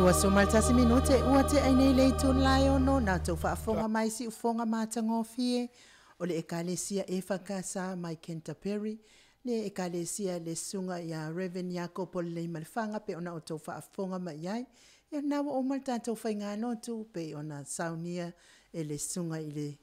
Ua 11 minute ua tea ai nei le itula e 6 na outou faafofoga mai siufofoga matagofie o le Ekalesia EFKS mai Canterbury, le Ekalesia le Susuga ia Reverend Iakopo Leleimalefanga pe ona outou faafofoga mai i ai. Ia lena ua uma le tatou faigalotu pei ona saunia e le Susuga i le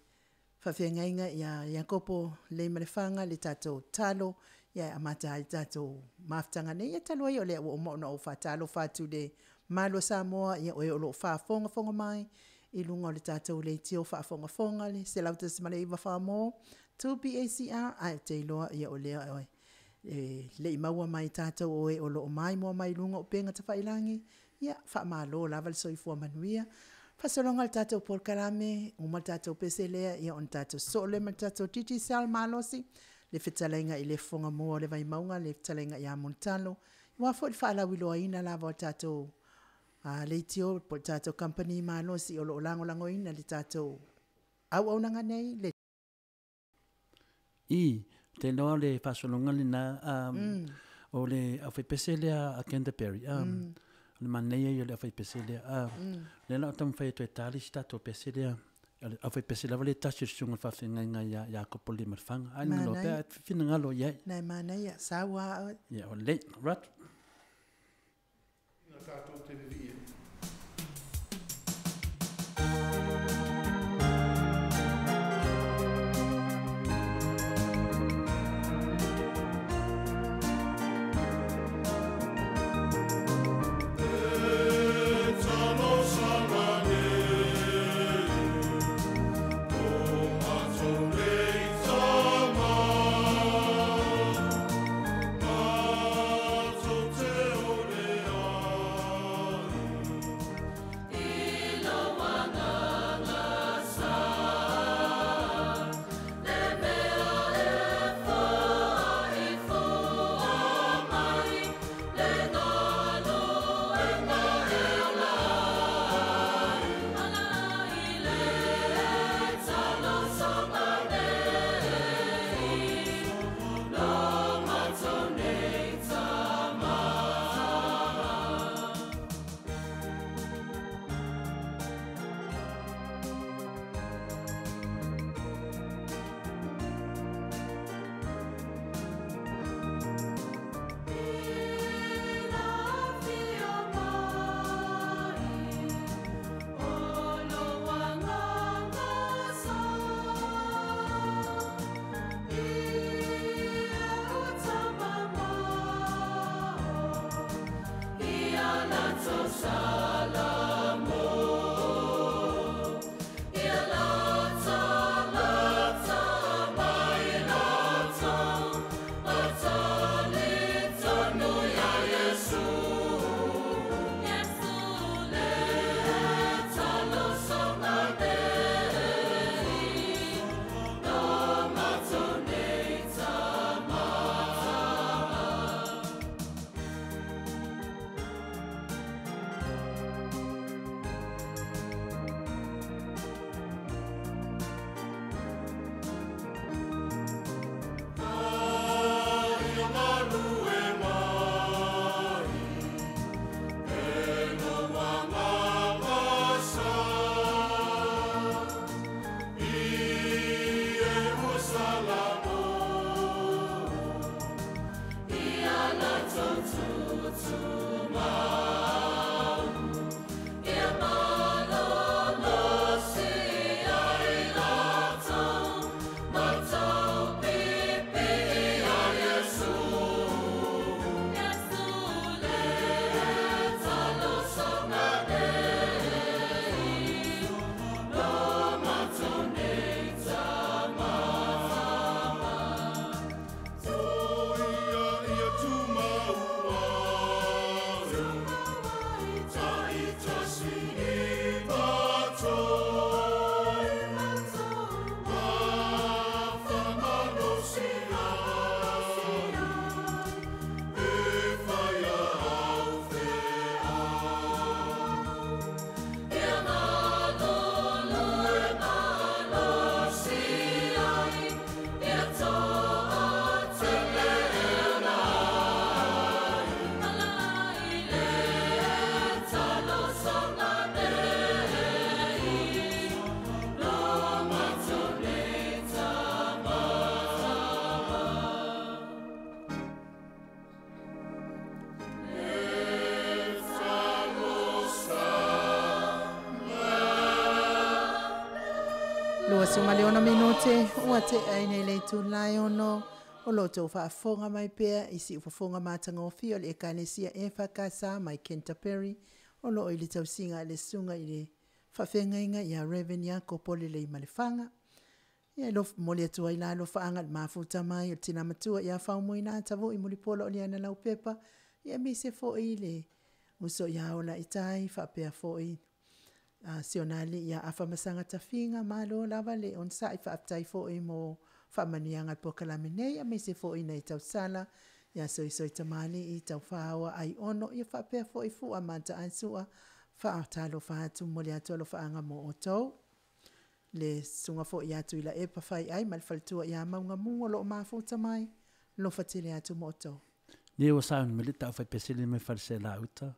Faafeagaiga ia Iakopo Leleimalefanga le tatou talo ia e amata ai le tatou mafutaga nei. Ia talu ai o lea ua uma ona ou faatalofa atu i le malu o Samoa, ia oe o lo o faafogafoga mai i luga o le tatou leitio faafogafoga le 101.9 Farmall 2BACR, ae ou te iloa ia o lea oe e le i maua mai tatou o e o lo o maimoa mai luga o upega tafailagi, ia faamalo lava le soifua manuia. Faasologa o le tatou polokalame, uma le tatou pese lea, ia ona tatou sosoo lea ma le tatou Digicel malosi, le fetalaiga i le Fofoga Mua o le Vaimauga, le fetalaiga ia Mulitalo, aua foi le faalauiloaina lava o le tatou leitio po o le tatou kamupani malosi o lo o lagolagoina le tatou auaunaga nei, le I, ou te iloa o le faasologa lena, o le aufaipese lea a Canterbury, o le manaia ia o le aufaipese lea. O lea o le a ou taumafai atu e ta le isi tatou pese lea, o le aufaipese lava lea e tasi o le Susuga i le Faafeagaiga ia Iakopo Leleimalefanga. Ai le pea e finagalo i ai. Nai manaia, sau a oe. Ia, ua lelei. Right. Na tatou te vivii ai. E talosaga nei, o matou nei tama, matou. 26 minute ua tea ai nei le itula e 6 o lo outou faafofoga mai pea i siufofoga matagofie o le Ekalesia EFKS mai Canterbury o lo o i le tausiga a le Susuga i le Faafeagaiga ia Reverend Iakopo Leleimalefanga. Ia e momoli atu ai la alofaaga i le mafuta mai o le tina matua ia Faumuina Tavui Mulipola o Liana Laupepa, ia aemaise foi le uso ia Ola Itai faapea foi si ona alii ia Afamasaga Tafiga, malo lava le onosai, faafetai foi mo faamanuiaga i le polokalame nei, aemaise foi nai tausala ia Soisoi Tamalii, Taufaaoa Aiono, ia faapea foi Fua Mataasua, faatalofa atu, momoli atu alofaaga mo outou. Le susuga foi ia Tuilaepa Faiai ma le faletua ia Maugamu o lo o mafuta mai, lofa tele atu mo outou. Nei ua sauni mai le tau fai pese le mai Faleseala uta.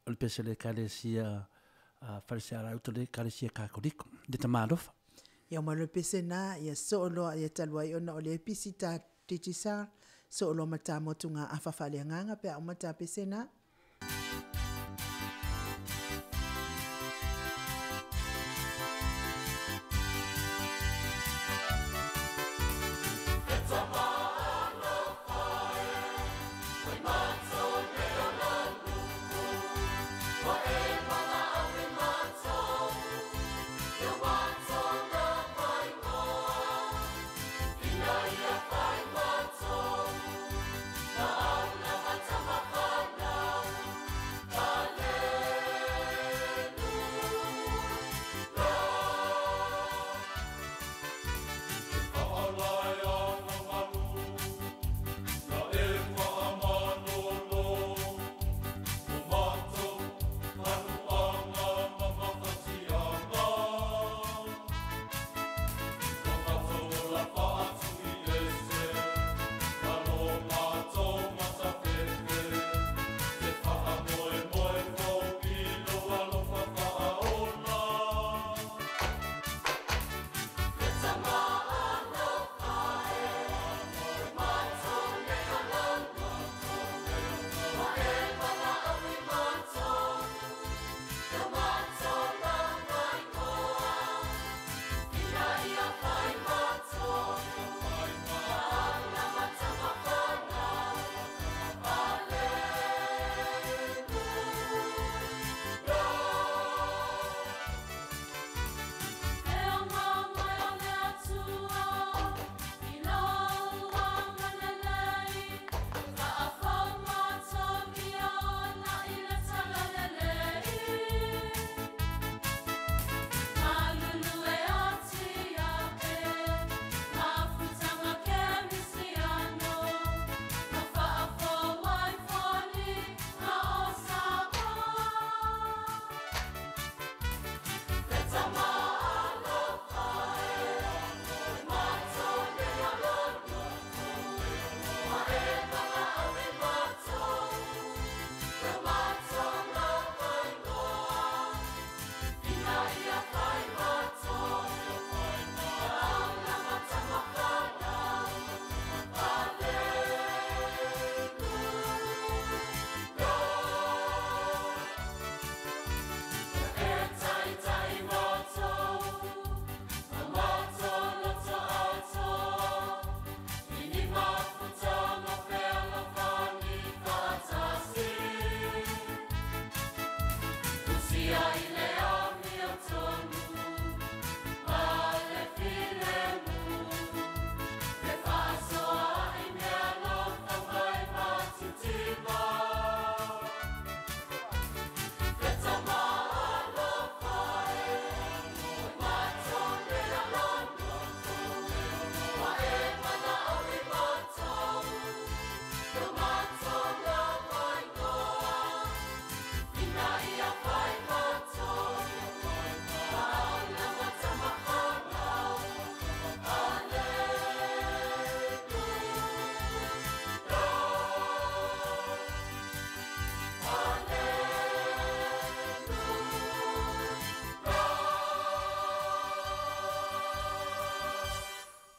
O le pese le Ekalesia Faleseala uta le Ekalesia Katoliko, le Tamalofa. Ia uma le pese na, ia soo loa ia talu ai ona o le pisi ta Digicel, soo loa ma ta motu ngā afa faaleagaga pe a uma ta pese na.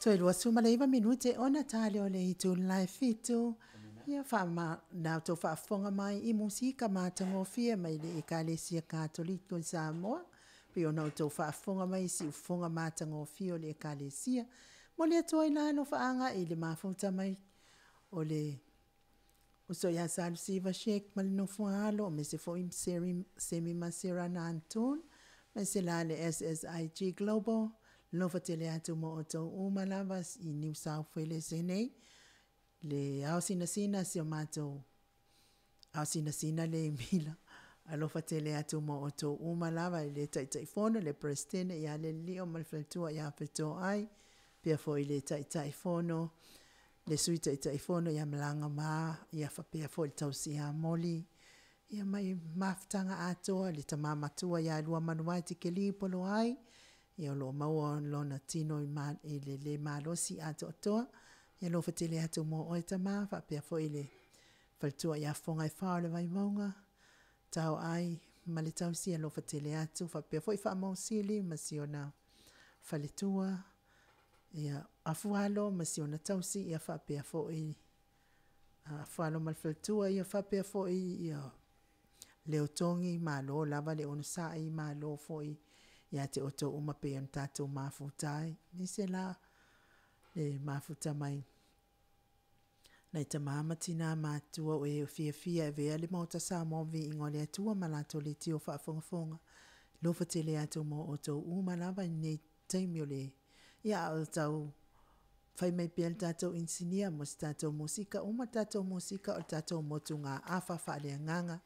Toe 29 minute ona tale o le itula e 7. Ia wha nā tō faafofoga mai i musika matagofie mai le Ekalesia Katoliko i Samoa. Pei ona outou faafofoga mai i siufofoga matagofie o le Ekalesia. Momoli atu ai la alofaaga i le mafuta mai o le uso ia Salusiva Sheik ma le nofo a alo, aemaise foi Semi Maserana Anton, aemaise la le SSIG Global, alofa tele atu mo outou uma lava i New South Wales nei, le ao sinasina si o matou ao sinasina le Mila, alofa tele atu mo outou uma lava i le Taitaifono, le Peresetene ia Lelio ma le Faletua ia Fetoai, pea foi le Taitaifono, le Sui Taitaifono ia Malaga Ma, ia faapea foi le tausi ia Moli, ia mai mafutaga atoa le tama matua ia Luamanuvae Tikeli Poloai, ia o lo o maua lona tino i le le malosi atoatoa, ia alofa tele atu mo oe tama, faapea foi le faletua ia Fofoga e Fā o le Vaimauga, tao ai ma le tausi alofa tele atu, faapea foi Faamausili ma si ona faletua, ia Afualo ma si ona tausi, ia faapea foi Afualo ma le faletua, ia faapea foi ia Leotogi, malo lava le onosai, malo foi ia te outou uma pei ona tatou mafuta ai. Aemaise la le mafuta mai nai tama ma tina matutua o e fiafia e avea le Maota Samoa ma viiga o le Atua ma latou leitio faafogafoga. Alofa tele atu mo outou uma lava i lenei taimi o le ia a o tau fai mai pea le tatou inisinia mo se tatou musika. Uma le tatou musika o le tatou motugaafa faaleagaga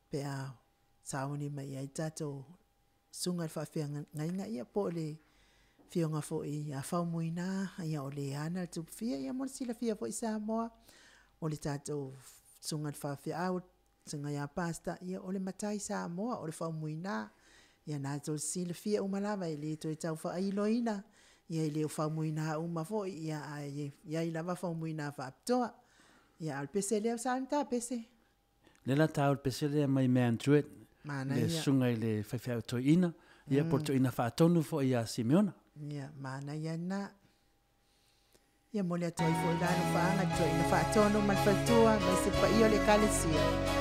pe a sauni mai ai le tatou susuga i le faafeagaiga ia po o le afioga foi ia Faumuina, ia o le ana le Tupufia. Ia mo le silafia foi Samoa, o le tatou susuga i le faifeau, susuga ia Pastor, ia o le matai Samoa, o le Faumuina. Ia na tou silafia uma lava e le toe tau faailoina, ia e le o Faumuina uma foi, ia ae i ai lava Faumuina faapitoa. Ia a o le pese lea, sa ta pese. Le la tau le pese lea mai Man Druitt, le susuga i le faifeau toeaina, ia po o le toeaina faatonu foi ia Simeona. Ia, manaia lena. Ia momoli atu ai foi la alofaaga i le toeaina faatonu ma le faletua ma se paia o le Ekalesia.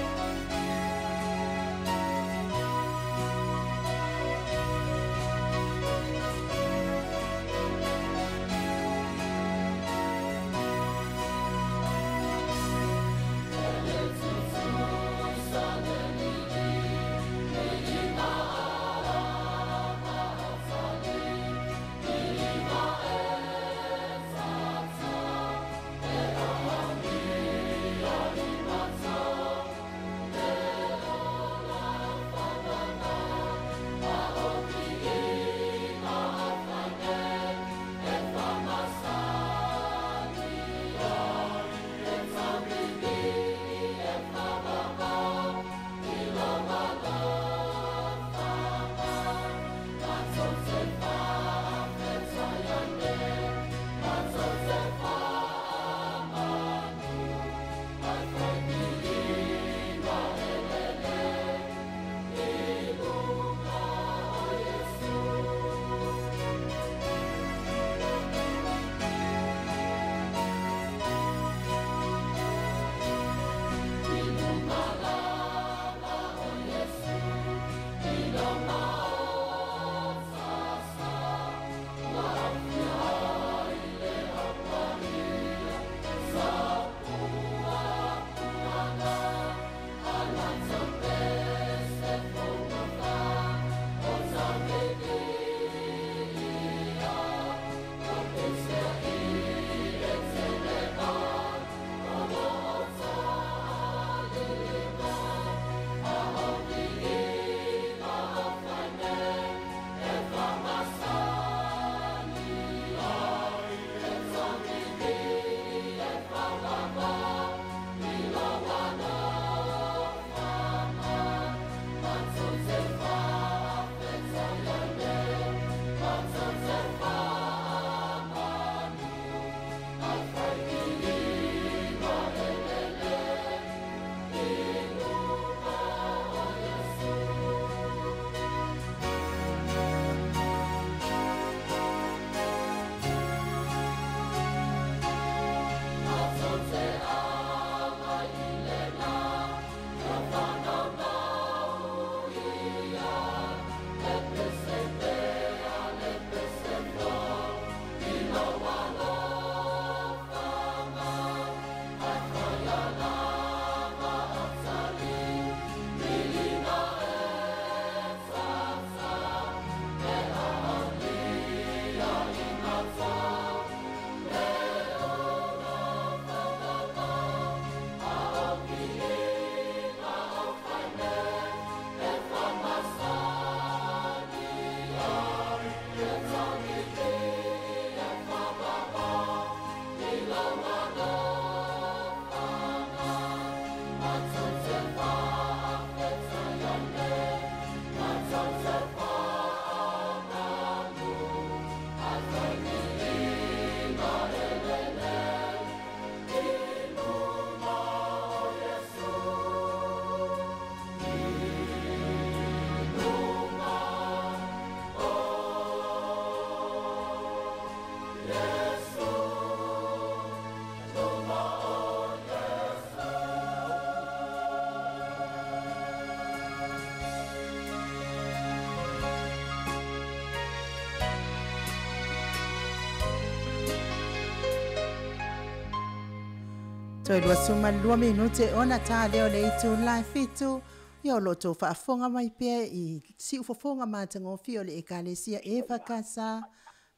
Toe 22 minute ona tā leo le itu lai fitu. Ia o loto whaafonga mai pea i si ufofonga mātangōfi o le ekalesia e whakasa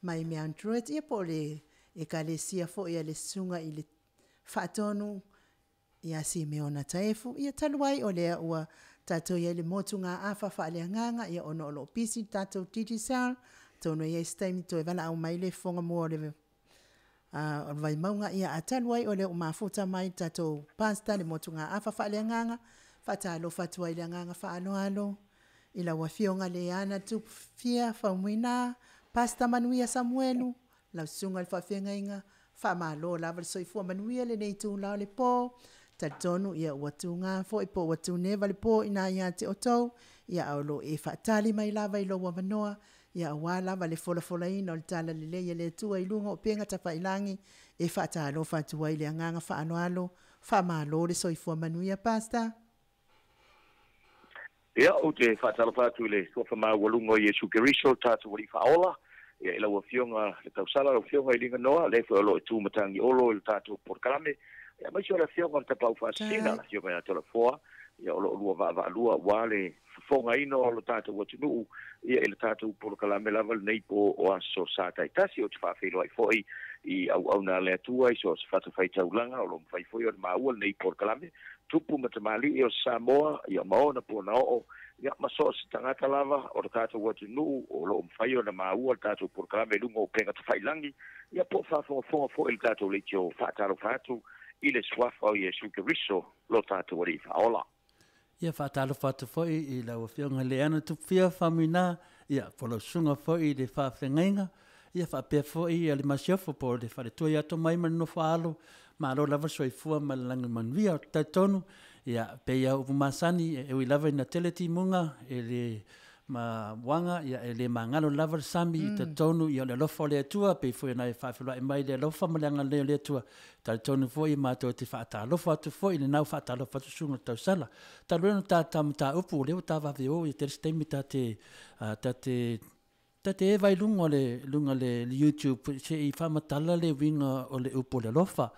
mai me Android. Ia po le ekalesia fo ia le sunga i le whaatonu ia si me ona taefu. Ia taluai o lea ua tātou ia le motu ngā awha whaalea nganga. Ia ono o lo pisi tātou Digicel. Tōno ia staimi toe wala au mai le fonga mua o le o le vaimaunga ia a talu ai o le o mafuta mai tātou pasta le motu ngā awha whaalea nganga. Whaatalo whatua i le nganga whaaloalo. I lau afioga le ana tupufia faumuina Pasta Manuia Samuelu. Lau sunga le whaafengaiga. Whaamalo lava le soifua manuia le nei tū lao le pō. Talitonu ia ua tū ngā foi po ua tū neva le pō ina ia te o tau. Ia au lo e whaatali mai lava i lo wamanoa. Ia awa lava le folafolaina o le tala lelei e le Atua i luga o pega tafailangi e faatalofa atu ai le agaga faaloalo faamalo le soifua manuia Pasta. Ia ou te faatalofa atu i le suafa maualuga o Iesu Keriso tatou alii faaola ia i lau afioga le tausala lau afioga i Liganoa le foi o loo e tu matagi olo i le tatou polokalame ia maisi o le afioga le tapau faasina le afioga ia Tolafoa ia o loo lua vaavaalua ua le fofogaina o lo tatou atunuu ia i le tatou polokalame lava lenei po o aso sa taitasi o te faafeiloai foʻi i auauna a le Atua i so o se fatafaitaulaga o lo mafai foi o le maua lenei polokalame tupu ma tamalii o Samoa ia ma ona pona oo ia ma so o se tagata lava o le tatou atunuu o loo mafai ona maua le tatou polokalame i luga o upega tafailagi ia po o faafogafoga foʻi le tatou leitio faatalofa atu i le suafa o Iesu Keriso lo tatou alii faaola. Ia faatalofa atu foi i lau afioga le ana tupufia famuina ia po lau susuga foi i le faafeagaiga ia faapea foi ia le masiofo po o le faletua ia ato mai ma le nofo alo malo lava le soifua ma le lagi manuia. O te talitonu ia pei lava upu masani e ui lava ina tele timuga e le ma uaga ia e le magalo lava le sami i talitonu ia o le alofa o le Atua pei foi ona e faafeiloai mai le alofa ma le agalelei o le Atua. Talitonu foi matou te faatalofa atu foi i lenau faatalofa atu susuga i le tausala. Talu ai ona tata mataupu o lea ua ta vave o ia tele se taimi ta te ta te ta te eva i luga o le luga le YouTube se i faamatala le uiga o le upu o le alofa.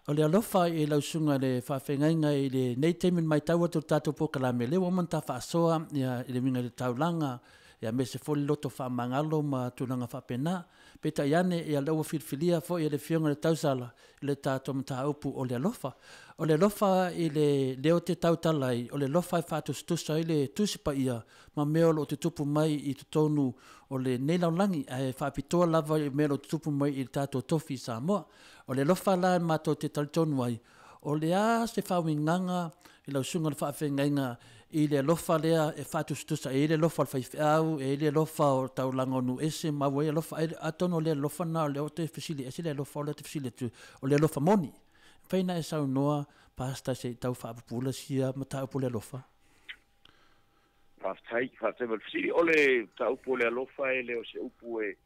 O le alofa i lau susuga i le faafeagaiga i lenei taimi na matau atu i le tatou polokalame, lea ua uma ona ta faasoa ia i le uiga i le taulaga, ia aemaise foi le loto faamagalo ma tulaga faapena. Peitai ane, ia lea ua filifilia foi e le Afioga i le Tausala le tatou mataupu o le alofa. O le alofa i le leo te tautala ai, o le alofa e faatusatusa ai le Tusi Paia ma mea o lo o tutupu mai i totonu o lenei lalolagi, ae faapitoa lava i mea o lo o tutupu mai i le tatou tofi i Samoa. O le alofa la matou te talitonu ai, o le a se faauigaga i lau susuga i le faafeagaiga i le alofa lea e faatusatusa e i ai le alofa o le faifeau, e i ai le alofa o taulaga o nuu ese ma ua i ai alofa, atonu o le alofa lena o lea ou te fesili ese le alofa o lea ou te fesili atu, o le alofa moni. E mafai ona e saunoa, Pastor, se i tau faapupula sia mataupu o le alofa? Faafetai, faafetai mo le fesili. O le mataupu o le alofa e le o se upu e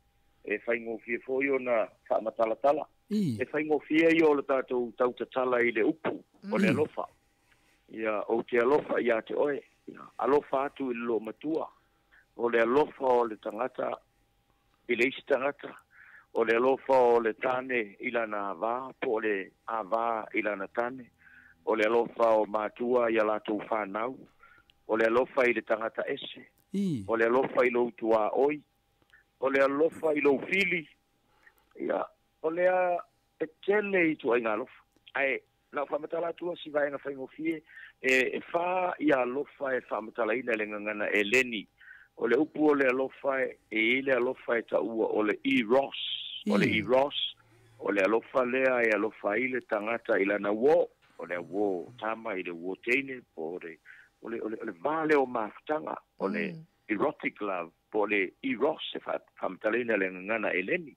e faigofie foi ona faamatalatala. E faigofie ia o le tatou tautatala i le upu o le alofa. Ia, ou te alofa ia te oe. Ia, alofa atu i le loomatua. O le alofa o le tagata i le isi tagata. O le alofa o le tane i lana avā po o le avā i lana tane. O le alofa o matua ia latou fanau. O le alofa i le tagata ese. O le alofa i lou tuaoi. O le alofa i lou fili, ia, o lea e tele ituaiga alofa. Ae na o faamatala atu si vaega faigofie, e fa ia alofa e faamatalaina i le gagana eleni. O le upu o le alofa e i ai le alofa e taua o le eros. O le eros, o le alofa lea e alofa ai le tagata i lana uō. O le uō tama i le uō teine, po o le, o le, o le, o le va lea o mafutaga, o le erotic love, po o le eros e faamatalaina i le gagana eleni.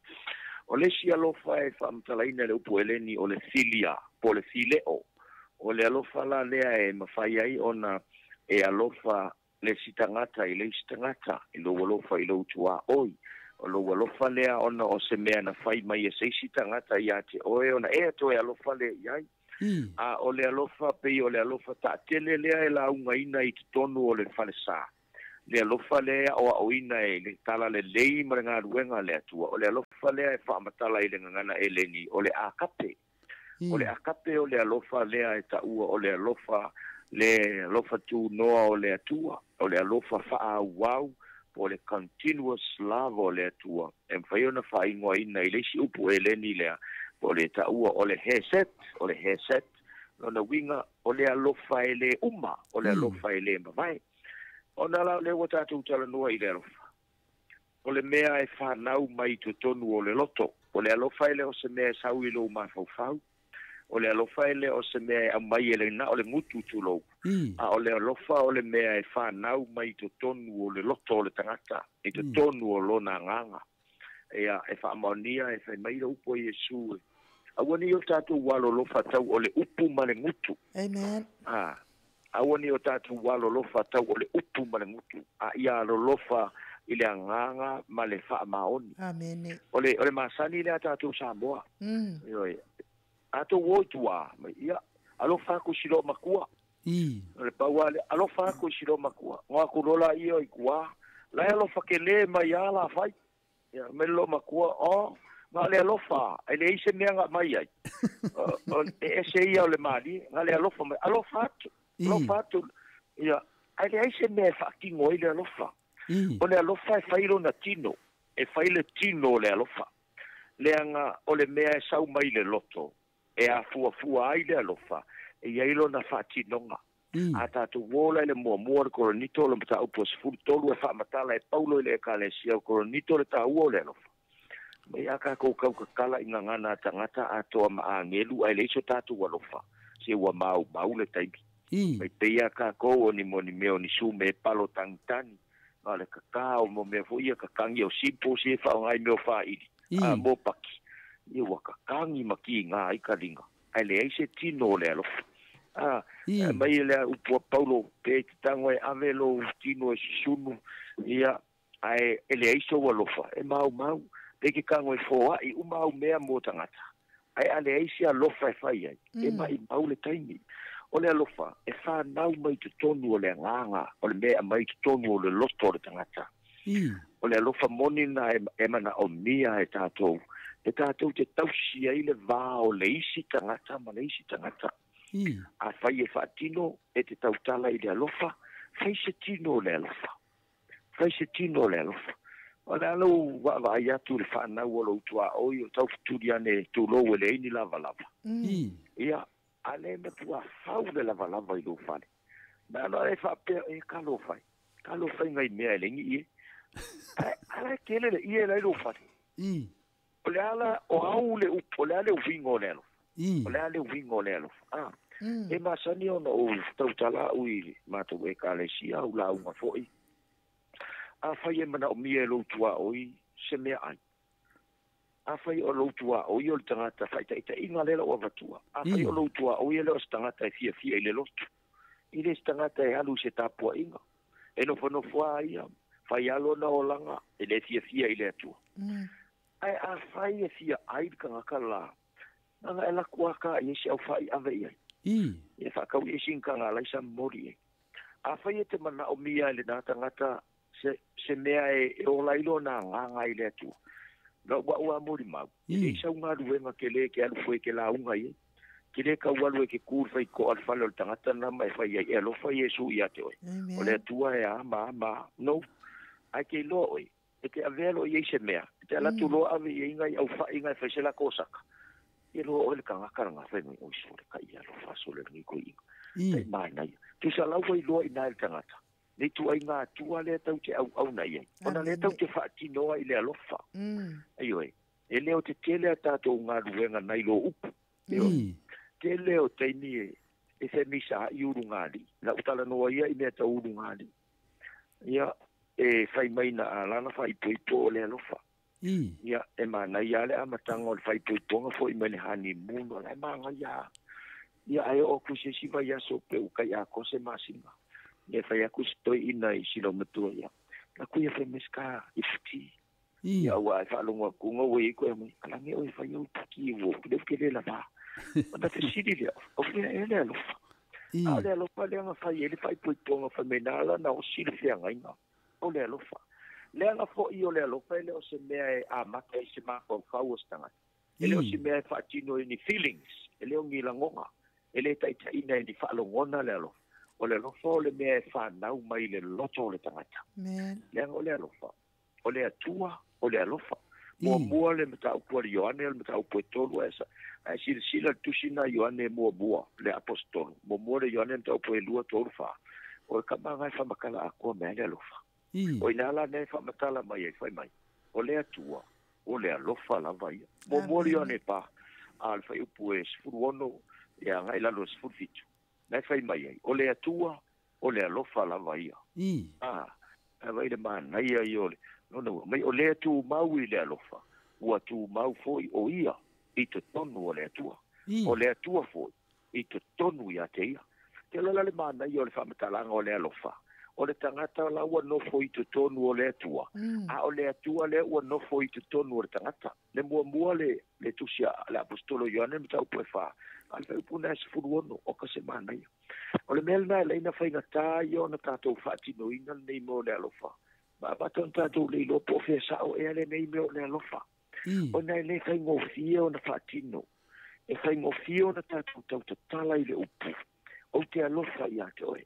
O le isi alofa e faamatalaina i le upu eleni o le philia, po o le phileo. O le alofa la lea e mafai ai ona e alofa le isi tagata i le isi tagata, i lou alofa i lou tuaoi. O lou alofa lea ona o se mea na fai mai e se isi tagata ia te oe ona e toe alofa lea i ai. A o le alofa pei o le alofa taatele lea e laugaina i totonu o le falesa. Le alofa lea e aoaoina e le tala lelei ma le galuega a le Atua. O le alofa lea e faamatala i le gagana eleni o le agape. O le akape o le alofa lea e taua o le alofa le alofa tunoa o le Atua, o le alofa faaauau po o le continuous love o le Atua. E mafai ona faaigoaina i le isi upu eleni lea, po o le taua o le heset, o le heset. Lona uiga o le alofa e lē uma, o le alofa e lē mavae. Ona la o lea ua tatou talanoa i le alofa. O le mea e fanau mai i totonu o le loto. O le alofa e le o se mea e sau i lou mafaufau. O le alofa e le o se mea e aumai e le na o le gutu tulou. A o le alofa o le mea e fanau mai i totonu o le loto o le tagata, i totonu o lona agaga. Ia, e faamaonia e fai mai le upu a Iesu. Aua ne i o tatou alolofa tau o le upu ma le gutu. Amen. Aua ne i o tatou alolofa tau o le upu ma le gutu. A ia alolofa i le agaga ma le faamaoni. Amen. O le masani lea tatou Samoa. Ioe. Atou o i tua, mai ia, alofa aku i si loo makua. O le paua le, alofa aku i si loo makua. Ngo aku lola ia i kua. La e alofa ke le mai a la fai. Ia, mai le loo makua, o, nga le alofa, e le ise mea nga mai ai. O, e ese ia o le mali, nga le alofa mai, alofa atu, alofa atu. Ia, ai le ise mea e whaakingo ai le alofa. O le alofa e fai lona tino, e fai le tino o le alofa. Leaga o le mea e sau mai le loto, e afuafua ai le alofa, e iai lona faatinoga. A tatou uō la i le muamua o le Korinito o le mataupu e 13 e faamatala e Paulo i le Ekalesia o Korinito le taua o le alofa. Mai a kākou kaukakala i gagana a tagata atoa ma agelu ae leai so tatou alofa, se ua maumau le taimi. Mai pei a kākou o ni mo ni mea o ni sume e palo tagitagi, na o le kakā o mo mea foi ia kakagi o simple se e faaaoga i mea o faaili, a mo paki. Ia ua kakagi ma kigā ai ka liga, ae leai se tino o le alofa. A, mai le upu a Paulo, pe te tango e ave lou tino e susunu, ia, ae e leai sou alofa, e maumau, pe ke tango e foai uma au mea mo tagata. Ae a leai se alofa e fai ai, e maimau le taimi. O le alofa, e whanau mai totonu o le agaga, o le mea mai totonu o le loto o le tagata. O le alofa moni na e manaomia e tātou. E tātou te tausi ai le vā o le isi tagata ma le isi tagata. A fai e faatino e te tautala i le alofa, fai se tino o le alofa. Fai se tino o le alofa. O le alo vaavaai atu le whanau o lou tuaoi o taufetuli ane tulou e leai ni lavalava. Ia, a le matua fau le lavalava i lou fale. Na ano e faapea e kalo fai. Kalo fai ngai mea e lengi ie. Ala e kele le ie lai lou fale. O le ala o au le upu, o le ale uiga o le alofa. O le ale uiga o le alofa. E masani ona o tautala au i matou Ekalesia au lauga foi. A fai e manaomia e lou tuaoi se mea ai. A fai o lou tuaoi o le tagata faitaitaiga lea lau avatua. A fai o lou tuaoi e le o se tagata e fiafia i le lotu. I le se tagata e alu i se tapuaiga. E nofonofo a ia, fai alo na olaga e le fiafia i le Atua. Ae a fai e fia ai le tagata la, nana e laku a ka i ese au fai ave i ai. E whakau i esi ngā laisa mori e. A fai e te manaomia e le nā tagata se mea e ola i lona agaga i le Atua. Na ua ua mori mau. E le isa unga ruenga ke le ke alu fue ke la unga i. Ke le ka ualu e ke kūr whai ko al whale o le tagata na mai whai ai. E alofa Iesu ia te oe. O le Atua e a ma ma. No. Ai ke loa oe. E te avea lo i ei se mea. E te alatu loa ave i ngai au whai ngai whai se la kosaka. Ia loa oe le kangaka nga whai mai. Oi sole ka ia alofa sole ngi ko inga. Tai mai ia. Tusa lau wai loa i nai le tagata. Nei tu ai ngā atua lea tau te au au na iai. Ona lea tau te whaatinoa i le alofa. Ai oe. E leo te tele a tātou ngā ruenga nei lo upu. Te leo teimi e whemisa i uru ngāri. Na utala noa ia i mea tau uru ngāri. Ia e whai mai na a lana whai poipo o le alofa. Ia e mana ia le amatanga o le whai poiponga fo i mai le hani muno. La e manga ia. Ia ai o kusesi vai aso pe ukai a kose masinga. E whai aku se toi ina i sila matua ia. La kuia whai meska i futi. Ia ua e whaalongo aku ngā ue i koe mai. Alange o e whai au puki i wō. Kile uke le la wā. Ona te siri lea. O whia e le alofa. A le alofa lea nga whai e le whai poiponga whai me nā la na o sili whia ngainga. O le alofa. Lea nga fo i o le alofa e le o se mea e a mata i se mākau whau o se tangata. E le o si mea e faatino i ni feelings, e le o ni lagoga, e le taitaiina e ni faalogona le alofa. O le alofa o le mea e fanau mai le loto o le tagata. Leaga o le alofa, o le Atua, o le alofa. Muamua le mataupu a le Ioane, o le mataupu e 3 ae silasila le tusi na Ioane muamua, le apostolo. Muamua le Ioane mataupu e 2, 3, 4. O le kamaga e whamakala akoa mea le alofa. O ina la nei whamatala mai e whai mai. O le Atua, o le alofa lava ia. Muamua le Ioane pa, a le whai upu e 16, ia ngai lalo 17. Nai whai mai ai. O le Atua, o le alofa lava ia. A vai le manaia i o le. No, mai o le tu mau i le alofa. Ua tu mau foi o ia i te tonu o le Atua. O le Atua foi i te tonu ia te ia. Te lola le manaia o le whamatalanga o le alofa. O le tangata la ua nofo i te tonu o le Atua. A o le Atua le ua nofo i te tonu o le tangata. Le muamua le tusia le apostolo Ioane mataupu e 4. A le whaupuna e 16 o ka se manaia. O le mea lena e leina whaingatā i ona tātou whaatinoina nei mea o le alofa. Ma matou tātou le iloa po o fea sao ea le nei mea o le alofa. O na e le whaingofia o na whaatino. E whaingofia o na tātou tautatala i le upu. O te alofa ia te oe.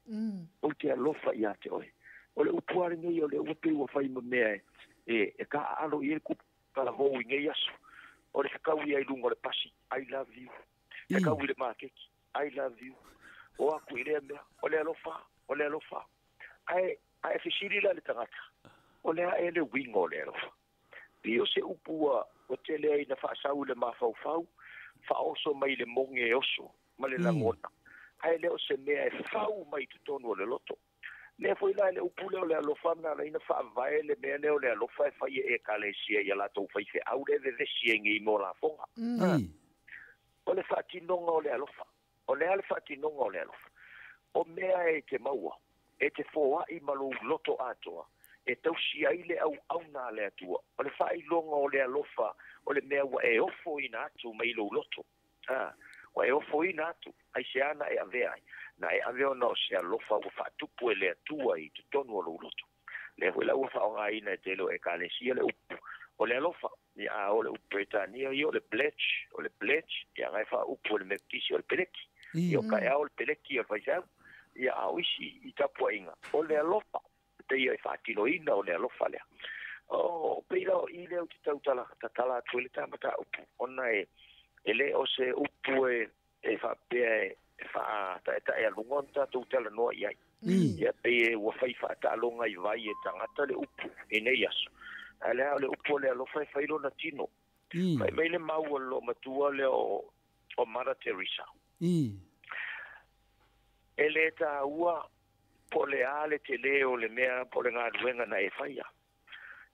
O te alofa ia te oe. O le upu are nei o le uape ua whai ma mea e ka alo i e kupu kalavou i ngei aso. O le whakau ia i lunga o le pasi. I love you. Whakau i le mākeki. I love you. O aku i lea mea. O le alofa. O le alofa. Ae fisiri la le tangata. O lea e le winga o le alofa. Pio se upua o te lea ina whaasau le mafaufau, whaoso mai le monge e oso, ma le langona. Ae leo se mea e fau mai te tonu o le loto. Lea foi la le upu leo le alofa na leina whaavae le mea leo le alofa e whai e kalesia ia latou whaiwhe au le vevesi e ngei mo la fonga. O le whaatinonga o le alofa. O lea le whaatinonga o le alofa. O mea e te maua, e te fōai malo loto atoa, e tausi ai le au au nā le atua. O le whailonga o le alofa, o le mea ua e ofo ina atu mai lou loto. Ua e ofo ina atu, ai se ana e avea ai. Na e avea ona o se alofa ua whaatupu e le atua i te tonu o lou loto. Le hui la ua whaonga ina e te leo e kalesia le upu. O le alofa, ia o le upu e tānia i o le pledge, ia ngai wha upu o le meptisi o le peleki. Ia o kai au o le peleki o le whaisau, ia au isi i tapua inga. O le alofa, te ia e whaatinoina o le alofa lea. O peila o i leo te tautala tatala atu le tamata upu. Ona e le o se upu e whaapea e whaataetae a lunga o tātou tala noa i ai. Ia pe e ua whai whaataalonga i vai e tangata le upu e nei aso. A lea o le upu o le alofa e whailona tino. Whai mai le mau o lo matua le o Mara Teresa. E le tā ua po le ale te leo le mea po le ngā ruenga na e whaia.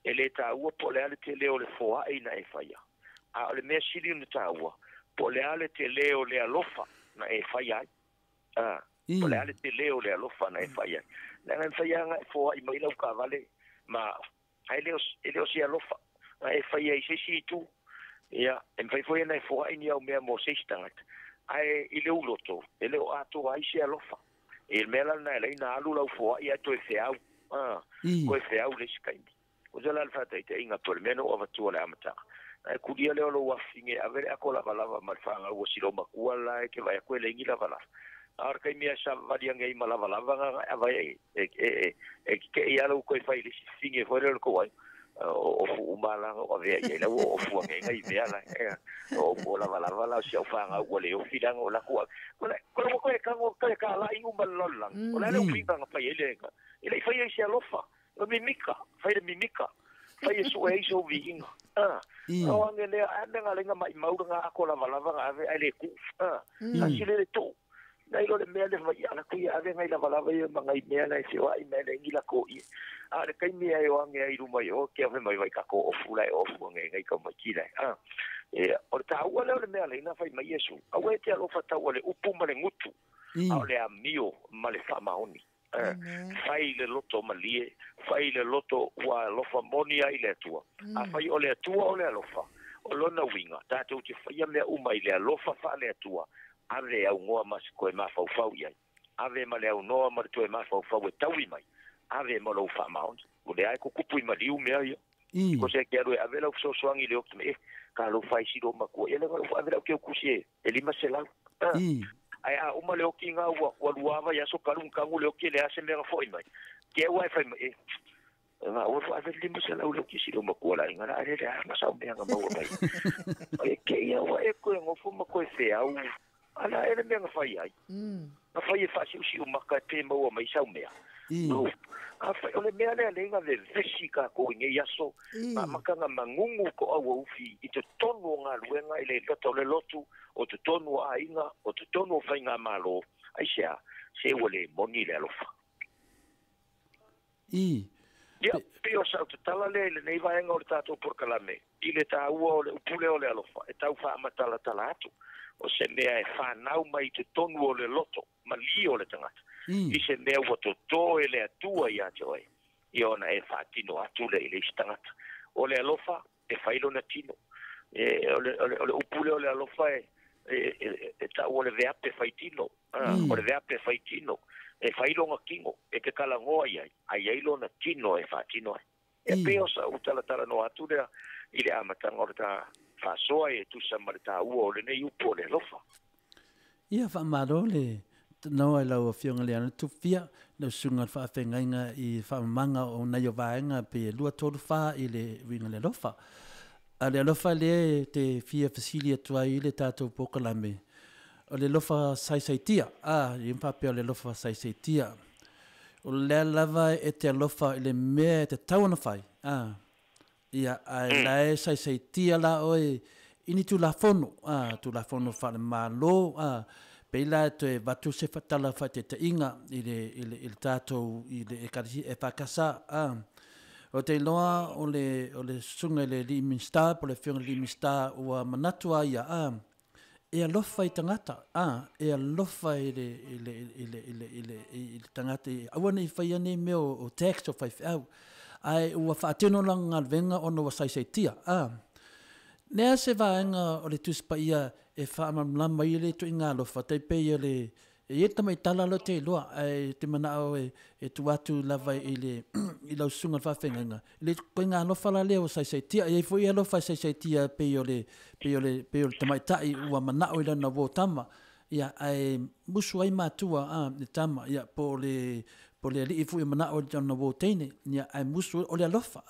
E le tā ua po le ale te leo le foai na e whaia. A o le mea sili na tā ua, po le ale te leo le alofa na e whaia ai. Po le ale te leo le alofa na e whaia ai. Na ngai whaia nga e foai mai lau ka vale, ma e leo si alofa na e whaia i seisi i tū. Ia, e mwhai foia na e foai ni au mea mo seisi tangata. Ae i leo loto, e leo atoa ai se alofa. E mea la na leina alu lau foa ia toe feau. Koe feau le sikaimi. O te la le whataite inga tole mea no avatua le amatanga. Na e kulia leo lo wafinge avere ako lava lava ma le whanga ua silo makua la e ke vai koe le ingi lava lava. A kai mea sa vali ange i ma lava lava nga avai e ke i ala koe whai le sifinge fo le ko wai. O fu umalanga o avea i lau o fu ange ngai mea la o lava lava la si au whanga ua le o filanga o lakua. Koe koe kango koe ka la i uma lolang. O la le ufinga nga whai ele nga. Ele i whai e se alofa. O mimika, whai le mimika. Whai e sue ei so viinga. O ange lea, ane nga lenga mai maura nga ako lava lava nga ave ai le ku. A sile le tō. Nei lo le mea le whai ala kui ave ngai lava lava ia ma ngai mea nei se wai mea nei ngila ko i. A le kai mea e o ange ai ruma i o kia whai mai wai kako ofu lai ofu ange ngai ka mai ki lai. E o le tāua leo le mea le ina whai mai Yesu. Awe te alofa taua le upu ma le ngutu. A o le amio ma le whamaoni. Whai le loto malie, whai le loto ua alofa moni ai le atua. A whai o le atua o le alofa. O lona winga, tātou te whaia mea uma i le alofa wha le atua. Ave au ngoa mas koe mafaufau i ai. Ave ma le au noa ma le toe mafaufau e taui mai. Ave ma lou whamaoni. O le ai kukupu i maliu mea ia. Ko se ke alu e ave lau fesoasoani i le oki e ka alofa ai si lou matua ia le ave lau keukusi e 500. Ae a uma le okiga ua lua vaiaso kalu kagu le oki e leai se mea gafo'i mai ke ua e fai mai e ua ave le 500 le oki si lou matua laʻiga la ale le a ma sau mea ga maua mai e keia ua e koe gofo ma koe feau ala e le mea gafai ai gafai e faasiusiu maka e pe maua mai sau mea. No, a fai o le mea lea leiga vevesi kakou i nei aso makaga magugu ko auaufi i totonu o galuega i le lota o le lotu o totonu o aiga o totonu o faigamālō aisea se ua lē moni le alofa. Ia pei o sau tatala lea i lenei vaega o le tatou polokalame i le tāua o le upu lea o le alofa e tau faamatalatala atu o se mea e fanau mai i totonu o le loto malie o le tagata i se mea ua totō e le Atua iā te oe ia ona e faatino atu le i le isi tagata. O le alofa e fai lona tino. E o le upu lea o le alofa e ta'u o le veape faitino. O le veape faitino e fai lona tino e te kalagoa iai ai ai lona tino e faatino ai. E pei o sa'u talatalanoa atu lea i le amataga o le ta faasoa e tusa ma le tāua o lenei upu o le alofa. Ia faamālō le noa i lau afioga le ana tufia lau susuga le faafeagaiga i faamamaga o nai o vaega pe 2 3 4 i le uiga le alofa. A le alofa lea te fia fesili atu ai i le tatou polokalame o le alofa saisaitia ia faapea o le alofa saisaitia. O lea lava e te alofa i le mea e tatau ona fai ia ae lae saisaitia la oe i ni tulafono tulafono faalemālō pei la e toe vatu se fatala faataitaiga i le tatou i le ekalesia e faakasa o te iloa o le susuga i le alii Minista po o le afioga i le alii Minista ua manatu ai ia e alofa i tagata e alofa i le tagata aua nei faia nei mea o tax o faifeau ae ua faatino lana galuega ona ua saisaitia lea se vaega o le Tusi Paia e faamalamalama ai le tuuaiga alofa tai pei o le e i ai le tamaitala lea ou te iloa ae te manao e tuu atu lava i le i lau susuga i le faafeagaiga le ituaiga alofa la lea ua saisaitia. E i ai foi alofa e saisaitia pei o le tamaita'i ua mana'o i lana uō tama ia ae musu ai matua le tama ia po o le alii foi e mana'o i lana uō teine ia ae musu o le alofa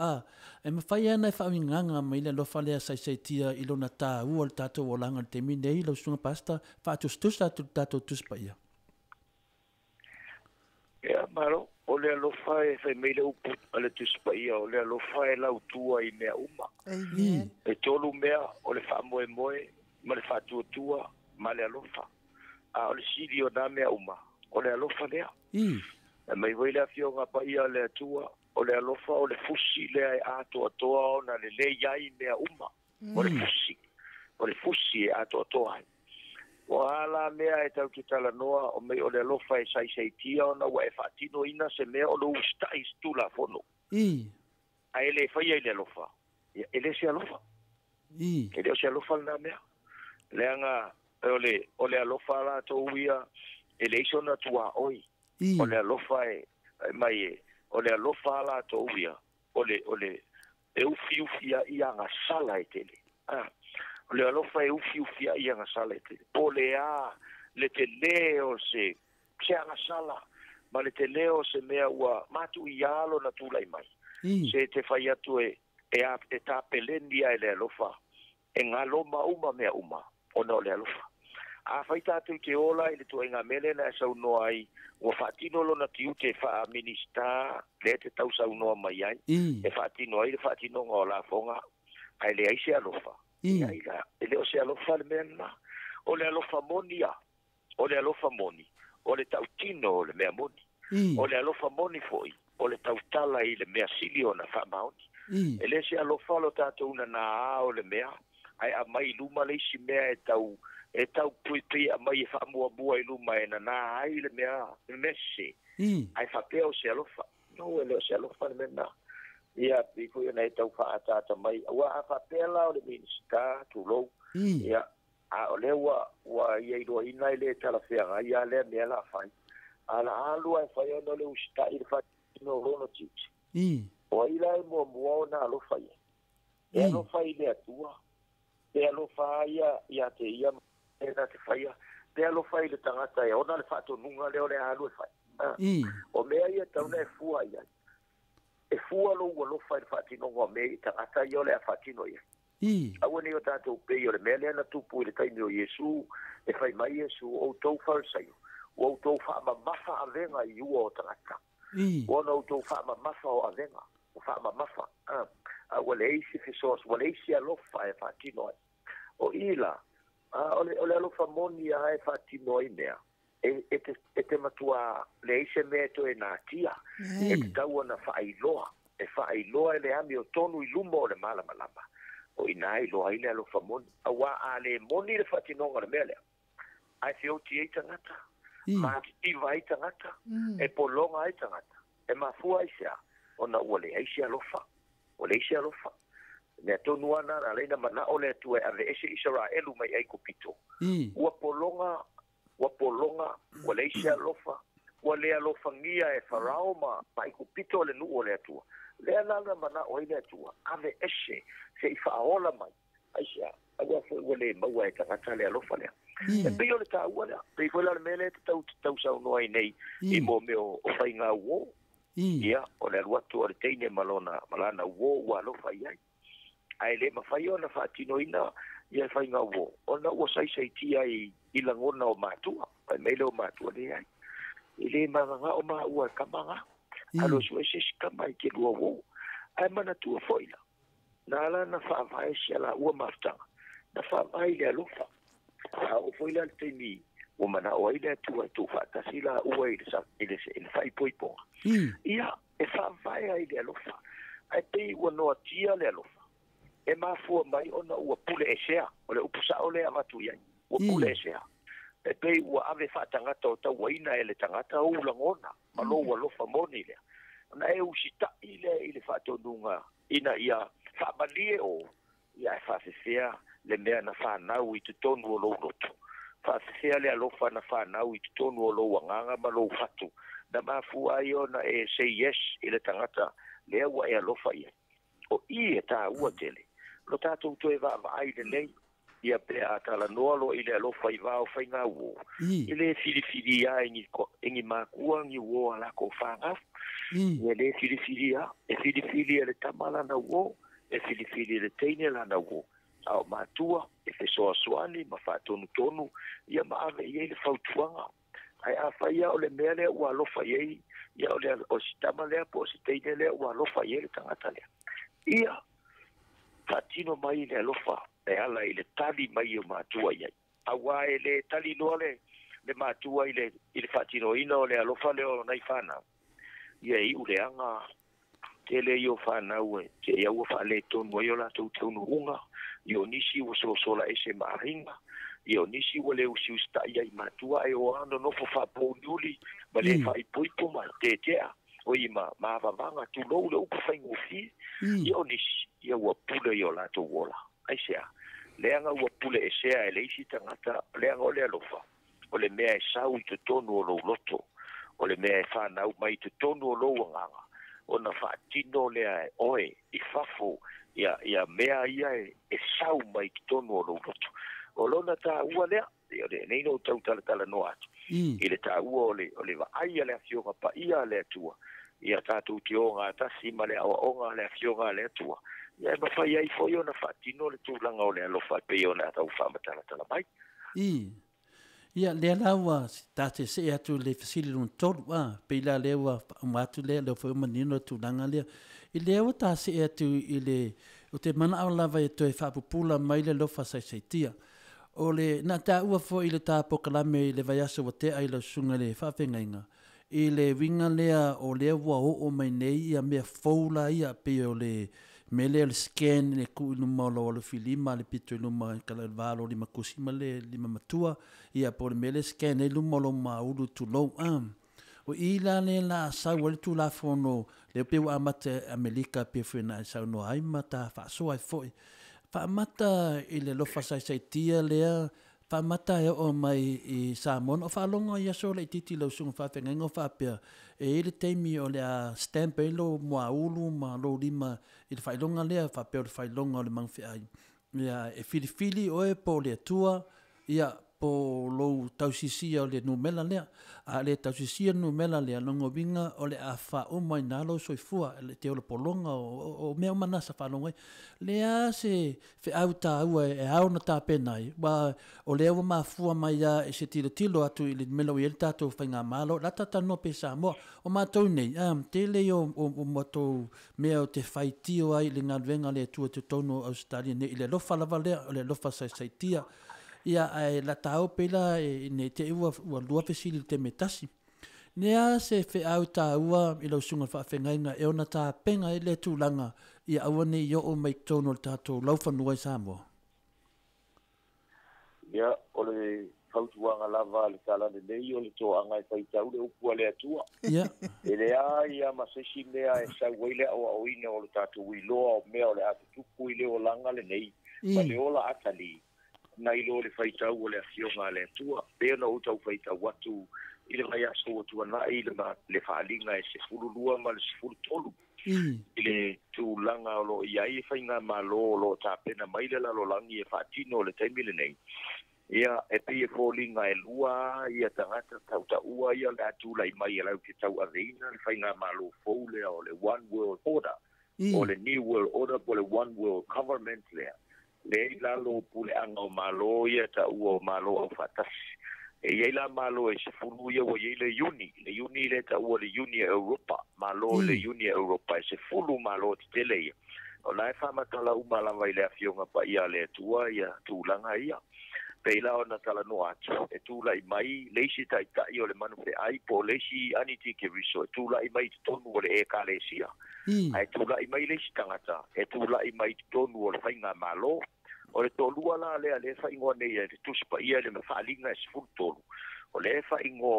e mafai ana e faauigaga mai le alofa lea saisaitia i lona tāua o le tatou olaga i le taimi nei lau susuga Pastor faatusatusa atu i le tatou Tusi Paia. Ia malo o le alofa e fai mai le upu a le Tusi Paia o le alofa e lautua i mea uma. Amen. E tolu mea o le faamoemoe ma le faatuatua ma le alofa. A o le sili o nā mea uma o le alofa lea. E mai foi le afioga paia le Atua o le alofa o le fusi lea e atoatoa ona lelei ai mea uma. O le fusi e atoatoa ai. Ua ala mea e tau te talanoa o mai o le alofa e saisaitia ona ua e faatinoina se mea o le usita'i i se tulafono. Ae le faia i le alofa. Ia, e le se alofa. E le o se alofa lenā mea. Leaga o le alofa latou ia e leai sona tuaoi. O le alofa e mai e o le alofa latou ia o le e ufiufi ai agasala e tele. O le alofa e ufiufi ai agasala e tele. Po le a le tele o se agasala ma le tele o se mea ua matu i alo na tulai mai. Se te fai atu e tapeleni ai le alofa e galoma uma mea uma ona o le alofa. A fai tātou te ola i le tuaiga mele na e saunoa ai ua faatino lona tiute faaminista lea te tausaunoa mai ai e faatino ai le faatinoga o lafoga ae leai se alofa. Ia e le o se alofa le mea lenā. O le alofa moni ia. O le alofa moni o le tautino o le mea moni. O le alofa moni foi o le tautala i le mea sili ona faamaoni. E le se alofa lo tatou nanā o le mea ae aumai i luma le isi mea e tau puipui aumai e faamuamua i luma e nanā ai le mea sese. Ae faapea o se alofa. No, e le o se alofa le mea lenā. Ia, pei foi ona e tau faaataata mai. Ua a faapea la o le Minista, tulou. Ia, a o lea ua ia iloaina i le talafeagai a lea mea la fai. A la alu ai fai ona o le usita'i i le faatino o lona tiute. O ai la e muamua ona alofa i ai? E alofa i le Atua, pe alofa ia ia te ia e na te faia, pe alofa i le tagata e ona le faatonuga lea o le a alu e fai. O mea ia e tatau ona e fua i ai. E fua lou alofa i le faatinoga o mea i tagata ia o le a faatino i ai. Aua ne i o tatou pei o le mea lea na tupu i le taimi o Iesu, e fai mai Iesu, O outou Farisaio, ua outou faamamafa avega i ua o tagata. Ua ona outou faamamafa o avega, ua faamamafa, a, a ua leai se fesoasoani, ua leai se alofa e faatino ai. O i la, a, o le, o le alofa moni lava e faatino ai mea, e, e te, e te matuā leai se mea e toe natia, e tatau ona faailoa, e faailoa e le amiotonu i luma o le malamalama, o i ina e iloa ai le alofa moni. Aua a le moni le faatinoga o le mea lea, ae feoti ai tagata, matitiva ai tagata, e pologa ai tagata, e mafua aisea? Ona ua leai se alofa, ua leai se alofa. O le mea tonu lava lena na ala ai ona manao le Atua e aveese Isaraelu mai Aikupito, ua pologa, ua pologa, ua leai se alofa, ua le alofagia e Farao ma Aikupito le nuu o le Atua. Lea la na manao ai le Atua, aveese se i faaola mai. Aisea? Aua foi ua le maua e tagata le alofa lea. E pei o le taua lea. Pei foi la o le mea lea e te tau tausaunoa ai nei i mea o faiga uo. Ia, o le alu atu o le teine ma lona, ma lana uo ua alofa i ai. Ae le mafai ona faatinoina ia faiga uo, ona ua saisaitia i lagona o matua. Fai mai lea o matua, leai, e le magagao maua e kama ga. Alu e sue se isi kama i te lua uo. Ae manatua foi la, Na ala na faavae si a laua mafutaga, na faavae i le alofa. A oo foi la le taimi ua manao ai le Atua e tuufaatasi laua i le, i le, i le faaipoipoga, ia, e faavae ai i le alofa. Ae pei ua noatia le alofa, e mafua mai ona ua pule esea, o le upu sao lea e avatu i ai, ua pule esea. E pei ua ave faatagata o tauaina e le tagata ou lagona ma lou alofa moni lea. Ona e usitai lea i le faatonuga ina ia faamalie o, ia ae faafefea le mea na fanau i totonu o lou loto? Faafefea le alofa na fanau i totonu o lou agaga ma lou fatu, na mafua ai ona e say yes i le tagata lea ua e alofa i ai? O i e taua tele lo tatou toe vaavaai lelei ia pe a talanoa loa i le alofa i va o faiga uo, e le filifilia e ni, e ni makua ni uo a lakou fanau. Ia le filifilia, e filifili e le tama lana uo, e filifili e le teine lana uo. A o matua e fesoasoani ma faatonutonu ia ma ave i ai le fautuaga. Ae afai lava o le mea lea ua alofa i ai, ia o le, o si tama lea po o si teine lea ua alofa i ai le tagata lea. Ia, faatino mai le alofa e ala i le tali mai o matua i ai. Aua e le tali loa le, le matua i le, i le faatinoina o le alofa lea o nai fanau, ia e iu leaga tele ia o fanau e te ia ua faaletonu ai o latou taunuuga, ia o nisi ua sosola ese ma aiga, ia o nisi ua le usiusitai ai i matua ae o a nonofo faapouliuli ma le faaipoipo ma tetea, oi ma ma avavaga, tulou le upu faigofie, ia o nisi, ia ua pule i o latou ola. Aisea? Leaga ua pule esea e le isi tagata, leaga o le alofa, o le mea e sau i totonu o lou loto, o le mea e fanau mai i totonu o lou agaga, ona faatino lea e oe i fafo ia, ia mea ia e, e sau mai i totonu o lou loto. O lona taua lea, ia lenei na ou tau talatalanoa atu, i le taua o le, o le vaai a le Afioga Paia a le Atua, ia tatou te ogatasi ma le aoaoga a le Afioga a le Atua, ia e mafai ai foi ona faatino le tulaga o le alofa e pei ona tau faamatalatala mai. Ia, lea la ua ta te see atu i le fesili lona tolu, a, pei la lea ua faauma atu lea, lea foi ua manino le tulaga lea. I lea ua ta see atu i le, ou te manao lava e toe faapupula mai le alofa saisaitia. O le, na taua foi i le ta polokalame i le vaiaso ua tea i lau susuga i le faafeagaiga, I le uiga lea o lea ua oo mai nei ia mea fou la ia, pei o le mea lea o le scan e tuu i luma o lou alofilima, le pito i luma i le va o lou limakusi ma le limamatua, ia po o le mea lea e scan ai luma o lou maulu tulou. A o i la lea la a sau ai le Tulafono lea pei ua amata i Amerika pei foi ona e saunoa ai ma ta faasoa ai foi. Faamata i le alofa saisaitia lea. Faamata e oo mai i Samoa na ou faalogo ai i aso laitiiti i lau susuga faafeagaiga o faapea, e i ai le taimi o le a stamp ai lou muaulu ma lou lima i le faailoga lea faapea o le faailoga o le magafeai. Ia, e filifili oe po o le Atua, ia, po o lou tausisia o le numera lea. A le tausisia le numera lea, lona uiga o le a faauma ai i ina lou soifua, e te ola pologa, o mea uma na sa faalogo ai. Le a se feau taua e ao ona tapena ai, aua o lea ua mafua mai lava i se tilotilo atu i le mea ua i ai le tatou faigamalo, o le a talatalanoa pea i Samoa. O matou nei, a, tele ia o matou mea ou te faitio ai i le galuega a le Atua i totonu o Ausetalia nei, i le alofa lava lea, o le alofa saisaitia. Ia, ae la taua pei la ne i te i ua lua fesili i le taimi e tasi. Le a se feau taua i lau susuga i le faafeagaiga e ona tapena ai lea tulaga ia aua ne i oo mai i totonu o le tatou laufanua i Samoa? Ia, o le fautuaga lava a le Talalelei o le toaga e faitau le upu a le Atua. Ia. E leai lava ma se isi mea e sau ai le aoaoina o le tatou iloa o mea o le a tutupu i le olaga lenei ma le ola atalii, nai lo le faitau o le Afioga a le Atua. E pei ona ou tau faitau atu i le vaiaso ua tuanai i le faaaliga e 12 ma le 13, i le tulaga o lo o i ai faigamalo o lo o tapena mai le lalolagi e faatino i le taimi lenei. Ia, e pei e foliga e lua ia tagata tautaua ia o le a tulai mai e latou te tauaveina le faigamalo fou lea o le One World Order, o le New World Order po o le One World Government lea, lea i lalo o puleaga o Malo ia e taua o Malo Aufaatasi. E i ai la Malo e 10 ia ua i ai le Iuni, le Iuni lea e taua le Iuni a Europa, Malo i le Iuni a Europa, e 10 Malo tetele ia. O la e faamatala uma lava i le Afioga Paia a le Atua ia tulaga ia. Pei la ona talanoa atu, e tulai mai le isi taitai o le manufeai po o le isi anitikeriso e tulai mai i totonu o le Ekalesia, ae tulai mai le isi tagata e tulai mai i totonu o le faigamalo. O le toalua la lea lea e faaigoa nei e le Tusi Paia i le faaaliga e 13, o lea e faaigoa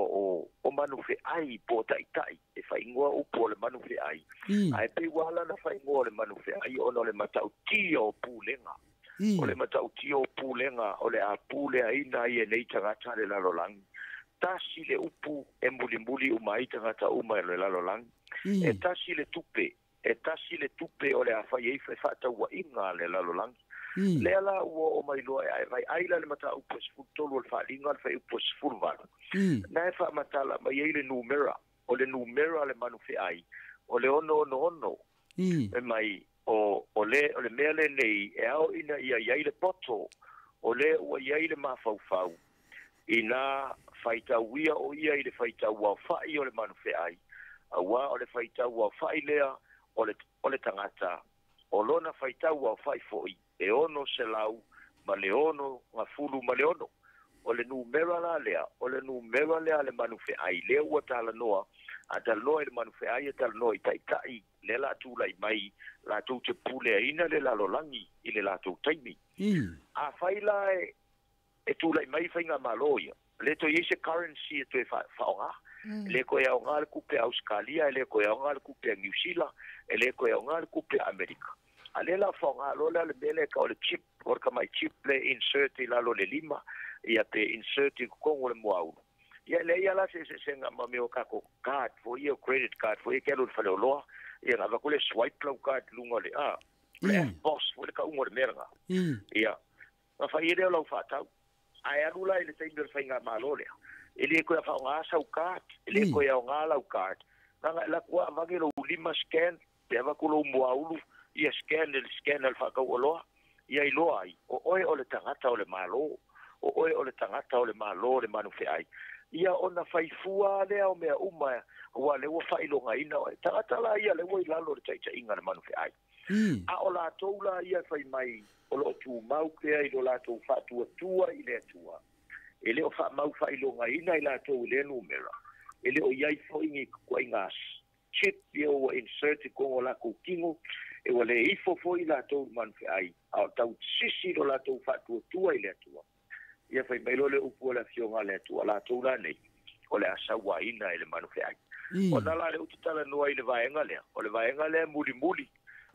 o manufeai po o taitai, e faaigoa upu o le manufeai, ae pei ua ala ona faaigoa o le manufeai ona o le matautia o pulega. O le matautia o pulega o le a puleaina ai e nei tagata le lalolagi. Tasi le upu e mulimuli uma ai tagata uma e le lalolagi. E tasi le tupe, e tasi le tupe o le a fai ai fefaatauaiga a le lalolagi. Lea la ua oo mai loa e ae vai ai la le mataupu e 13 o le faaaliga o le fuaiupu e 18. Na e faamatala mai ai le numera, o le numera a le manufeai, o le 666. E mai, o, o le, o le mea lenei e ao ina ia i ai le poto, o le ua i ai le mafaufau, inā faitauia o ia i le faitau aofai o le manufeai, auā o le faitau aofai lea o le, o le tagata, o lona faitau aofai foi e 666. O le numera la lea, o le numera lea a le manufeai, lea ua talanoa, a talanoa i le manufeai, e talanoa i taitai, lea la tulai mai latou te puleaina le lalolagi i le latou taimi. Afai la e tulai mai faigamalo ia, le toe i ai se currency e toe faaaoga. E le toe aoga le tupe a Ausetalia, e le toe aoga le tupe a Niu Sila, e le toe aoga le tupe a Amerika. A lea la faaaoga loa lea le mea lea e tau o le chip, o le tamai chip lea e insert i lalo o le lima, ia pe insert i totonu o le muaulu. Ia e leai lava la se eseesega ma mea o tatou card foi ia, o credit card foi ia e te alu i le faleoloa, ia ona avatu lea swipe lau card i luga o le, a, o le EFTPOS foi le tauga o le mea lena. Ia, ona fai ai lea o lau faatau. Ae alu la i le taimi o le faigamalo lea, e le toe faaaoga sau card, e le toe aoga lau card, leaga e alu atu lava avane lou lima scan, pe avatu lou muaulu, ia scan e le scanner o le faatauoloa, ia iloa ai, o oe o le tagata o le Malo, o oe o le tagata o le Malo o le manufeai. Ia ona fai fua lea o mea uma, aua o lea ua faailogaina oe. Tagata la ia lea ua i lalo o le taitaiga a le manufeai. A o latou la ia e fai mai o lo o tumau pea i lo latou faatuatua i le Atua, e le o faamau faailogaina i latou i lea numera, e le o i ai foi ni ituaiga chip ia ua insert i totonu o latou tino, e ua le ifo foi i latou i le manufeai, a o tau sisi lo latou faatuatua i le Atua. Ia fai mai loa le upu a le Afioga a le Atua, latou la nei, o le a sauaina e le manufeai. Ona la lea ou te talanoa i le vaega lea, o le vaega lea e mulimuli,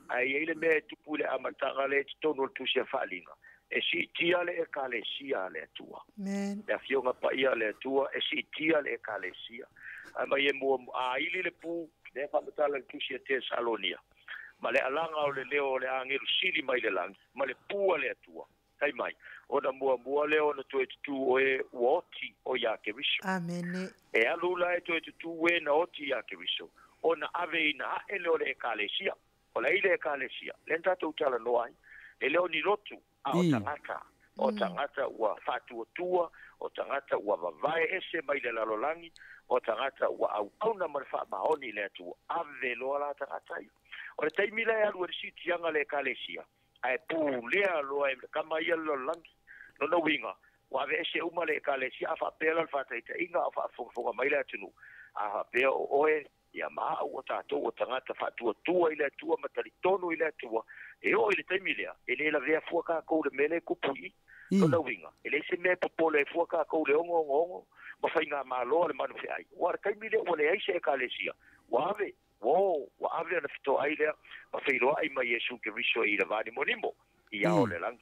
ae i ai le mea e tupu i le amataga lea i totonu o le Tusi a Faaaliga, E siitia le Ekalesia a le Atua. Amen. Le afioga paia a le Atua, e siitia le Ekalesia. Ae mai e mua aili le pu, lea faamatala i le tusi a Tesalonia. Ma le alaga o le leo o le agelu sili mai le lagi, ma le pu a le Atua. Tai mai, ona muamua lea ona toe tutū o e ua oti o iā Keriso. Amene. E alu la e toe tutū e na oti iā Keriso, ona ave ina ae lea o le Ekalesia. O le ai le Ekalesia, lea na tatou talanoa ai, e le o ni lotu, a o tagata. O tagata ua faatuatua, o tagata ua vavae ese mai le lalolagi, o tagata ua auauna ma le faamaoni i le Atua. Ave loa la tagata ia. O le taimi la e alu ai le siitiaga le Ekalesia, ae pulea loa e le kama ia le lalolagi. Lona uiga, ua aveese uma le Ekalesia, a faapea la le faataitaiga a o faafogafoga mai le atunuu, a faapea o oe, ia ma a'u o tatou o tagata faatuatua i le Atua ma talitonu i le Atua, e oo i le taimi lea, e le lavea fua tatou i le mea lea e tupu i i. Lona uiga, e leai se mea e popole ai fua tatou i le 666 ma faigamalo a le manufeai, aua o le taimi lea ua leai se Ekalesia, ua ave, ua o, ua ave ona fetoai lea ma feiloai ma Iesu Keriso i le vanimonimo i ao o le lagi.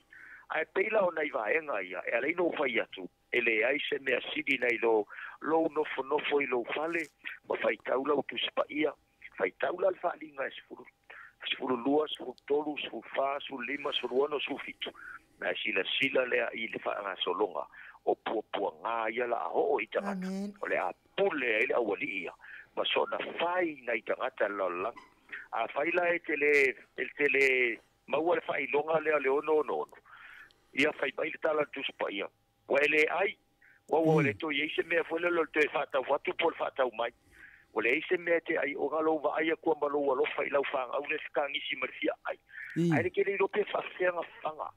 Ae pei la o nai vaega ia e ala ai ona ou fai atu, E leai se mea sili nai lo lou nofonofo i lou fale ma faitau lau Tusi Paia. Faitau la le faaliga e 10, 12, 13, 14, 15, 16, 17. Na e silasila lea i le faagasologa o puapuaga ia la a oo i tagata. O le a pule ai le aualii ia ma sona fai nai tagata le lalolagi. Afai la e te le, e te le maua le faailoga lea o le 666, ia fai mai le tala a le Tusi Paia, Ua e le ai, ua ua le toe i ai se mea foi lele o le toe faatau atu po o le faatau mai. Ua leai se mea e te ai ona lou vaai atua ma lou alofa i lau fanau lea fekagisi ma le fia ai. Ae le te le iloa pe faafefea ona faga.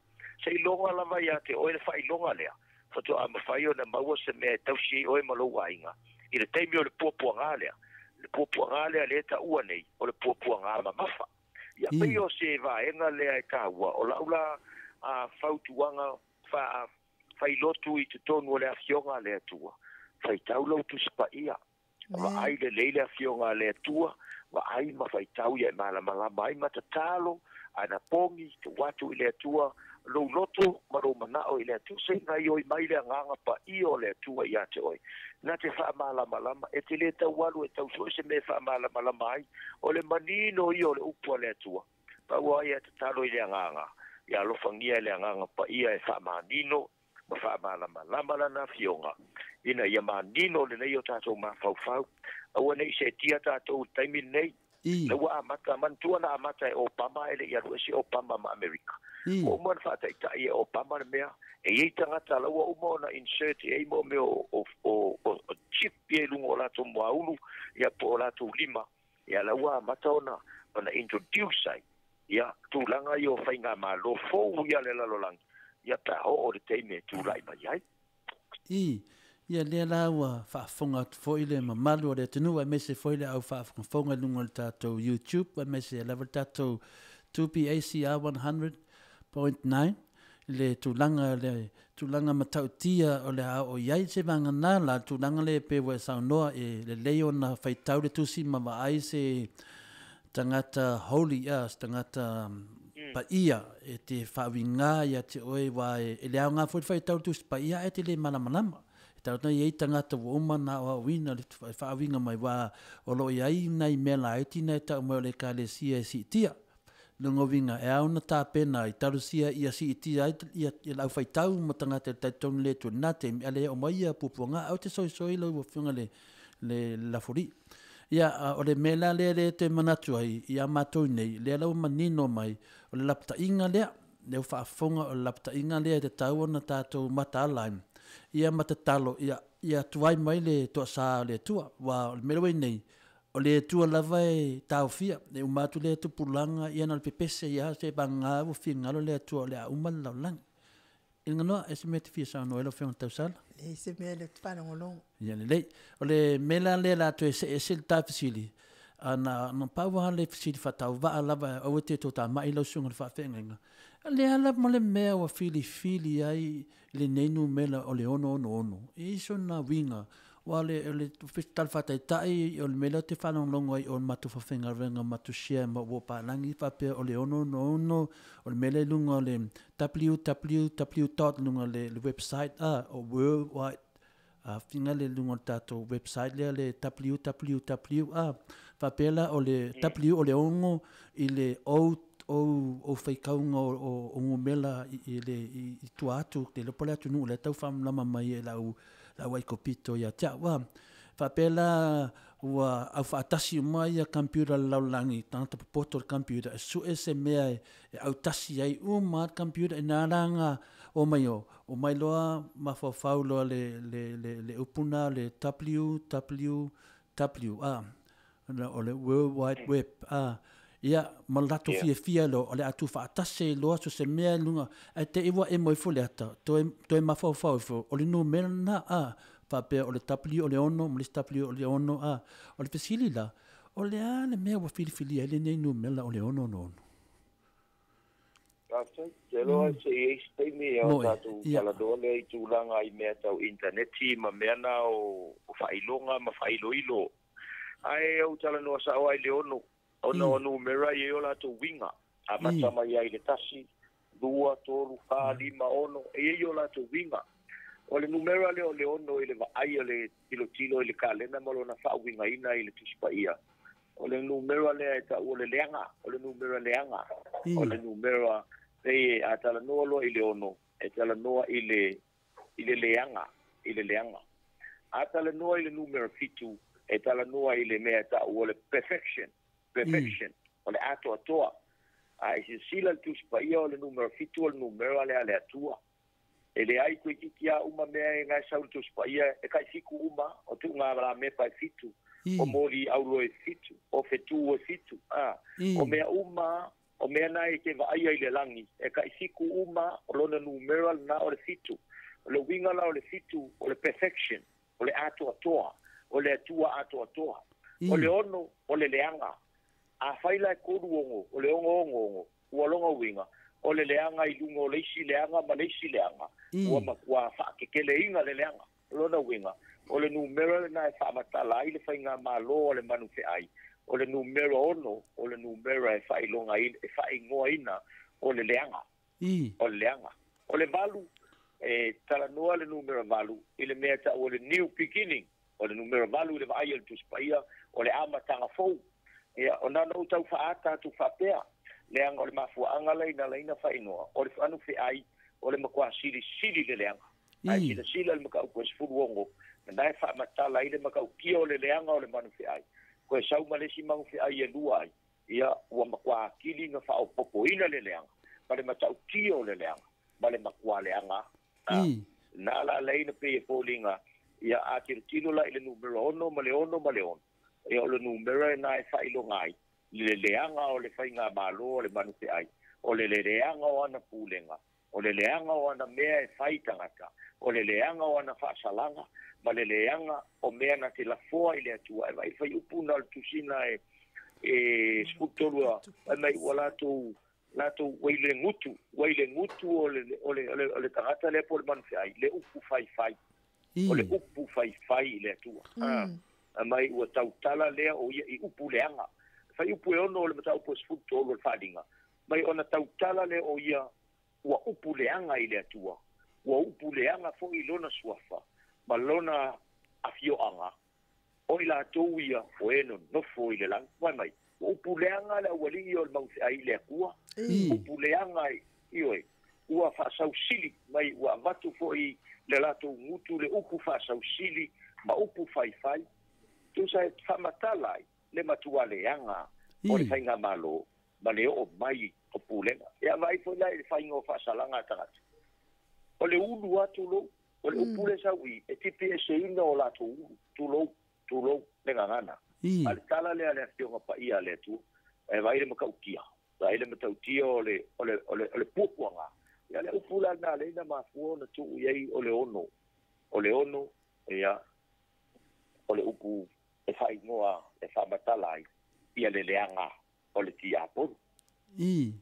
Seiloga lava ia te oe le faailoga lea, faatoa mafai ona maua se mea e tausi ai oe ma lou aiga i le taimi o le puapuaga lea. Le puapuaga lea lea e taua nei, o le puapuaga mamafa. Ia pei o se vaega lea e taua, o lau la fautuaga failotu i totonu o le Afioga a le Atua, faitau lau Tusi Paia, vaai lelei le Afioga a le Atua, vaai ma faitau ia e malamalama ai ma tatalo, anapogi, tuu atu i le Atua lou loto ma lou manao i le Atua, se i gaioi mai le Agaga Paia o le Atua ia te oe, na te faamalamalama, e te le tau alu e tau sue se mea e faamalamalama ai, o le manino ia o le upu a le Atua. Pau ai e tatalo i le Agaga, ia alofagia e le Agaga Paia e faamanino ma faamalamalama Lana Afioga, ina ia manino lelei o tatou mafaufau. Aua ne i seetia tatou i le taimi lenei, la ua amata, manatua na amata e Obama ae le i alu ese Obama ma Amerika. Ua uma ona faataitai e Obama le mea, e i ai tagata la ua uma ona insert i ai mo mea o chip ia i luga o latou muaulu ia po o latou lima, ia la ua amata ona introduce ai ia tulaga ia o faigamalo fou ia a le lalolagi, ia pe a oo le taimi e tulai mai ai. Ii, Ia lea la ua faafofoga atu foi le mamalu o le atunuu aemaise foi le au faafogafoga i luga o le tatou YouTube aemaise lava le tatou 2PACR 100.9 i le tulaga le tulaga matautia o le a oo i ai se vagana la le tulaga lea pei ua e saunoa e lelei ona faitau le tusi ma vaai se tagata holy, se tagata paia e te faauiga ia te oe aua e le aoga foi le faitau le tusi paia ae te le malamalama. E tatau ona i ai tagata ua uma ona aoaoina le faauiga mai aua o lo o i ai nai mea laiti na e tau mai o le Ekalesia e siitia. Lona uiga, e ao ona tapena ai, talosia ia siitia ai le aufaitau ma tagata e talitonu le Atua i lena taimi, a le oo mai ia puapuaga, aua te soisoi lau Afioga i le Lafolii. Ia, o le mea la lea lea e toe manatu ai ia matou nei, lea la ua manino mai, o le lapataiga lea, lea ua faafofoga o le lapataiga lea e tatau ona tatou mataala ai, ia ma tatalo ia tuai mai le toasa o le Atua. Aua o le mea lea ua i ai nei, o le Atua lava e taofia, e uma atu lea tupulaga, ia na o le pepese ai lava se vagana ua finagalo le Atua o le a uma le lalolagi. I le ganoa, e se mea e te fia saunoa ai lau Afioga i le Tausala? Leai se mea lea ou te faalogologo. Ia lelei. O le mea la lea o le a toe see ese le ta fesili, na pau lava le fesili faatauvaa lava, aua e te toatamai lau susuga i le faafeagaiga, le a lava le mea ua filifili ai lenei numera o le 666? E i ai sona uiga? Ua le o le tala faataitai o le mea lea ou te faalogologo ai o le matou faafaigaluega matou share ma ua palagi faapea o le 666 o le mea lea i luga o le www dot luga o le website a o world wide figa le luga o le tatou website lea le www a faapea la o le W o le 6 i le O o faitauga o numera i le i tua atu te iloa po o le atunuu lea e tau faamalamalama mai e lau lau aikopito ia te au a. Faapea la ua aufaatasi uma ia computer a le lalolagi, tagata popoto i le computer e sue se mea e autasi ai uma lava le computer ina la na omai o omai loa mafaufau loa le le le le upu lena le www a o le World Wide Web a ia ma le latou fiafia loa o le a tuufaatasi ai loa so o se mea i luga ae te i ua emo ifo le ata toe toe mafaufau ifo o le numera lena a faapea o le W o le 6 ma le isi W o le 6 a o le fesili la o le a le mea ua filifilia ai lenei numera o le 666? Faafetai. Ou te iloa se i ai se taimi ona tatou talanoa lea i tulaga i mea tau initaneti ma mea na o faailoga ma faailoilo. Ae ou talanoa sao lava i le 6, ona o numera e i ai o latou uiga, amata mai ai i le 1, 2, 3, 4, 5, 6, e i ai o latou uiga. O le numera lea o le 6 i le vaai o le tilotilo i le kalena ma lona faauigaina i le Tusi Paia, o le numera lea e tau o le leaga, o le numera leaga, o le numera pei a talanoa loa i le 6, e talanoa i le i le leaga, i le leaga. A talanoa i le numera 7, e talanoa i le mea e tau o le perfection, perfection, o le atoatoa. A e silasila i le Tusi Paia o le numera 7 o le numera lea a le Atua. E leai toeitiiti a uma mea e gae sau i le Tusi Paia, e kai fiku uma, o tuuga lamepa e fitu, o moli aulo e fitu, o fetu e fitu, a, o mea uma, o mea na e te vaaia i le lagi, e kai fiku uma, o lona numera lena o le fitu. O le uiga la o le fitu, o le perfection, o le atoatoa, o le Atua atoatoa. O le 6, o le leaga. Afai la e 36, o le 666, ua lona uiga, o le leaga i luga o le isi leaga ma le isi leaga, ua matua faakekeleina le leaga. O lona uiga, o le numera lena e faamatala ai le faigamalo a le manufeai, o le numera 6, o le numera e faailogaina, e faaigoaina o le leaga. O le leaga. O le 8, e talanoa le numera 8 i le mea e tau o le new beginning, o le numera 8 i le vaai a le Tusi Paia, o le amataga fou. Ia, o na ona ou tau faaata atu faapea, leaga o le mafuaaga lea ina laina faaigoa, o le anufeai, o le matua silisili le leaga. Ae silasila i le mataupu e 16, lena e faamatala ai le matautia o le leaga o le manufeai. Toe sau ma le isi manufeai e lua ai, ia, ua matua atili na faaopoopoina le leaga, ma le matautia o le leaga, ma le matua leaga. Na la laina pei e foliga, ia, a tilotilo la i le numera 6 ma le 6 ma le 6, ia o le numera lena e faailoga ai le leaga o le faigamalo o le manufeai, o le leaga o ana pulega, o le leaga o ana mea e fai tagata, o le leaga o ana faasalaga, ma le leaga o mea na te lafoa i le Atua. E vaai faiupu na o le tusina e 13 a mai ua latou latou ua i le gutu, ua i le gutu o le o le o le tagata lea po o le manufeai, le upu faifai. O le upu faifai i le Atua. A mai ua tautala lea o ia i upu leaga. Faiupu e 6 o le mataupu e 13 o le Faaaliga, mai ona tautala lea o ia ua upu leaga i le Atua, ua upu leaga foi i lona suafa ma lona afioaga, o i latou ia o e nonofo i le lagi. Fai mai, ua upu leaga le aualii o le maufeai i le Atua, upu leaga ioe, ua faasausili mai, ua avatu foi le latou gutu le upu faasausili ma upu faifai, tusa e faamatala ai le matua leaga o le faigamalo ma le oo mai o pulega. Ia vaai foi la i le faiga o faasalaga a tagata. O le ulu lava tulou, o le upu lea sau i, e tipieseina o latou ulu, tulou, tulou, le gagana. A o le tala lea a le Afioga Paia a le Atua, e vaai le matautia, vaai le matautia o le, o le, o le, o le puapuaga. Ia le upu la lena lea na mafua ona tuu i ai o le 6, o le 6, ia, o le upu e faaigoa e faamatala ai ia le leaga o le tiapolo. I.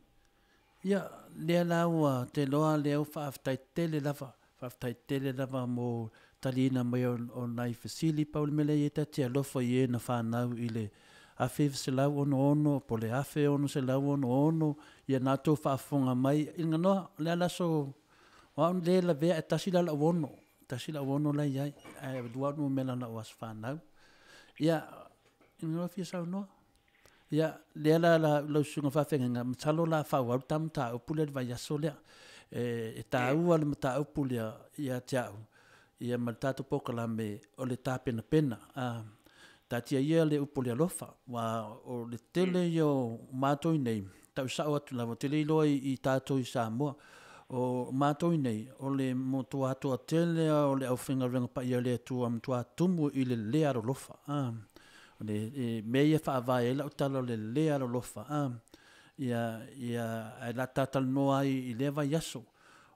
Ia, lea la ua te iloa lea ua faafetai tele lava, faafetai tele lava mo taliina mai o nai fesili. Pau le mea lea ia ta te alofa i e na fanau i le 1966 po o le 1666, ia na outou faafofoga mai. I le ganoa, o le a le aso, o au lea e lavea e tasi la lau ono, tasi lau ono la e i ai, ae lua au numera o lau aso fanau. Ia, i le ganoa fia saunoa. Ia, lea la lau susuga faafeagaiga, masalo o le a faaauau le ta mataupu lea i le vaiaso lea. E taua le mataupu lea ia te au, ia ma le tatou polokalame o le tapenapena. Taatia ia le upu o le alofa, aua o le tele ia o matou i inei, tau sao atu lava, ou te le iloa i tatou i Samoa, o matou i inei, o le matua toatele lava o le aufaigaluega paia a le Atua e matua tumu i le le alolofa. O le mea ia e faavae ai lau tala o le le alolofa, ia, ia, ae o le a ta talanoa ai i lea vaiaso,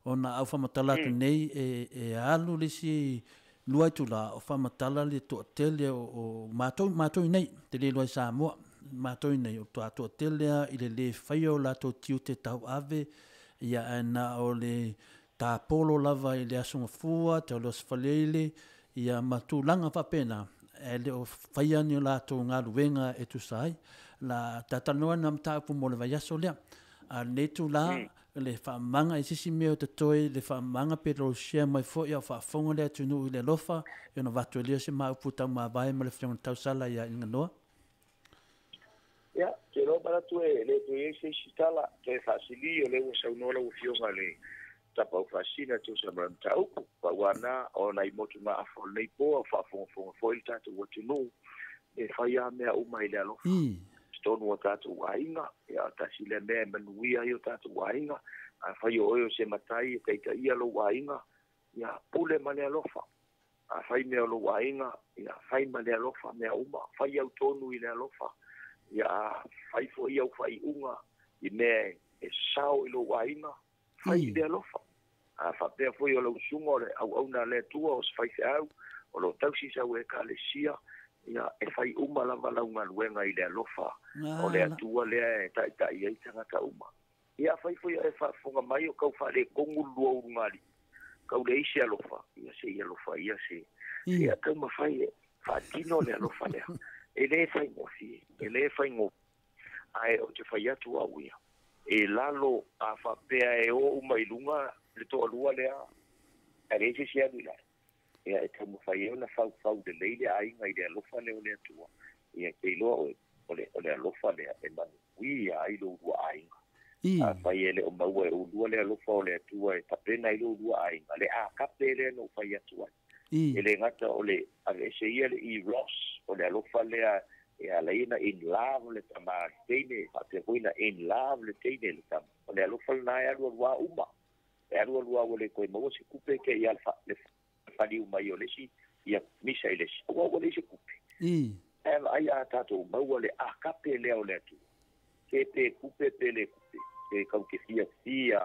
ona a ou faamatala atu nei, e alu le isi lua itula o faamatala le toatele o matou, matou i inei, ou te le iloa i Samoa, matou i inei, o le toatele lava i le le faia o latou tiute tauave, ia ae na o le tapolo lava i le Aso Gafua, tau le Aso Faraile, ia ma tulaga faapena, ae le o faia ni a latou galuega e tusa ai. La ta talanoa i lena mataupu mo le vaiaso lea. A o lenei itula, le faamamaga i se isi mea o totoe, le faamamaga pe lo share mai foi a o faafofoga le atunuu i le alofa, ia ona avatu ai lea o se ma upu taumavae ma le Afioga i le Tausala ia Inaganoa. Ia, ou te iloa manatu e le toe i ai se isi tala toe faasili, o lea ua saunoa lau Afioga i le Tapaau Faasisina e tusa ma le mataupu. Pau lava lena o nai motugaafa o lenei po a o faafogafoga foi le tatou atunuu, e fai lava mea uma i le alofa. Totonu o tatou aiga, ia tasi lea mea e manuia ai o tatou aiga. Afai o oe o se matai e taitaia lou aiga, ia pule ma le alofa. Afai mea o lou aiga, ia fai ma le alofa mea uma, fai au tonu i le alofa. Ia fai foi au faaiuga i mea e sao i lou aiga, fai i le alofa. A faapea foi o lau susuga o le auauna a le Atua, o se faifeau, o lo o tausi sau Ekalesia, ia, e fai uma lava lau galuega i le alofa o le Atua lea e taitai ai tagata uma. Ia, afai foi o e faafofoga mai o kau faaletonu le lua ulugalii, kau leai se alofa, ia se i alofa ia se, ia taumafai e faatino le alofa lea. E le faigofie, e le faigofie, ae ou te fai atu au ia, e lalo a faapea e o uma i luga le toalua lea, ae leai se isi e alu i lalo, ia e taumafai ai ona faufau lelei le aiga i le alofa lea o le Atua, ia e te iloa oe, o le, o le alofa lea e manuia ai lo ulua aiga. Afai e le o maua e ulua le alofa o le Atua e tapena ai lo ulua aiga, le agape lea na ou fai atu ai. E le gata o le aveese ia le eros, o le alofa lea e ala ai ona in love le tama i le teine, faapea foi ona in love le teine i le tama. O le alofa lena e alualu lava uma. E alualu lava ua le toe maua se kupe te i a le faliu mai o le isi ia misa i le isi, aua ua leai se kupe. Ae vaai a tatou maua le agape lea o le Atua, ke pe kupe pe le kupe, pe kau te fiafia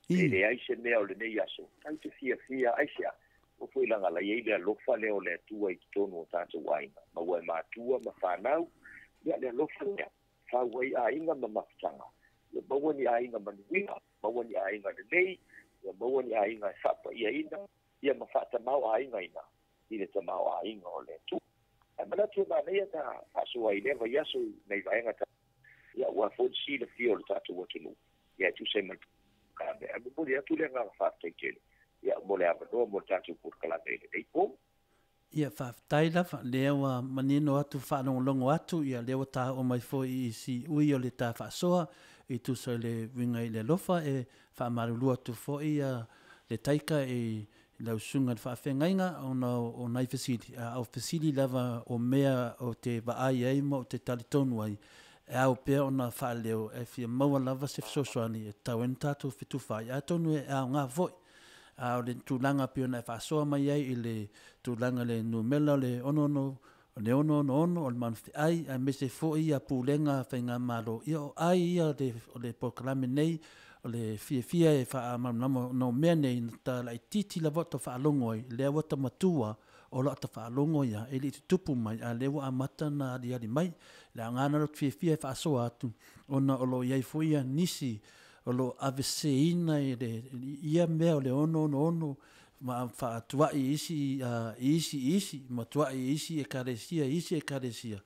E leai se mea o lenei aso, tatou te fiafia aisea? Ua foi laga la i ai le alofa lea o le Atua i totonu o tatou aiga, maua e matua ma fanau, ia le alofa lea, fau ai aiga ma mafutaga, ia maua ni aiga manuia, maua ni aiga lelei, ia maua ni aiga e faapaiaina, ia ma faatamaoaigaina i le tamaoaiga o le Atua. Ae manatu e manaia ta faasoa i lea vaiaso i nai vaega ta, ia aua foi le silafia o le tatou atunuu, ia e tusa ai ma le polokalame. Ae momoli atu le agaga faafetai tele, ia mo le avanoa mo le tatou polokalame i lenei po. Ia faafetai lava, lea ua manino atu faalogologo atu, ia lea ua tao'o mai foi i siui o le ta faasoa i tusa i le uiga i le alofa, e faamalulu atu foi ia le taika i lau susuga i le faafeagaiga ona o nai fesili, a o fesili lava o mea ou te vaai ai ma ou te talitonu ai, e ao pea ona faaleo e fia maua lava se fesoasoani e tatau ai ona tatou fetufaai, atonu e aoga foi. A o le tulaga e pei ona e faasoa mai ai i le tulaga i le numera o le 66 O le 666 o le Manufeai aemaise foi ia Pulega a Faigamalo, ia o ai ia o le polokalame nei, o le fiafia e faamalamalama ona o mea nei na ta laitiiti lava o ta faalogo ai, lea ua ta matua o la ta faalogo ia e le i tutupu mai a lea ua amata ona aliali mai. Le aoga lena o le fiafia e faasoa atu ona o lo o i ai foi ia nisi o lo o aveseina i le ia mea o le 666. ma faatua'i i isi i isi i isi ma tua'i i isi ekalesia i isi ekalesia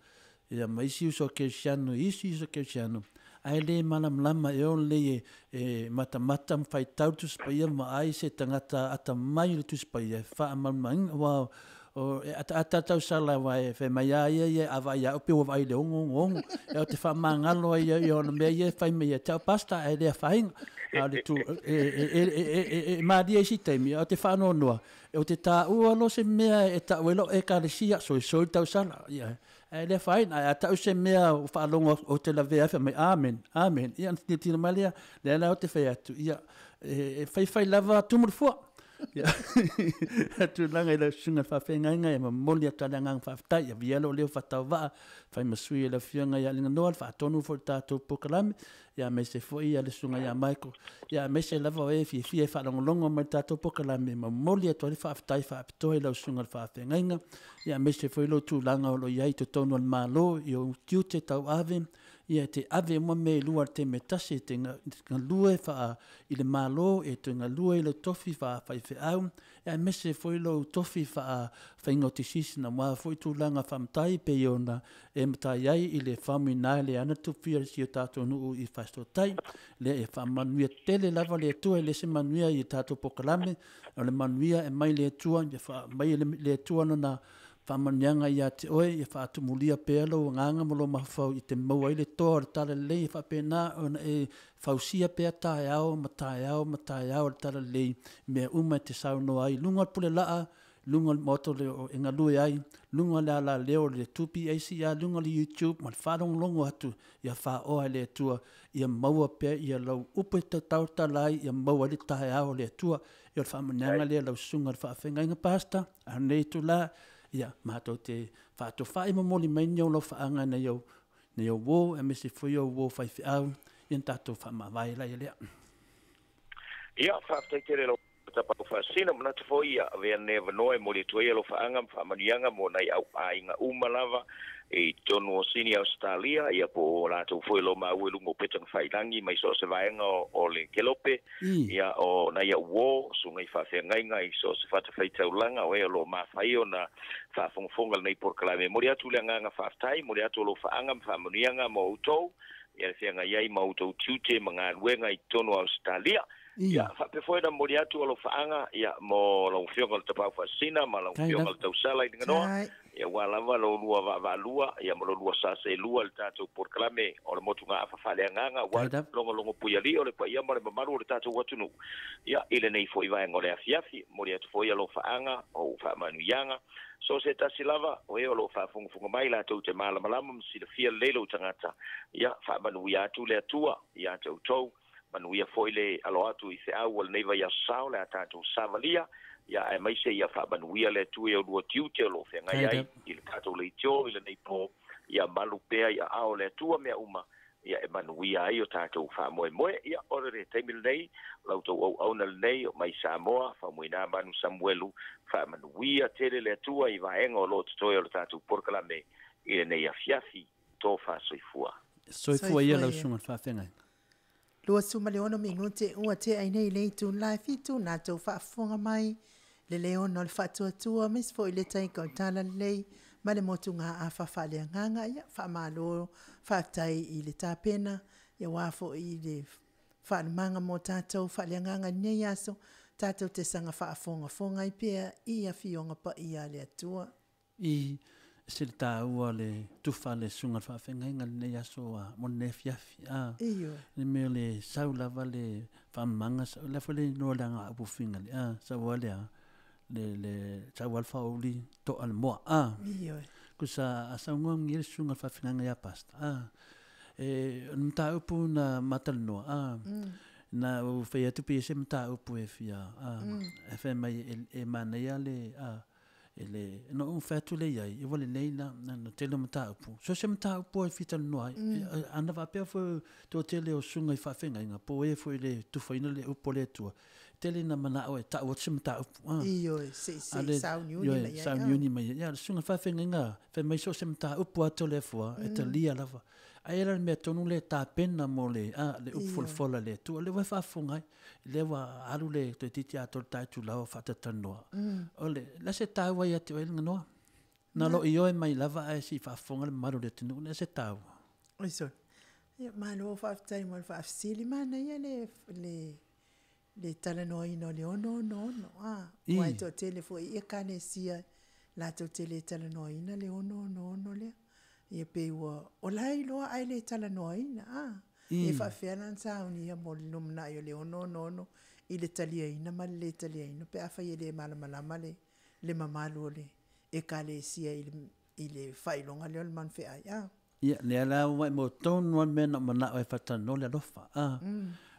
ia ma isi uso kerisiano i isi uso kerisiano ae le malamalama e o lelei e e matamata ma faitau le Tusi Paia ma vaai se tagata atamai i le Tusi Paia e faamalumaina aua o e ataata le tausala aua e fai mai lava ia ia a vaai ia au pei ua vaai i le ogo ogo ogo e ou te faamagalo ai ia ona mea ia e fai mai ia te au pastor ae le afaina a o le tu e e e e e e malie i isi taimi ae ou te faanoanoa ou te taua loa se mea e tau ai lau ekalesia soisoi le tausala ia ae le afaina ae a tau se mea ua faalogo atu ou te lavea ai fai mai amen amen ia ona tilotilo mai lea lea la ou te fai atu ia e faifai lava tumu le fua ia tulaga i lau susuga i le faafeagaiga e momoli atu lava le agaga faafetai ia avia lou leo faatauvaa fai ma sui o le afioga ia Aliganoa le faatonu foi i le tatou polokalame ia aemaise foi ia le susuga ia Michael ia aemaise lava o e fiafia e faalogologo mai i le tatou polokalame e momoli atu ai le faafetai faapitoa i lau susuga i le faafeagaiga ia aemaise foi lou tulaga o lo o i ai i totonu o le Malo i ou tiute tauave ia e te ave uma mea e lua i le taimi e tasi e te galue faa i le Malo e te galue i lou tofi faa-faifeau aemaise foi lou tofi faa-faigautisisi aua foi tulaga faamatai pei ona e matai ai i le faumuina le ana tupi a si o tatou nuu i Fasitotai. Lea e faamanuia tele lava le Atua e le se manuia i tatou polokalame, o le manuia e mai le Atua, ia faamai e le Atua lona faamanuiaga ia te oe, ia faatumulia pea lou agaga ma lou mafaufau i te maua ai le toa o le talalelei e faapena ona e fausia pea taeao ma taeao ma taeao le talalelei mea uma e te saunoa ai i luga o le pulelaa luga o le maota e galue ai, luga o le alaleo o le 2PACR, luga o le YouTube ma le faalogologo atu ia faaoa e le Atua ia maua pea ia lau upu e tautala ai ia maua ai le taeao o le Atua. Ia o le faamanuiaga lea lau susuga i le faafeagaiga Pastor, a lenei itula, ia matou te faatofai momoli mai ni ou laufaaga nai au nei au uo aemaise foi au uo faifeau, ia na tatou faamavae laia lea. Ia, faafetai tele lau Tapau Faasina, manatu foi ia avea lenei avanoa e momoli atu ai alofaaga ma faamanuiaga mo nai au aiga uma lava i totonu o Sini Ausetalia, ia po o latou foi o lo o maua i luga o upega tafailagi mai so o se vaega o le kelope, ia o nai au uo, susuga i faafeagaiga i so o se fatafaitaulaga o e o lo o mafai ona faafogafoga lenei polokalame. E momoli atu le agaga faafetai, momoli atu alofaaga ma faamanuiaga mo outou, ia le feagai ai ma outou tiute ma galuega i totonu o Ausetalia. Ia, faapea foi ona momoli atu alofaaga ia mo lau Afioga i le Tapaau Faasisina ma lau Afioga i le Tausala i Liganoa, ia aua lava lo oulua vaavaalua ia ma lo oulua sa seelua i le tatou polokalame o le motugaafa faaleagaga aua le logologo puialii o le paia ma le mamalu o le tatou atunuu ia i lenei foi vaega o le afiafi. Momoli atu foi alofaaga o faamanuiaga so o se tasi lava o e o lo o faafogafoga mai latou te malamalama ma silafia lelei lou tagata ia faamanuia atu le Atua ia te outou. Manuia foi le alo atu i feau o lenei vaiaso sao le a tatou savalia, ia aemaise ia faamanuia le Atua i oulua tiute o lo o feagai ai i le tatou leitio i lenei po, ia malu pea i aao o le Atua mea uma, ia e manuia ai o tatou faamoemoe. Ia o le taimi lenei, o la outou auauna lenei o mai Samoa, Faumuina Manu Samuelu, faamanuia tele le Atua i vaega o lo o totoe o le tatou polokalame i lenei afiafi. Tofa soifua. Soifua ia lau susuga i le faafeagaiga. 26 minute ua tea ai nei le itula e fitu na tou faafofoga mai le leona o le faatuatua aemaise foi le taika o le talalelei ma le motugaafa faaleagaga. Ia faamalo faafetai i le tapena ia aua foi i le faalumaga mo tatou faaleagaga i lenei aso tatou te saga faafogafoga ai pea i Afioga Paia a le Atua. I se le taua le tufa le susuga i le faafeagaiga lenei aso a mo lenei afiafi a le mea le sau lava le faamamaga le foi le igoa le aga upu finga le a sau a le a le le sau a le faauli to'a le moa a kusa a saunoa ngia le susuga i le faafeagaiga ia pastor a e o le mataupu na matalanoa a na ou fai atu pe i ai se mataupu e fia a e fai mai e manaia le a E le, na ou fai atu lea i ai, e ua lelei la, na, na tele o mataupu. So se mataupu ai fitalanoa ai, mm. ana faapea foi toatele o susuga i faafeagaiga, po o e foi le tufaina le upu a le Atua, tele ina manao e tau atu se mataupu. Ah. Ioe, se, se, sauniuni mai ai. Sauniuni mai ai. Ia, le susuga i faafeagaiga, fai mai so se mataupu atu le afua, e talia lava. Ai la mea tonu le tapena mo le le upu folafola le Atua. Le ua faafofoga ai, lea ua alu le toeitiiti atoa le ta itula o faatatalanoa. O le le se taua ia te oe le ganoa. Na lo ioe mai lava ae se i faafofoga le mamalu o le atunuu, le se taua. Oi sole. Ia malo faafetai mo le faafesili, manaia le le le talanoaina o le 666 a. Aua e toatele foi i ekalesia latou te le talanoaina le 666 lea. Ia pei ua o la e iloa ae le talanoaina a. E faapefea la ona saunia mo le lumanai o le 666 i le taliaina ma le le taliaina pe afai e le malamalama le le mamalu o le ekalesia i le i le faailoga lea o le manufeai a. Ia, lea la ua e maua tonu lava le mea na ou manao ai e faatalanoa le alofa, a.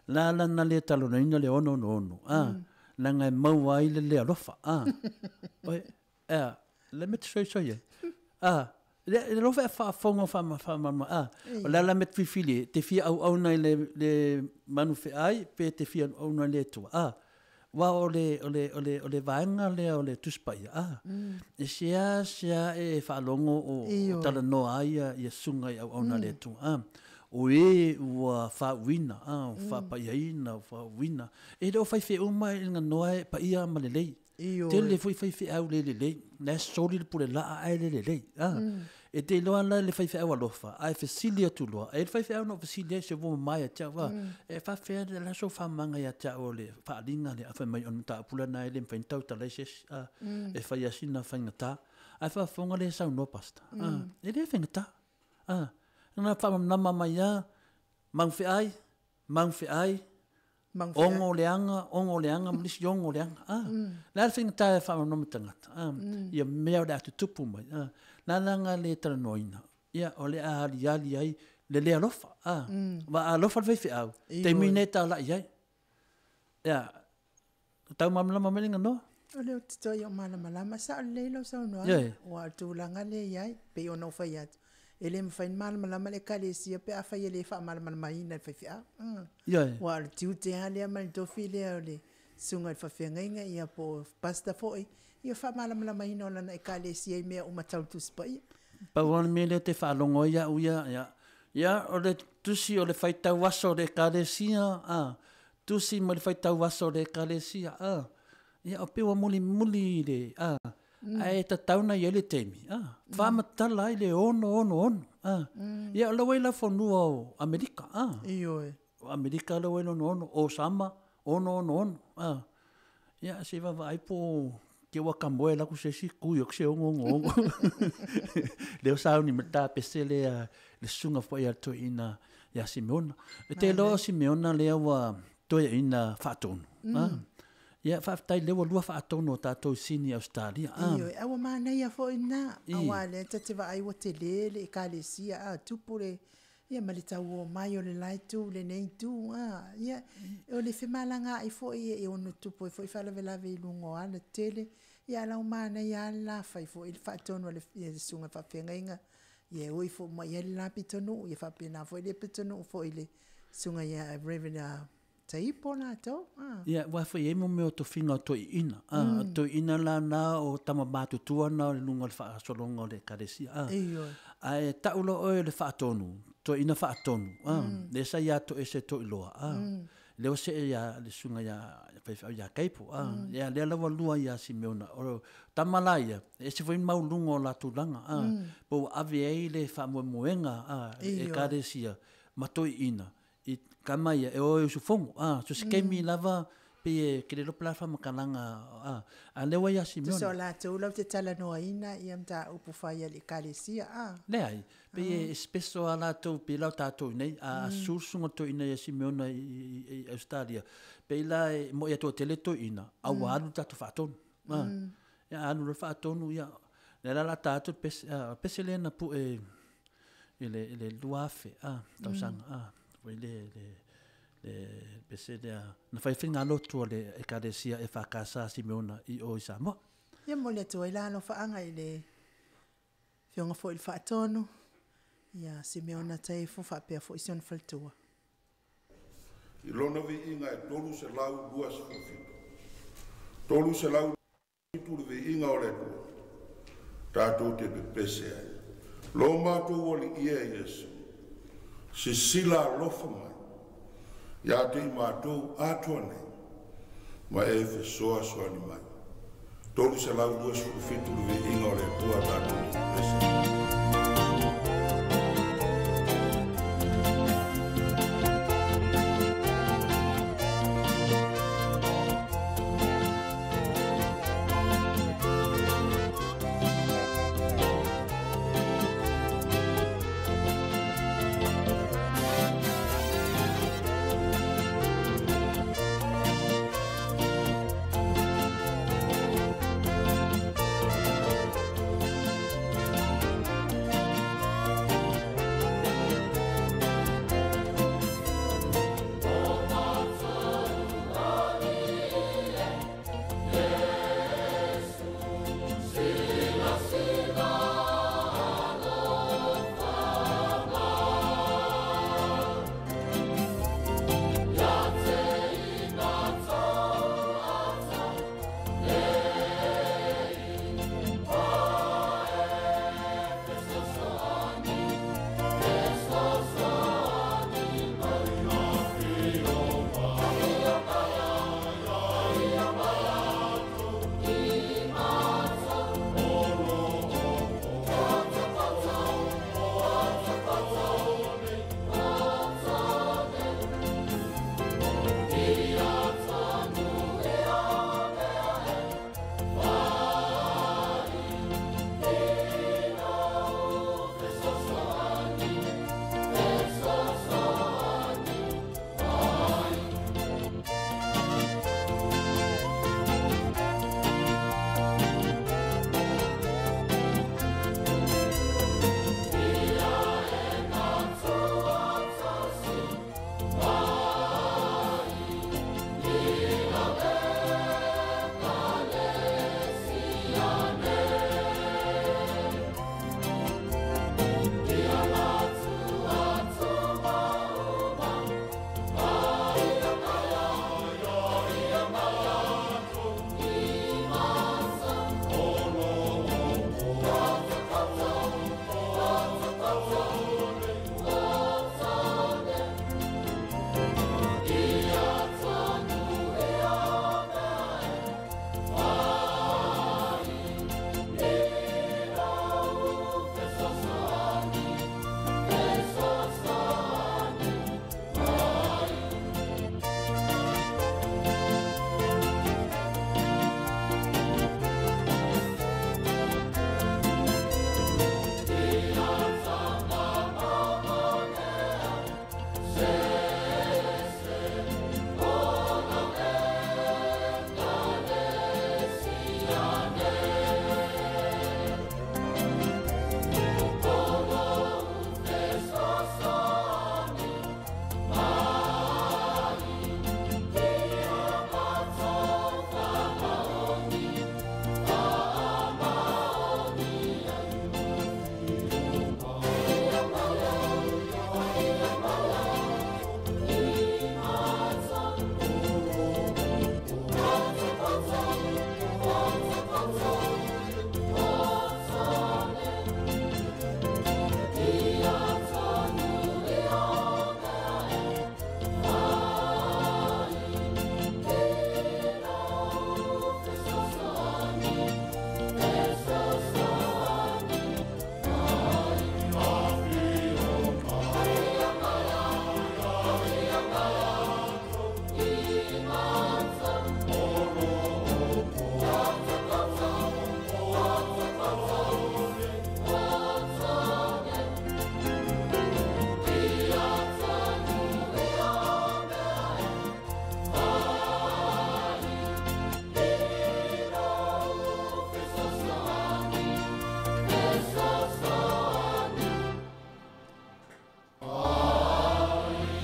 La la na le talanoaina le 666, a. Leaga e maua ai le le alofa, a. Oi, e a, le mea e te soisoi ai, a. Le alofa e faafofoga faamalamalama, a. O le a la le mea e te filifili ai, e te fia auauna i le le manufeai pe te fia auauna i le Atua, a. Aua o le, o le, o le, o le vaega lea o le Tusi Paia, a, e seasea e faalogo o, o talanoa ai ia, ia susuga i auauna a le Atua, a, o e ua faauuina, a, ua faapaiaina, ua faauuina. E le o faifeau uma i le ganoa e paia ma lelei. Tele foi faifeau le lelei, la e soli le pule laa ae le lelei, a. E te iloa la le faifeau alofa, ae fesili atu loa, e i ai le faifeau na ou fesili ai, se ua mama ia te au, a, e faapefea le a sou faamamaga ia te au o le faaaliga lea? Ae fai mai o le mataupu lena e le mafai ona tautala ai se isi, a, e fai lava sina faigata. Ae faafofoga lea e saunoa Pastor, a, e le faigata, a, na faamalamalama mai lava, magafeai, magafeai, Ogo leaga, ogo leaga ma le isi ogo leaga. A, le a le faigata e faamalamalama i tagata, a, ia mea o le a tutupu mai, a, le a la na le talanoaina, ia, o le a aliali ai le le alofa, a, aua a alofa le faifeau, taimi lenei e talai ai. Ia, tau malamalama mai le ganoa? O lea ou te toe malamalama, sao lelei lau saunoaga, aua o le tulaga lea e i ai, pei ona ou fai atu, e le mafai ona malamalama le Ekalesia pe afai e le faamalamalamaina e le faifeau. Aua o le tiute lava lea ma le tofi lea o le susuga i le faafeagaiga ia po o pastor foi, ia faamalamalamaina o lana Ekalesia i mea uma tau Tusi Paia. Pau lava le mea lea ou te faalogo ai au ia, ia, ia o le tusi o le faitau aso o le Ekalesia, a, tusi mai le faitau aso o le Ekalesia, a, ia o pei ua mulimuli i le, a, ae tatau ona i ai le taimi, a, faamatala ai le 666, a, ia o la ua i laufanua o Amerika, a, Ioe. O Amerika la ua i le 66, o Osama, 666, a, ia se i vaavaai po o te ua kamoe alu atu se isi tui atu se 666. Lea ua sauni mai le tapese lea le susuga foi a le toeaina ia Simeona. E te iloa o Simeona lea ua toeaina faatonu. A, ia faafetai lea ua lua faatonu o tatou i Sini Ausetalia. A. Ioe, a ua manaia foi lena, aua o lea ta te vaai ua tele le ekalesia, a, tupu le, ia ma le tauo mai o le la itu i lenei itu, a, ia, o le femalagaai foi e ono tupu ai foi faalavelave i luga o alatele, ia a o la ua manaia lava le la fai foi le faatonu a le susuga i le faafeagaiga, ia e ui foi mai i ai le la pitonuu, ia faapena foi le pitonuu foi i le susuga ia Reverend Taipo latou, a. Ia, aua foi e i ai mo mea o tofiga o toeaiina, a, o toeaiina la na o tama matutua na o luga o le faasologa o le Ekalesia, a. Ioe. Ae tau loa oe o le faatonu, toeaina faatonu, a, lea sa ia toese toiloa, a, lea ua see ia le susuga ia faifeau ia Keipo, a, ia lea la ua lua ia Simeona, o tama la ia, e ese foi le maualuga o la tulaga, a, po ua ave ai le faamoemoega, a, e Ekalesia ma toeaiina, i tama ia e o e usufono, a, so se taimi lava pei e ke le iloa po o le a le faamatalaga, a, a o lea ua ia Simeona. Tusa o latou lau te talanoaina ia mataupu fai a le Ekalesia, a. Leai, pei e special lava latou pei la o tatou i inei, a susu le susuga toeaina ia Simeona i Ausetalia, pei la e mo'i atu ua tele toeaina, a ua alu le tatou faatonu, a. Ia a alu loa le faatonu, ia, lea la o le a ta atu le pese, a, o le pese lea na pue i le, i le 2000 a, tausaga, a, foi le, le, le pese lea, na fai faigalotu a le Ekalesia EFKS a Simeona i o i Samoa. Ia momoli atu ai la alofaaga i le Afioga foi i le Faatonu, ia Simeona Taifu faapea foi si ona faletua. I lona viiga e 327. 307 le viiga o le Atua, tatou te pepese ai. Lo matou Alii e Iesu. Sisila alofa mai, ia te i mātou atoa nei, ma e fesoasoani mai. 327 le viiga o le Atua tatou pese.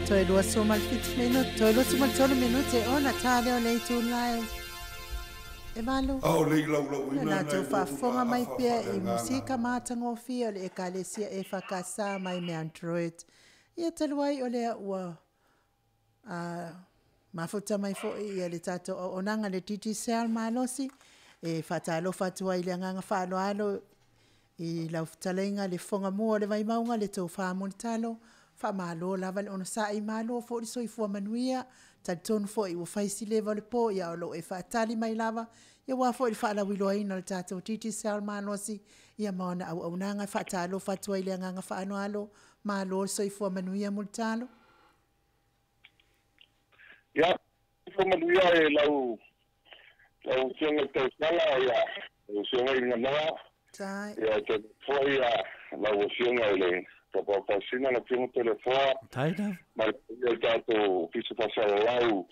Toe 27 minute, toe 23 minute ona tā leo le itu lai. E malu. Ao le lau ina na tau faafofoga mai pea i musika matagofie o le ekalesia e whakasa mai me Android. Ia talu ai o lea ua mafuta mai fo'i ia le tātou auaunaga le Digicel malosi e faatalofa atu ai i le agaga faaaloalo i lau fetalaiga le fofoga mua o le vaimauga le tou whaamulitalo Faamalo lava le onosai, malo fo'i le soifua manuia, talitonu fo'i ua fai si leva o le po, ia o loo e faatali mai lava, ia ua fo'i le faalauiloaina o le tatou Digicel malosi, ia ma ona auaunaga. Faatalofa atu ai le agaga faaaloalo, malo le soifua manuia Mulitalo. Ia, soifua manuia e lau afioga i tausala, ia lau afioga i Ganoa, ia te foi ia lau afioga i le Papapausina, lau afioga Pelefoa, ma le tatou Ofisa Faasalalau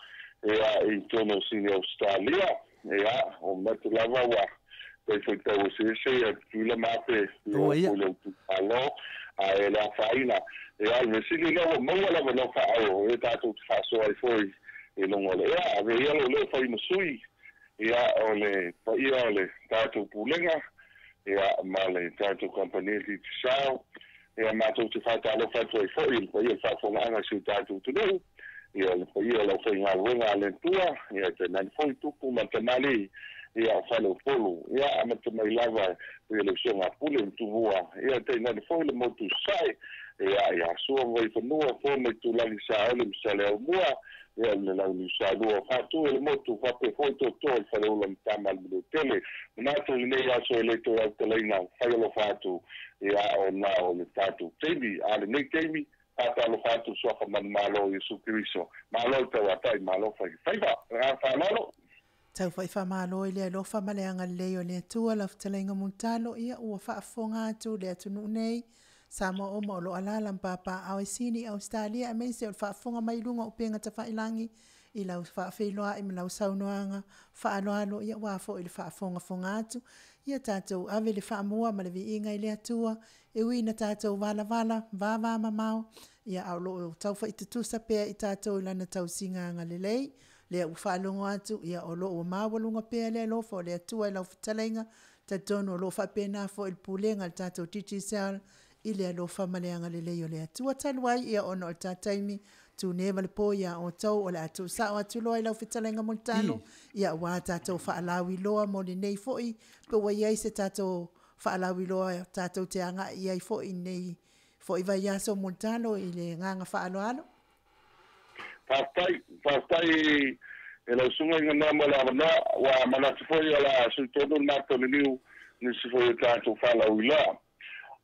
ia i totonu o Sini Australia. Ia, o manatu lava ua faitau eseese ia Tutuila ma Ape i o le utualo, a e le afaina. Ia, le mesili lea ua maua lava lau faaao e tatou te faasoa ai foi i luga o le ea. Ave ia lou leo fai ma sui, ia o le paia o le tatou pulega, ia ma le tatou kamupani Digicel. Ia matou te faatalofa atu ai foi i le paia o le faafofogaaga i si o tatou atunuu, ia le paia o le aufaigaluega a le Atua, ia tainane foi tupu ma tamalii, ia faleupolu, ia amata mai lava ia le usoga a Pule ma Tumua, ia tainane foi le motu sae, ia ia Sua ma Vaifanua, fo mai Tulagi Saole ma Saleaumua, ia le launiu salua faatu e le motu faapea foi toto le faleula ma tama le Manuatele. Manatu lenei aso e le toe autalaina fai alofa atu, ia ona o le tatou taimi, a lenei taimi faatalofa atu suafa manumalo Iesu Keriso. Malo le tauatai, malo faifaiva, agaga faaaloalo. Tau foi faamalo i le alofa ma le agalelei o le Atua lau fetalaiga Mulitalo, ia ua faafofoga atu le atunuu nei Samoa uma o lo alaala ma papaaao i Sini, Australia, aemaise o le faafofoga mai luga o upega tafailagi i lau faafeiloai ma lau saunoaga faaaloalo, ia ua foi le faafogafoga atu. Ia tatou ave le faamua ma le viiga i le Atua, e ui ina tatou valavala vavamamao, ia a o loo tau tutusa pea i tatou i lana tausiga agalelei. Lea ua faalogo atu, ia o loo ua maualuga pea le alofa o le Atua i lau fetalaiga, talitonu o loo faapena foi le pulega le tatou Digicel i le alofa ma le agalelei o le Atua. Talu ai ia ona o le tataimi tuneva le po ia outou o le a tuusao atu loa i lau fetalaiga Mulitalo, ia ua tatou faalauiloa mo lenei foi, pe ua iai se tatou faalauiloa tatou te agai i ai foi nei foi vaiaso Mulitalo i le agaga faaaloalo. Faafetai e lau susuga i Ganoa mo le avanoa, ua manatu foi o le a sui tonu le matou liliu nisi foi o tatou faalauiloa.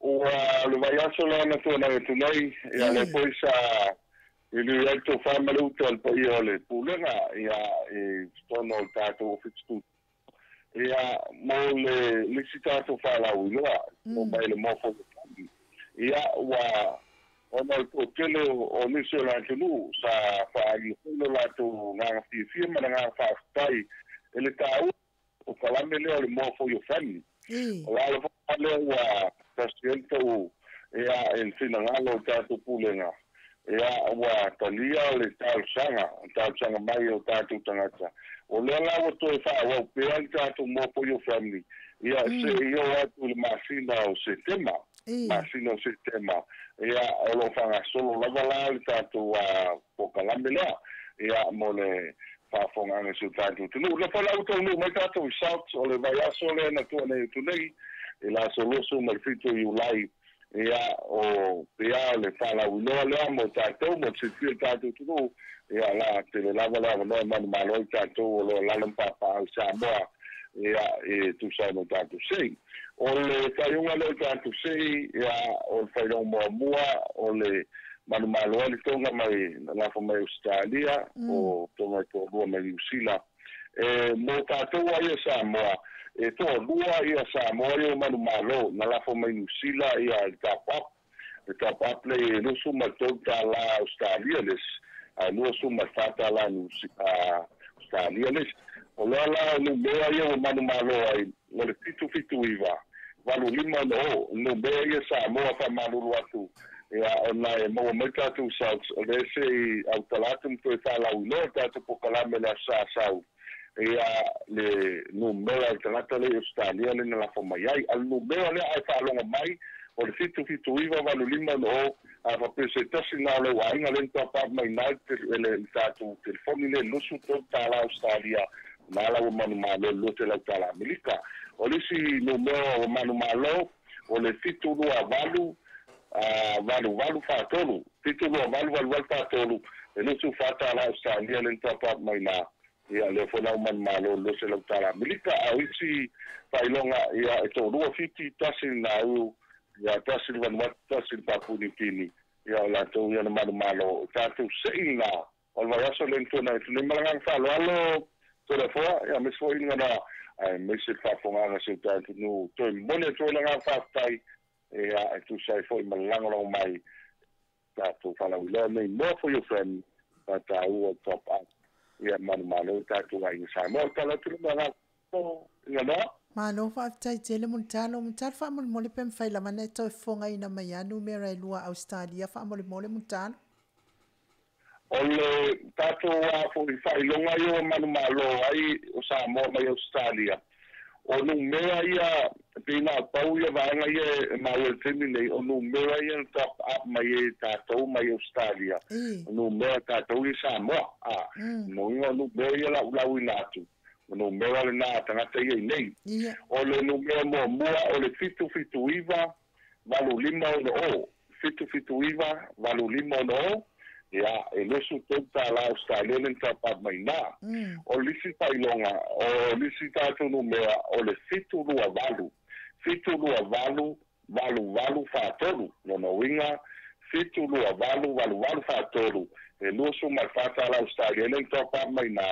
Ua le vaiaso lea na tuanai atu nei, ia le foi sa liliu ai tofa ma le uta o le paia o le pulega, ia i totonu o le tatou ofisa tu. Ia mo le lisi tatou faalauiloa, mo mai le mofo. Ia ua ona o le toatele o nisi o le atunuu sa faaali foi lo latou agaga fiafia ma le agaga faafetai e le taua o kalame lea o le More for Your Family. O la le lea ua tasi ai tou ia e le finagalo o le tatou pulega, ia ua talia le talosaga mai o tatou tagata. O lea la ua toe faaauau pea le tatou More for Your Family, ia se i oo atu i le masina o Setema. Masina o Setema, ia o loo faagasolo lava la le tatou pokalame lea, ia mo le faafofogaaga i si o tatou atunuu. Le foi la ua taunuu mai tatou i South o le vaiaso lea na tuanai atu nei i le aso 27 Iulai, ia o pea le faalauiloa lea mo tatou mo le silafia o le tatou atunuu. Ia la tele lava le avanoa e manumalo ai tatou o lo o alaala ma papaaao i Samoa, ia e tusa ai ma tatou sei. O le faaiuga lea o tatou sei, ia o le faailoga muamua o le manumalo ai le tonga mai lafo mai Australia, o tonga i toalua mai Niu Sila. E mo tatou ai ia Samoa, e toalua ia Samoa ia o manumalo na lafo mai Niu Sila ia le top up. Le top up le e $23 Australia lesi, a $24 Niu Australia lesi. O lea la o numea ia ua manumalo ai, o le 779 85 numea ia Samoa faamalulu atu, ia ona e maua mai tatou South o le se i autala atu ma toe faalauiloa tatou pokalame le aso sasau, ia le numea o le tagata lea i Australia le na lafo mai ai. A le numea lea ae faalogo mai o le 779 85 a faapea se tasi na o lau aiga lea na top up mai na le tatou telefoni lea $23 Australia na la ua manumalo le $200 Amerika. O le isi numea o manumalo o le 728 8 8 4 3 7 2 8 8 8 4 3 e 24 tālā Australia le top up mai nā. Ia lea foi lau manumalo 200 tālā Amerika a o isi faailoga ia e toalua Fiti tasi le Nauru ia tasi le Vanuatu tasi le Papua Niukini ia o latou ia na manumalo o tatou se'i lenā o le vaiaso lea na tuanai atu nei ma le agaga faaaloalo Toleafoa ia aemaise foi iliga aemaise le faafofogaaga a si o ta atunuu toe momoli atu ai le agaga faafetai ia e tusa ai foi ma le lagolago mai tatou faalauiloa nei more for your family faataua top up ia manumalo i tatou aiga Samoa. Tala atu le agaga Ina Malo faafetai tele Mulitalo. Mulitalo faamolemole pe mafai lava ona e toe fofogaina mai a numera e lua Australia faamolemole Mulitalo. O le tatou a foi faailoga ia ua manumalo ai o Samoa mai Ausetalia, o numera ia pei na o pau ia vaega ia e maua i le taimi nei, o numera ia na top up mai ai e tatou mai Ausetalia, o numera tatou ia i Samoa. A, lona uiga o numera ia laulauina atu, o numera lena a tagata ia i nei. O le numera muamua o le 779 85 60, 779 85 60, ia, e 23 tālā Ausetalia lea na top-up mai i ina. O le isi faailoga, o le isi tatou numera, o le 728, 728 88 43. Lona uiga, 728 88 43, e 24 tālā Ausetalia lea na top-up mai i ina,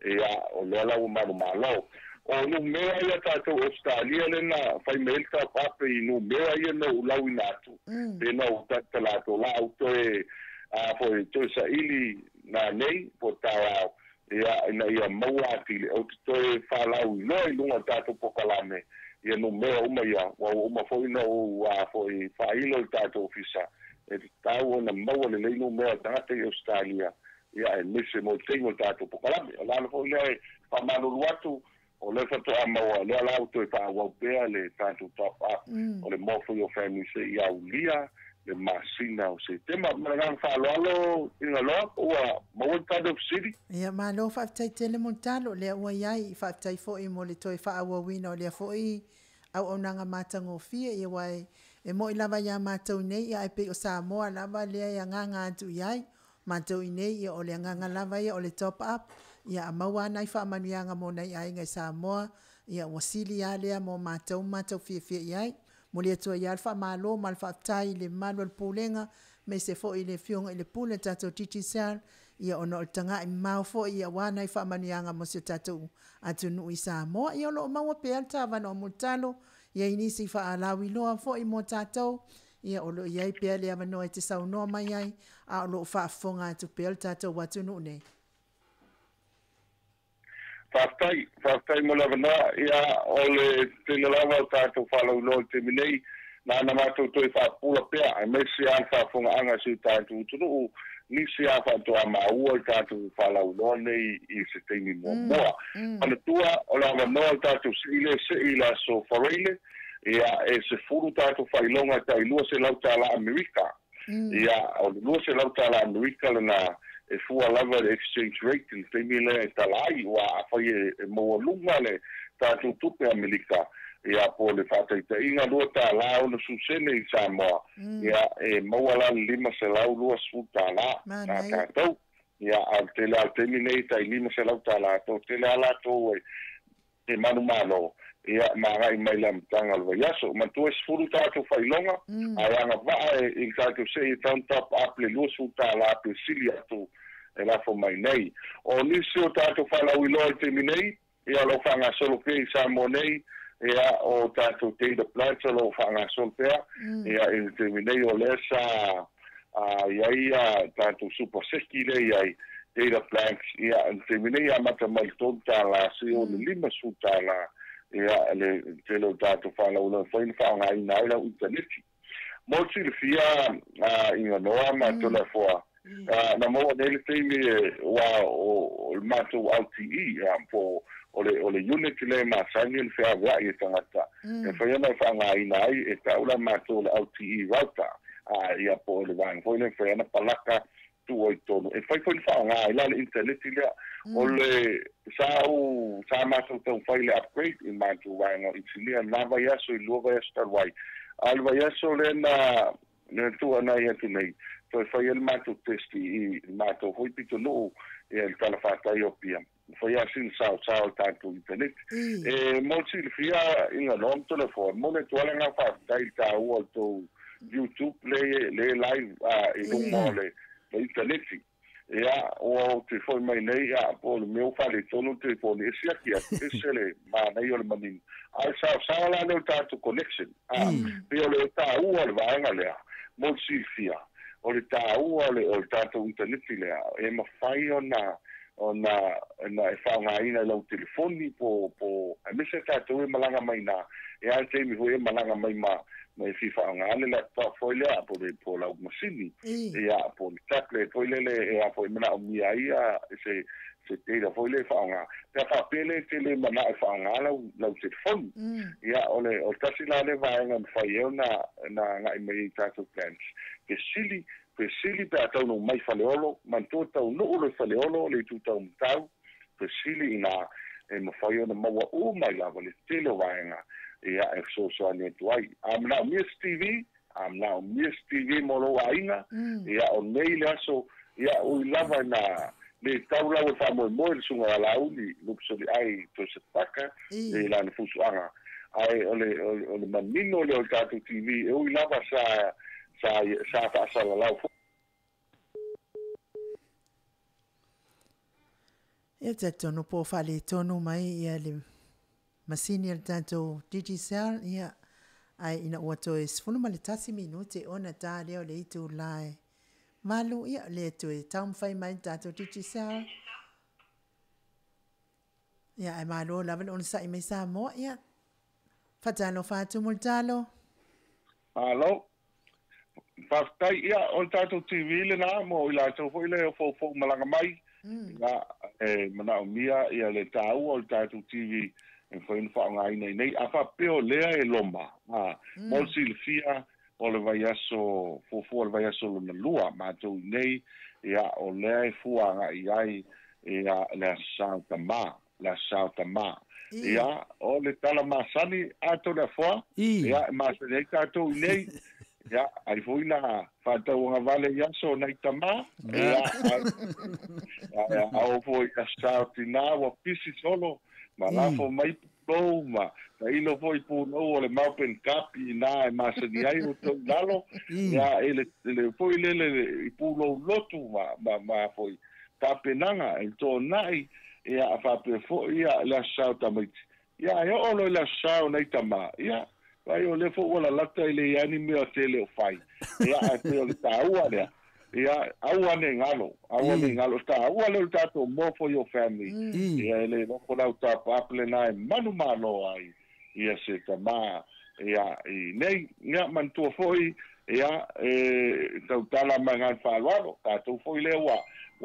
ia, o lea la ua manumalo. O numera ia tatou Ausetalia lea na fai mai ai le top-up i numera ia na ou lauina atu, pe na ou talatala atu, o la ou toe a foi toe saili nanei po o taeao, ia, ina ia maua atili, ou te toe faalauiloa i luga o le tatou pokalame ia numera uma ia, ua ua uma foi ona ou a foi faailo i le tatou ofisa, e tatau ona maua lelei numera o tagata i Ausetalia, ia, aemaise mo le taimi o le tatou pokalame. O le ala foi lea e faamalulu atu, o lea faatoa maua, lea la ua toe faaauau pea le tatou top up o le More for Your Family seia aulia le masina o Setema. Ma le agaga faaaloalo, Igaloa, ua maua le tali o fesili. Ia, malo faafetai tele mo le talo, lea ua i ai, faafetai foi mo le toe faaauauina o lea foi auaunaga matagofie, ia aua e mo'i lava iā matou nei, ia ae pei o Samoa lava lea e agaga atu i ai, matou i nei, ia o le agaga lava ia o le top up, ia a maua a nai faamanuiaga mo nai aiga i Samoa, ia ua sili a lea mo matou ma matou fiafia i ai. Momoli atu ai lava le faamalo ma le faafetai i le mamalu o le Pulega, aemaise foi i le Afioga i le Pule o le tatou Digicel, ia ona o le taga'i mamao foi ia aua nai faamanuiaga mo si o tatou atunuu i Samoa. Ia o lo o maua pea le tavana o Mulitalo, i ai nisi faalauiloa foi mo tatou, ia o lo o i ai pea le avanoa e te saunoa mai ai, a o lo o faafofoga atu pea le tatou atunuu nei. Faafetai, faafetai mo le avanoa. Ia, o le tele lava o tatou faalauiloa i le taimi nei, na ona matou toe faapupula pea, aemaise lava le faafofogaaga a si o tatou atunuu, nisi lava faatoa maua i tatou faalauiloa nei i se taimi muamua. Manatua, o le avanoa o le tatou sii lea se'i i le aso Faraile, ia, e 10 tatou faailoga e tai 200 tālā Amerika. Ia, o le 200 tālā Amerika lenā, e fua lava i le exchange rate i le taimi lea e tala ai, aua afai e maualuga le tatou tupe Amerika, ia, po o le faataitaiga $2.60 sene i Samoa, ia, e maua la le $520 a tatou. Ia, a o le tele lava o le taimi nei e tai $500, toatele lava latou e manumalo, ia, ma agai mai i le amataga o le vaiaso. Manatua e 10 tatou faailoga, ae agavaa i le tatou se'i e tatau ona top up le $20 pe sili atu e lafo mai nei. O nisi o tatou faalauiloa i le taimi nei, ia, o lo o faagasolo pea i Samoa nei, ia, o tatou data plans o lo o faagasolo pea, ia, i le taimi nei o lea sa i ai tatou super seki lea i ai data plans, ia, i le taimi nei e amata mai le $3 seia oo i le $50, ia, le tele o tatou faalauiloa e mafai ona faaaogaina ai lau initaneti. Mo le silafia Iganoa ma Toleafoa, na maua nei le taimi aua o le matou LTE, po o le unit lea e masani ona feaveai e tagata, e mafai ona faaaogaina ai, e tau la matou o le LTE router, ia, po o le vaega foi lea e mafai ona palaka tuu ai i totonu, e mafai foi ona faaaoga ai la le initaneti lea. O le sa ou sa matou taumafai i le upgrade i le matou vaega o inisinia i lena vaiaso, i le 2 vaiaso talu ai, a o le vaiaso lea na le tuanai atu nei toe fai ai le matou test i le matou foi pitonuu ia i le talafatai o Apia fai lava sina saosao i le tatou internet. E mo le silafia i ganoa ma telefoni, momoli atu lava le agaga faafetai i le taua o le tou YouTube le le live i luma o le internet. Ia, ua ou te foi mai nei, ia, po o le mea ua faaletonu le telefoni e siaki atu, ese le manaia o le manino. A o le saosaoa la lea o le tatou connection, a, pei o le taua o le vaega lea, mo le silafia, o le taua o le, o le tatou initaneti lea, e mafai ona, ona, ona e faaaogaina i lau telefoni po, po, aemaise tatou e malaga mai i ina, e a le taimi foi e malaga mai ma, ma e fia faaaoga le laptop foi lea po le, po lau masini, ia, po le tablet foi lele e a foi manaomia ai ia se, se data foi lea e faaaoga. Pe a faapea lea e te le manao e faaaoga lau, lau telefoni, ia, o le, o le tasi la lea vaega e mafai ai ona, ona agai mai ai i tatou plans. Fesili, fesili pe a taunuu mai Faleolo, manatua taunuu loa i Faleolo le itu taumatau, fesili ina e mafai ona maua uma ai lava le tele o vaega ia e fesoasoani atu ai. A manaomia se TV, a manaomia se TV mo lou aiga, ia o nei le aso, ia ui lava ina le tau lau e faamoemoe le susuga ia Laauli Lupesoliai Joseph Parker i lana fusuaga, ae o le, o le manino lea o le tatou TV, e ui lava sa, sa, sa faasalalau foi. Ia talitonu po o faaletonu mai ia le masini a le tatou Digicel, ia, ae ina ua toe 11 minute ona ta lea o le itula e 8, ia, lea toe taumafai mai le tatou Digicel. Ia, ae malo lava le onosai mai Samoa, ia, faatalofa atu Mulitalo. Malo. Faafetai. Ia, o le tatou TV lena mo i latou foi lea e ofoofou malaga mai, ia, e manaomia ia le taua o le tatou TV e mafai ona faaaogaina i inei. A faapea o lea e loma, a, mo le silafia, o le vaiaso fuafua o le vaiaso lona lua matou i inei, ia, o lea e fua agai i ai ia le Aso Sa o Tama. Le Aso Sa o Tama. Ia, o le tala masani a Toleafoa, ia, e masani ai tatou i nei, ia, ai foi na faatauagavale i aso o nai tama, ia, ai, a oo foi i Aso Sa o Tina ua pisi solo, ma lafo mai pulou ma tailo foi pulou o le Melbourne Cup i ina e masani ai outou i lalo, ia, i le, le foi lele i pulou lotu ma, ma, ma foi tapenaga e toonai, ia, a faapea foi ia le Aso Sa o tamaiti. Ia, e oo loa i le Aso Sa o nai tama, ia, vaai o lea foi ua lalata e leai lava ni mea tele o fai, ia, ae pei o le taua lea, ia, aua ne i galo, aua ne i galo. O le taua lea o le tatou more for your family, ia, e le iloa po o le au top up lena e manumalo ai ia se tama, ia, i nei. Ia, manatua foi, ia, e tautala ma le agaga faaaloalo, tatou foi lea ua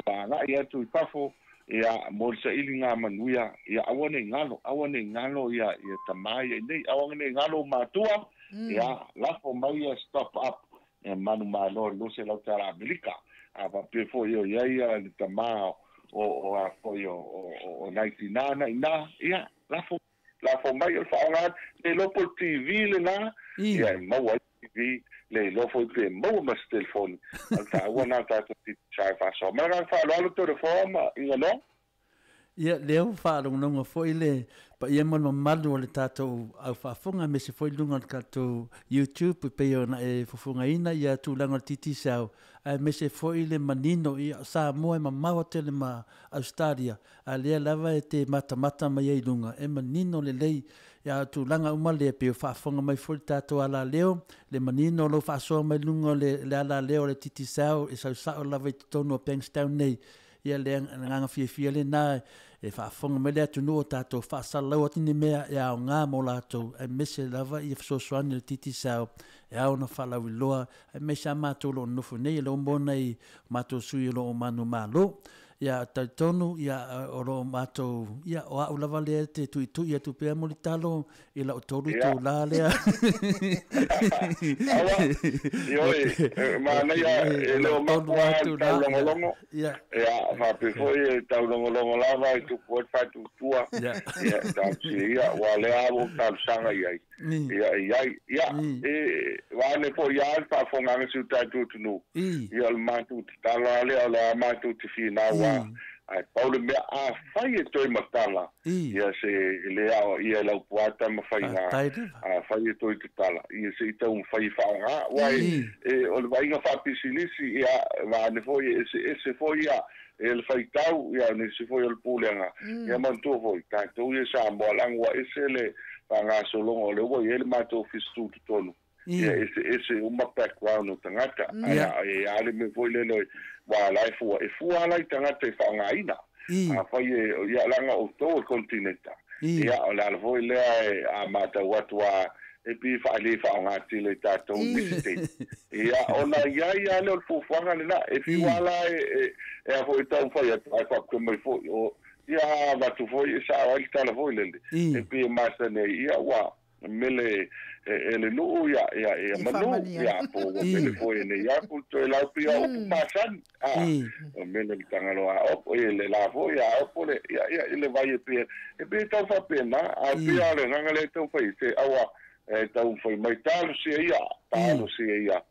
agai atu i fafo, ia, mo le sailiga manuia, ia, aua ne i galo, aua ne i galo ia, ia tama ia i nei, aua ne i galo matua, ia, lafo mai ia stop up, ia manumalo i le 200 tala Amerika. A faapea foi o i ai ia le tama o, o, a foi o, o, o nai tinā na i ina, ia, lafo Lafo mai o le faaaoga le iloa po o le TV lena, ia e maua ai le TV, le iloa foi pe maua ma se telefoni. A o le taua lena o tatou TV sa e faasoa. Ma le agaga faaaloalo Toleafoa ma Iganoa. Ia, lea ua faalogologo foi le paia ma le mamalu o le tatou au faafofoga aemaise foi luga o le tatou YouTube e pei ona e fofogaina ia tulaga o le Digicel aemaise foi le manino ia Samoa e mamao tele ma Australia a lea lava e te matamata mai ai i luga, e manino lelei ia tulaga uma lea, pei o faafofoga mai foi le tatou alaleo, le manino o lou faasoa mai luga o le, le alaleo o le Digicel e sau sao lava i totonu o Bankstown nei. Ia le agaga fiafia lena e faafofoga mai le atunuu o tatou faasalalau atu ni mea e aoga mo latou, aemaise lava ia fesoasoani a le Digicel e ao ona faalauiloa, aemaise a matou o lo o nonofo nei, e le o mo nai matou sui o lo o manumalo. Ia talitonu ia o lo matou ia o au lava lea te tuitui atu pea Mulitalo i lau tolu itulā lea. Aua, ioe, manaia e le o mapu lava le taulogologo, ia, faapea foi e taulogologo lava e tupu ai le faatuatua, ia, talosia ia, aua o lea lava ua ou talosaga i ai, ia, e i ai. Ia, e vaeane foi lava le faafofogaaga a si o tatou atunuu, ia o le matou tatalo lava lea, o lea lava matou te finau lava, ae pau le mea, afai e toe matala, ia se le aoaia e Laupua Tamafaiga, afai e toe tatala, ia se i taumafai e faaaoga. Aua e, o le vaaiga faapisinisi, ia, vaeane foi e eseese foi ia, e le faitau, ia, nisi foi o le pulega, ia manatua foi, tatou ia Samoa, leaga ua ese le faagasologa o lea ua i ai le matou ofisa tutotonu, ia eseese uma background o tagata, ae e a le mea foi lele aua la e fua, e fua lava la i tagata e faaaogaina. Afai e, ia leaga outou o le konetineta, ia o le ala foi lea e a matau atu lava e pei e faale faaaoga tele e tatou i nisi taimi. Ia ona i ai lava lea o le fuafuaga lena, e fiu lava la e e a foi e taumafai atu ae faapea mai foi o ia a avatu foi e sao ai le tala foi lele, e pei e masani ai, ia ua mele e le nuu ia ia ia manu ia po ua mele foi e nei aku toe lau pia upu masani a o mele le Tagaloa a opo e le la foi a opo le ia ia i le vai e pia e pei tau faapena a pia o le agaga lea e tau fai se aua e tau fai mai talosia ia talosia ia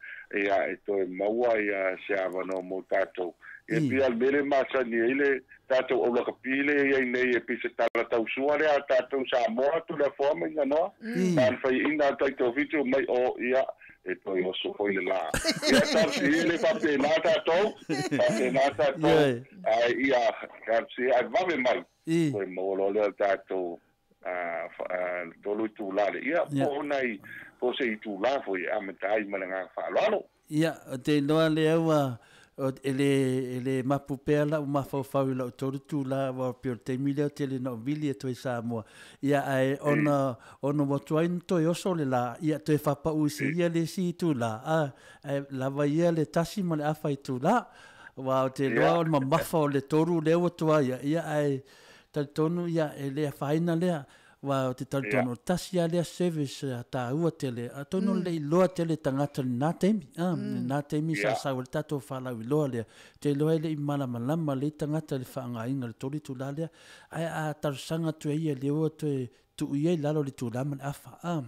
ia e toe maua ia se avanoa mo tatou e pia le mele masani ai le tatou aulakapi lea e i ai nei e pei se tala tausua lea a tatou Samoa Toleafoa ma Iganoa na le faiaina a Taitofitu mai o ia e toe oso foi le la. Ia talosia ia le faapena tatou, faapena tatou, ae ia talosia ae vave mai toe maua loa lea o le tatou tolu itula le ia po o nai po o se itula foi e amata ai ma le agaga faaaloalo. Ia, ou te iloa lea ua, e le, e le mapu pea la'u mafaufau i la'u tolu itula, aua e pei o le taimi lea ou te le na ou vili atu ai i Samoa. Ia, ae ona, ona ua tuai ona toe oso le lā, ia, toe faapau i se ia le isi itula, a, ae lava ia le 1.5 itula. Aua ou te iloa o le mamafa o le tolu lea ua tuai ai, ia, ae talitonu, ia, e le afaina lea. Aua ou te talitonu, o le tasi lava lea service taua tele, atonu e le i iloa tele e tagata i lena taimi, a, lena taimi sa sau ai le tatou faalauiloa lea, ou te iloa e le i malamalama lelei tagata i le faaaogaina o le tolu itula lea. Ae a talosaga atu e ia lea ua toe tuu ia i lalo i le itula ma le afa, a,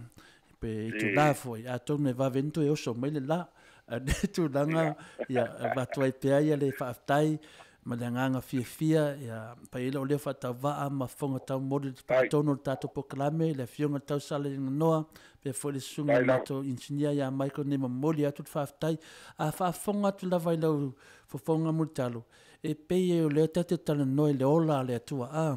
pe itula foi, atonu e vave ona toe oso mai le la. A o le tulaga, ia, avatu ai pea ia le faafetai ma le agaga fiafia, ia, pai ai lou leo faatauvaa ma fofoga taumoli i le faatonu o le tatou polokalame, le Afioga i le Tausala i Laganoa, faapea foi le susuga i le matou inisinia ia Michael nei momoli atu le faafetai. A faafofoga atu lava i lau fofoga mulitalo, e pei o lea tatou te talanoa i le ola a le Atua, a,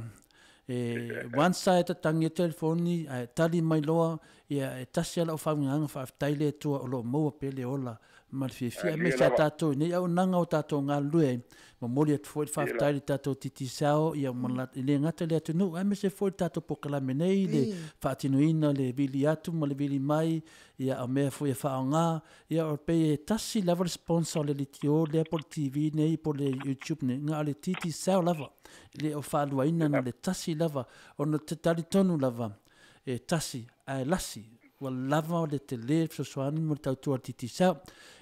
e once lava e tatagi ai le telefoni ae tali mai loa, ia, e tasi lava lau faauigaga faafetai le Atua o lo o maua pea le ola ma le fiafia aemaise a tatou i nei auaunaga o tatou galulue ai. Momoli atu foi le faafetai i le tatou Digicel, ia, ma e le gata i le atunuu aemaise foi le tatou polokalame nei, le faatinoina le vili atu ma le vili mai, ia, o mea foi e faaaoga, ia, o pei e tasi lava le sponsor o le leitio lea po o le TV nei po o le YouTube nei, na o le Digicel lava, e le o faaluaina na o le tasi lava, ona ou te talitonu lava e tasi ae lasi, ua lava le tele le fesoasoani mo le tautua a le Digicel.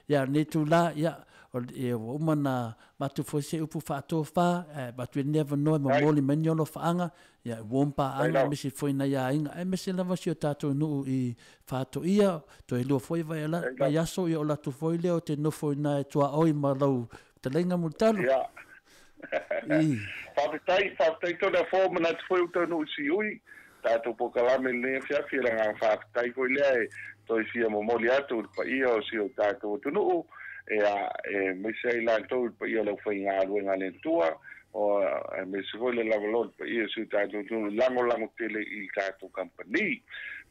Ia, o lenei itula, ia, ua uma ona avatu foi se upu faatofa, ae avatu ai lenei avanoa e momoli mai ni alofaaga, ia, e uo ma paaga, aemaise foi nai aiga, aemaise lava si o tatou nuu i Faatoia, toe lua foi vaiaso, ia o latou foi lea o te nofo i ina e tuaoi ma lau fetalaiga Mulitalo. Ia. Faafetai, faafetai Toleafoa, manatu foi ua taunuu i Siui tatou polokalame i lenei afiafi, e le agaga faafetai foi lea e toe fia momoli atu i le paia o si o tatou atunuu, ia, aemaise ai latou i le paia o le aufaigaluega a le Atua, aemaise foi le lavaloa i le paia o si o tatou atunuu i lagolago tele i le tatou kamupani.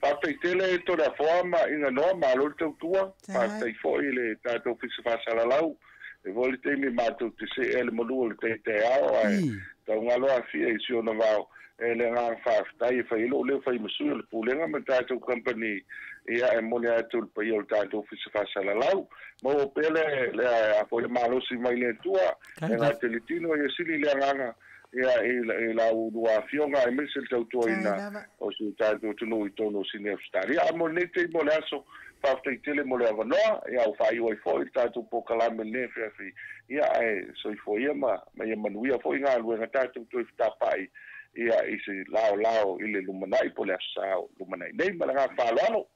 Faafetai tele Toleafoa ma Iganoa, malo le tautua, faafetai foi i le tatou Ofisa Faasalalau, e foi le taimi matou te see ai le malu o le taitaeao, ae taugalo afia i si ona vao. e le agaga faafetai e fai ai lo'u leo fai masui o le pulega ma le tatou company ia e moli atu le paia o le tatou ofisa faasalalau maua pea le le a foi le malosi mai le Atua e gate le tino ia sili le agaga ia i lau lua afioga aemaise le tautuaina o si o tatou atunuu i totonu o Sini Ausetalia. A mo lenei taimi o le aso, faafetai tele mo le avanoa, ia ua faaiu ai foi le tatou polokalame i lenei afiafi, ia ae soifua ia ma ia manuia foi galuega tatou toe fetapaai ia i se laolao i le lumanai po o le Aso Sa o lumanai nei. Ma le agaga faaaloalo.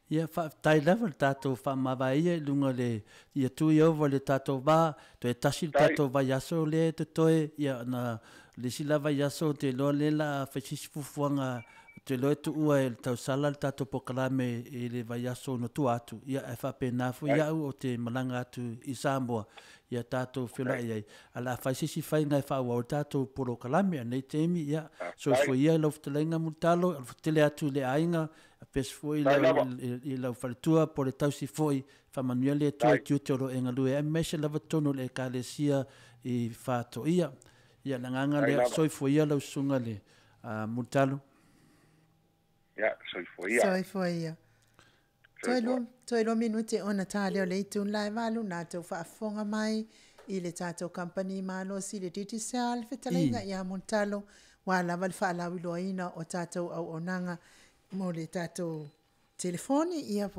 Ia, faafetai lava le tatou faamavae ia i luga o le, ia tu ia ova le tatou va, toe tasi le tatou vaiaso lea e totoe, ia na le isi la vaiaso ou te iloa lea la a fai se isi fuafuaga, ou te iloa e tuua e le tausala le tatou polokalame i le vaiaso na tua atu, ia ae faapena foi au ou te malaga atu i Samoa, ia tatou feiloai ai, ae o le a fai se isi faiga e faaauau ai le tatou polokalame. A o lenei taimi, ia, soifua ia i lau fetalaiga Mulitalo, alofa tele atu i le aiga, Pesi foi i lau faletua po o le tausi foi, faamanuia le Atua i tiute o lo o e galue ai, aemaise lava totonu o le Ekalesia i Faatoia. Ia, le agaga lea, soifua ia lau susuga i le Mulitalo. Ia, soifua ia. Soifua ia. Toe 2 minute ona ta lea o le itu la e 8 na tou faafofoga mai i le tatou kamupani malosi le Digicel, fetalaiga ia Mulitalo, ua lava le faalauiloaina o tatou auaunaga mo le tatou telefoni, ia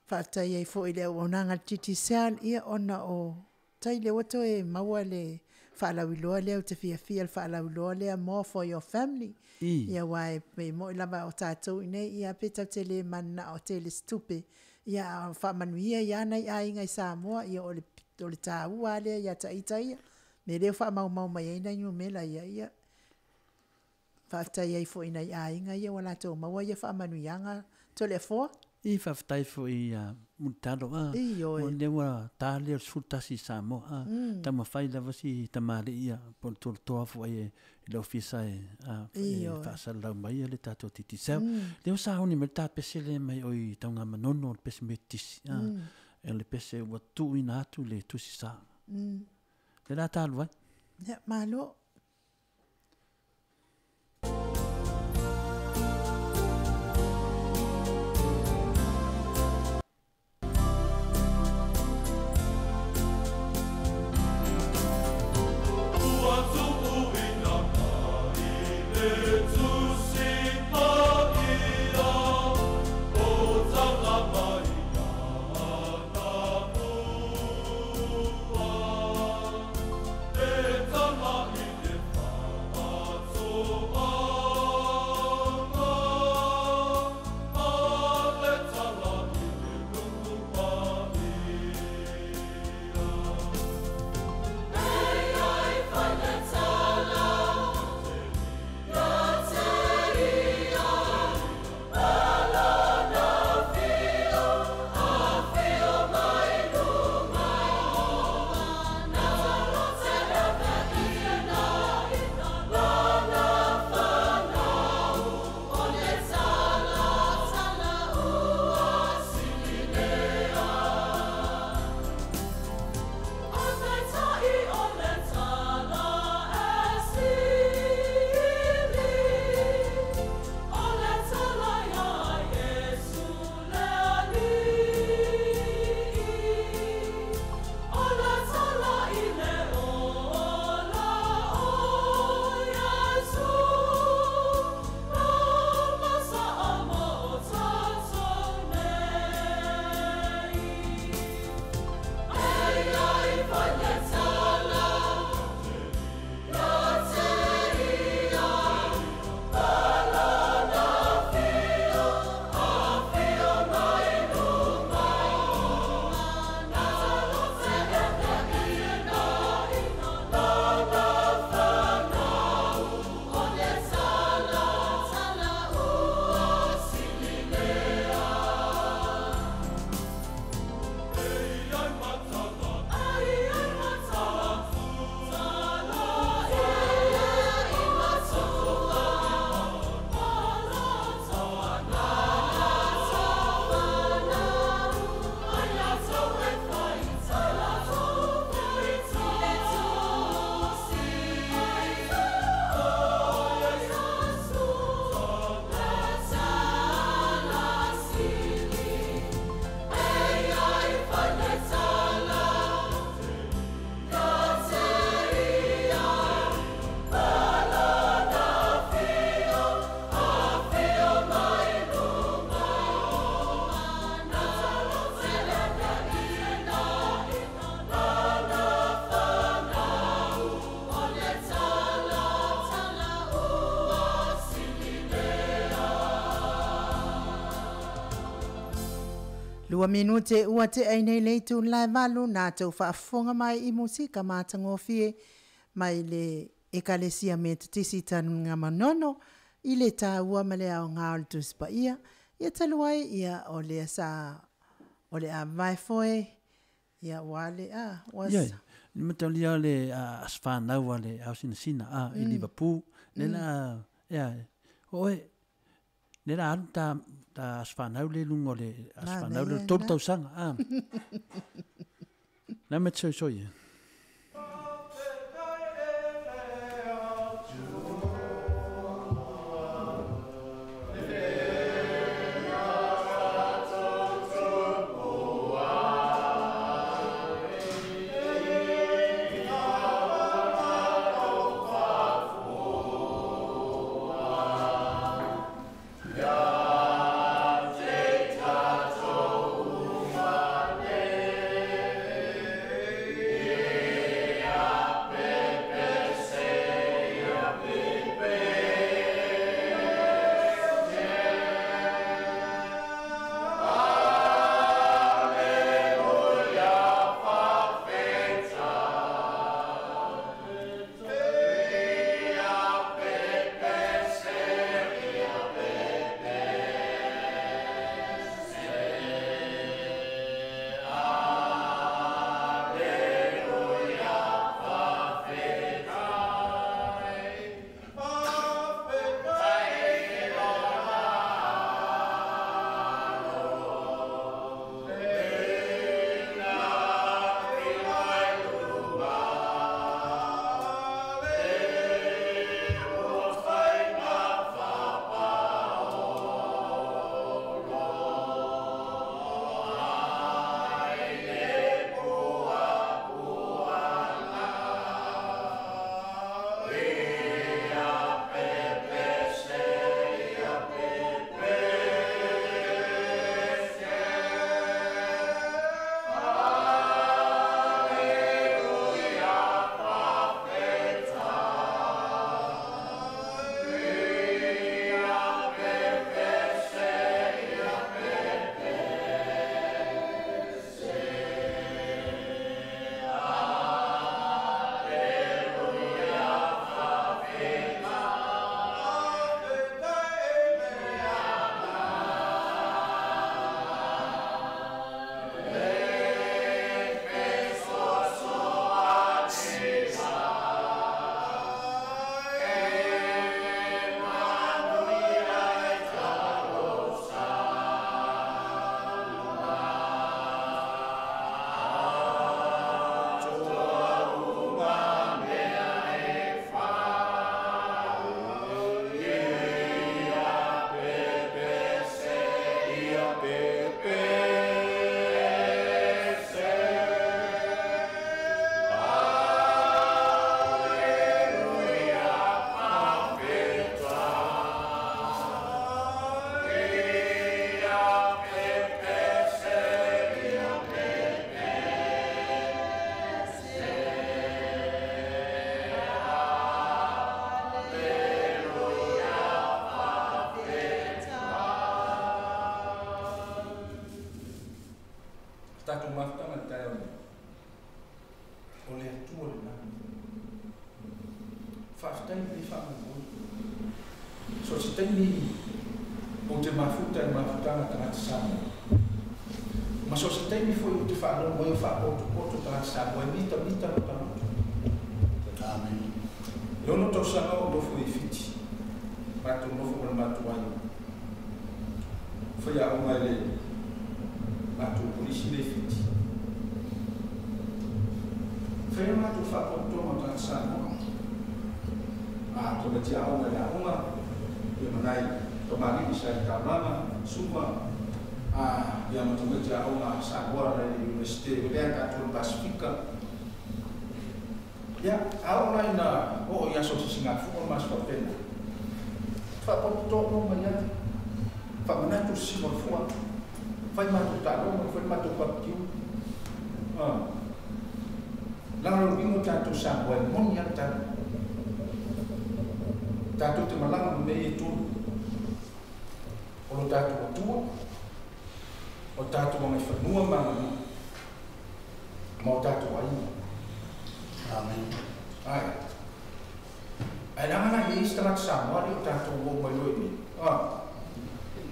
faafetai ai foi i le auaunaga a le Digicel, ia ona o tai lea ua toe maua le faalauiloa lea, ou te fiafia i le faalauiloa lea, more for your family. Ia aua e pei moi lava o tatou i inei, ia pe tatou te le mananao tele i se tupe, ia a faamanuia ia nai aiga i Samoa, ia o le taua lava lea ia te ita ia. Mea lea ua faamaumau mai ai nai numera ia, ia Faafetai ai foi i nai aiga ia ua latou maua ia faamanuiaga Toleafoa. I faafetai foi ia Mulitalo a. Ioe. O lea ua ta lea o le 11 i Samoa a. Taumafai lava si tamalii ia po o le tulatoa foi e i le ofisa e a e faasalalau mai ia le tatou Digicel. Lea ua sauni mai le ta pese lea mai oi Tanugamanono o le pese Metotisi a. O le pese ua tuuina atu le tusi sa. Lea la ta alu ai. Ia, malo. 2 minute ua te ai nei le itula e 8 na tau faafofoga mai i musika matagofie mai le Ekalesia Metotisi Tanugamanono i le tāua ma le aoga o le Tusi Paia. Ia talu ai ia o le sa o le a vae foe ia ua le a ua Ia, ni matalia le aswhanau a le ausinasina a i Liverpool. Le la, ia, oe, le la alu ta aswhanau le lungo le aswhanau le 3 tausanga. A. Na me tsoi soi. Tātou te malanga me e tolu. O lo tātou atua, O tātou ngai whanua manganu. Ma o tātou aiga. Amen. Ai. Ai langa na hei tagata Samoa o tātou o mai loi ni. Ah.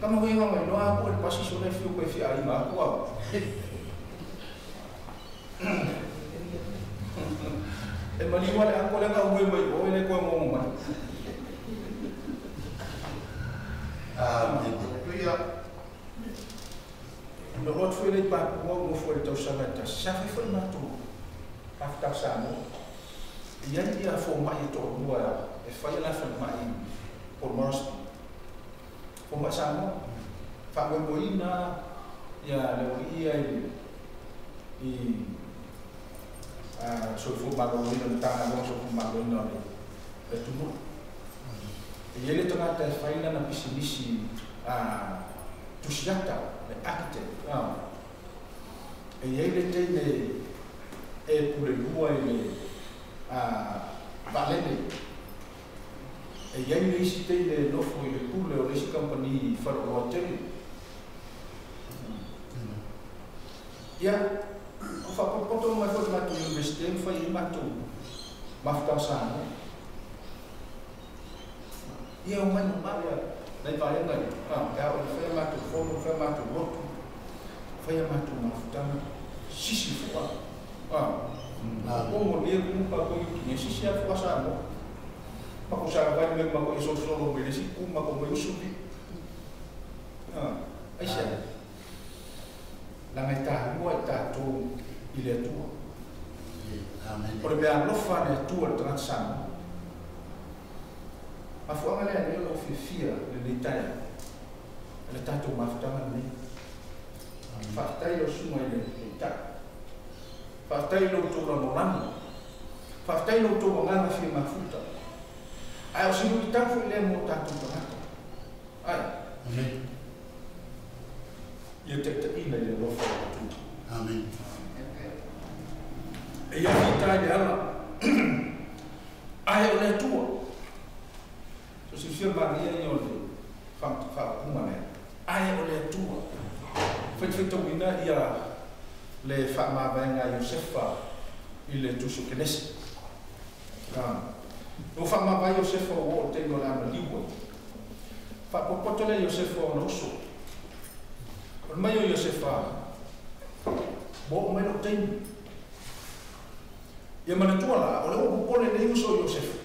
Kama hoi nga mai noa ko le pasi so le fiu ko fi ai ma ko au. E mali wale ako le nga hoi mai o le ko mo mai. Amen. Tuia. No lot foi le pa ko mo foi tau sa ta sa foi foi matu. Pa ta sa mo. Ia ia fo mai to lua e fai la fo mai por Moresby. Fo mai sa mo. Fa mo ina ia le ia i a so fo ma lo ina ta no so fo ma lo ina le tu mo. E ele tanga ta fai na pisimisi a tusiata le architect. E ele tene e pule lua e a valene. E iai le isi teine nofo i le pule o le isi company wharoa tele. Ia, o whapopoto mai foi mātou university, mwhai i mātou mafutau sāno. Ia o mai mamalia, nei vaenga i, ea o le whai mātou fono, whai mātou lotu, whai mātou mafutanga, sisi fua. O mo lia kumpa ko yuki ne sisi a fua sāno. Mako sa vai me mako iso solo me lesi ku mako me usupi. Ai se. La ngai ta lua i tātou i le Atua. Amen. O le mea alofa le Atua le tagata Samoa. Mafuanga lea lea o fiafia le nei taea. Le tātou mafutanga nei. Faafetai lau susuga i le tai. Faafetai lau tou lanolano. Faafetai lau tou agaga fia mafuta. Ai o se luitau foi lea mo tātou tagata. Ai. Amen. Ia taitaina i le alofa o le Atua. Amen. E ia fita i le ala. Ai o le Atua. So se fia maria ia o le whaapunga lea. Ai o le Atua. Whaitawhitauina ia le whaamavaenga Iosefa i le tuso Kenesi. No whaamavae Iosefa o o teino le amaliua. Whaapopoto le Iosefa o na uso. O mai o Iosefa, mo o mai no teino. Ia manatua la, o le o popole le uso o Iosefa.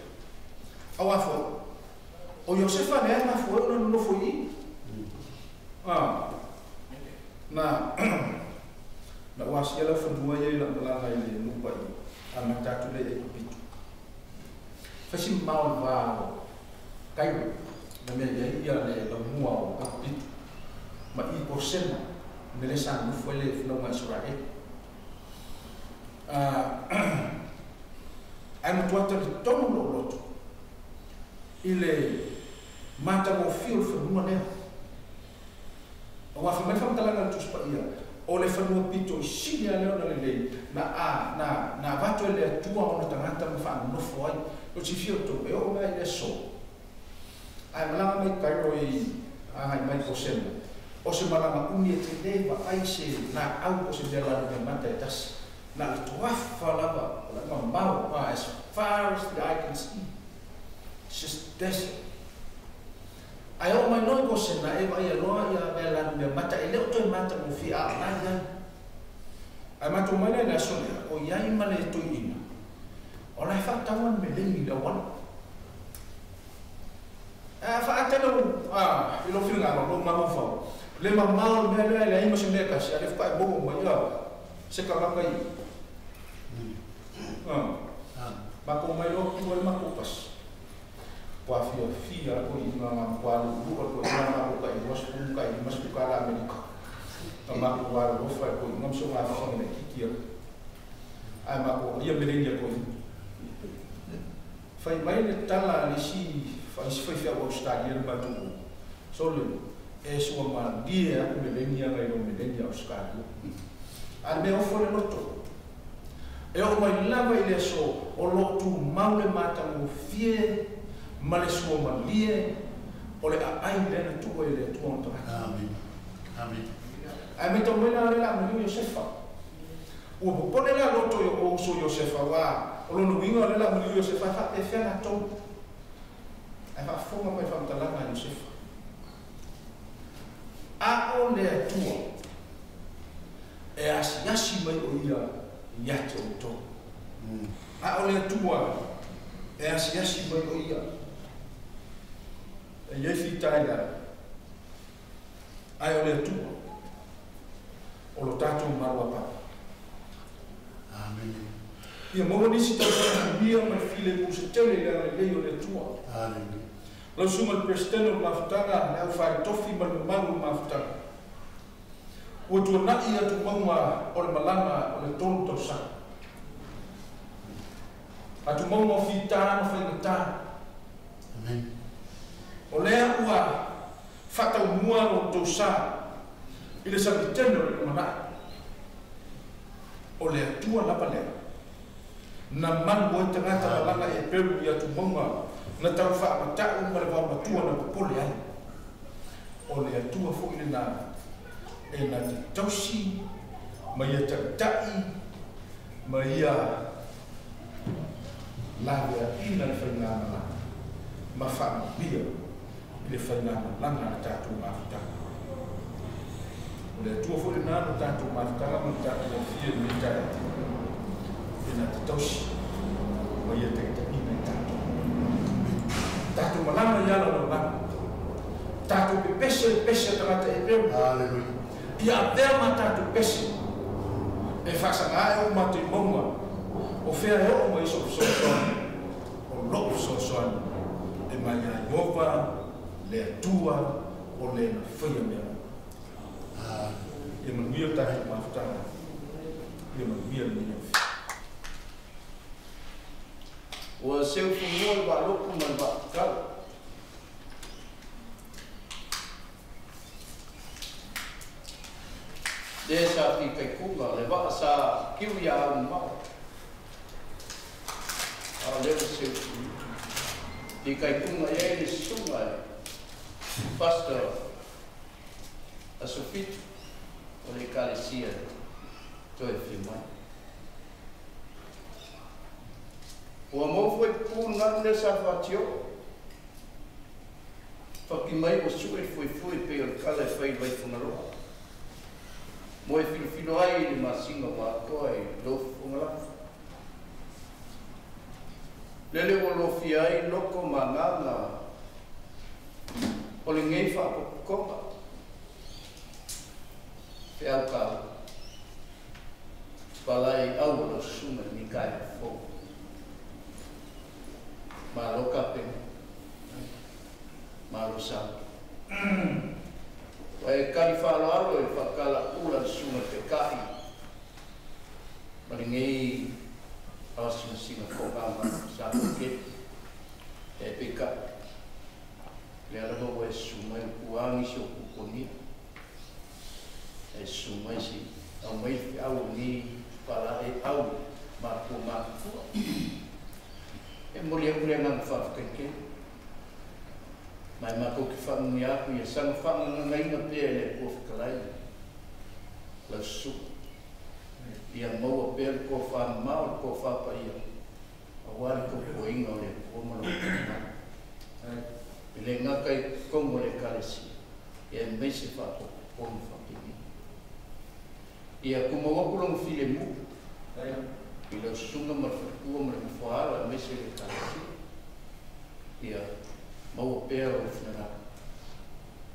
Au afoe. O Iosefa le ana foe o na nofo i. Na na wasi ala fanua ia i la malanga i le nupa i a matatu le e kupitu. Fasi mau vā Kairo, na mea ia ia le lamua o kupitu. Ma i kosema, me le sa nufo le whanau Israel. Ai matuata le tonu lo loto i le matagofia o le whanua lea. O wawhi mai whamtalanga le tuspa ia, o le whanua pito i sini a leo na le lei, na vato e le atua o na tangata ma whaanofo ai, o te whio tō, e o mai le so. Ai malanga mai Kairo i ahai mai kosema, o se malanga umi e te lewa ai se na au o se mea lanu mea mata e tasi. Na le tuafa lava, o la mamau, as far as the eye can see. It's just desert. Ai o mai noi kosena e vai aloa ia mea lanu mea mata e leo toi mata mo fi a lai ai. Ai matou mai le aso lea, o iai ma le tuiina. O lai whakatauan me lengi le wala. A whaatena i lo whiringa lo mamau. Le mamau le mea lea le aima se mea kasi, a le whakae moho mai ia se karanga i. Mako mai lo kua le mako pas. Kua fia fia ko i ngā kua lua ko i ngā ko kai mas ku kai mas ku kala Amerika. Ta mako wa lo fa ko i ngam so ngā whanga le kikia. Ai mako ia melenia ko i. Fai mai le tala le si fai si fai fia Australia le matu. So le e sua malie aku melenia ngai lo melenia Australia. A me ofo le loto. E o mai lava i le so o lotu mau le mata mo fie ma le sua malie o le aai le na tua i le tua o tagata. Amen. Amen. Ae matau mai la o lea o le a maliu Iosefa. Ua popole la loto o uso o Iosefa auā o lona uiga o lea o le a maliu Iosefa e faapefea latou. Ae faafofoga mai i le faamatalaga a Iosefa. A o le Atua e asiasi mai o Ia ia te outou. A o le Atua e asiasi mai o Ia. E i ai fitaila, ae o le Atua o lo tatou maluapapa. Amene. Ia maua nisi tausaga manuia ma le filemu se tele i le agalelei o le Atua. Aleluia. Lau Susuga i le Peresetene o le Mafutaga, le aufai tofi ma le mamalu o le Mafutaga. Ua tuana'i atumauga o le malaga o le 3 tausaga. Atumauga o fita ma faigata. Amen. O lea ua faataumua lo outou sa i le samitene o le lumanai. O le Atua lava lea na malu ai tagata malaga Eperu i atumauga na tau faamata'u ma le vaomatua na popole ai. O le Atua foi lenā e na te tausi ma ia ta'ita'i ma ia laveaʻina le faigamalaga ma faamanuia i le faigamalaga a le tatou mafutaga. O le Atua foi lenā no tatou mafutaga ma le tatou afia i lenei taeao e na te tausi ma ia ta'itaʻina i tatou. Tatou malaga i ala o lalolagi. Tatou pepese le pese a tagata Eperu. Aleluia. Ia avea ma tatou pese e faasaga ae o matou mauga o fea e oo mai so'u fesoasoani. O lo'u fesoasoani e mai iā Ieova le Atua o le na faia mea uma. Ia manuia le tatou mafutaga. Ia manuia lenei afi. Ua seufanua le vaalopo ma le vaatatala. Le sa fitaikuga le vaa sa kiu iā aumamao. A o lea ua seufanua. Fitaikuga i ai le susuga e Pastor Aso Fitu o le Ekalesia toe afio mai. Ua maua foi pupuu le galu lea sa fatioo. Faki mai ua sue le fuefue pei o le tala e fai i le Vaifagaloa. Mo e filofilo ai i le masina ua atoa i lofofoga lava. Lele ua lofia ai loko ma agaga o lenei faapopotoga feau taua. Palai au o lau susuga i lenei taeao fou. Malo kapeni. Malo sau. Ua e kali faaaloalo i le faatalaʻula le susuga i le Taitai ma lenei aasigasiga foʻogama sa pakele. E peitai, lea lava ua e susu mai ua puā nisi o puponia. E susu mai se i aumai le feau o lenei palaaeau matua matutua. E momoli atu le agaga faafetai tele. Ma e matou te faamanuia atu ia saga faagagagaina pea e le Atua Fetalai lau susuga. Ia maua pea le tofa mamao, le tofa paia aua le tautuaina o le Atua ma lona finagalo. E le gata i totonu o le Ekalesia, ia aemaise faapotopotoga faapenei. Ia tumau atu lona filemu i lau susuga ma le faletua ma le nofoaala aemaise le Ekalesia. Ia maua pea lona finagalo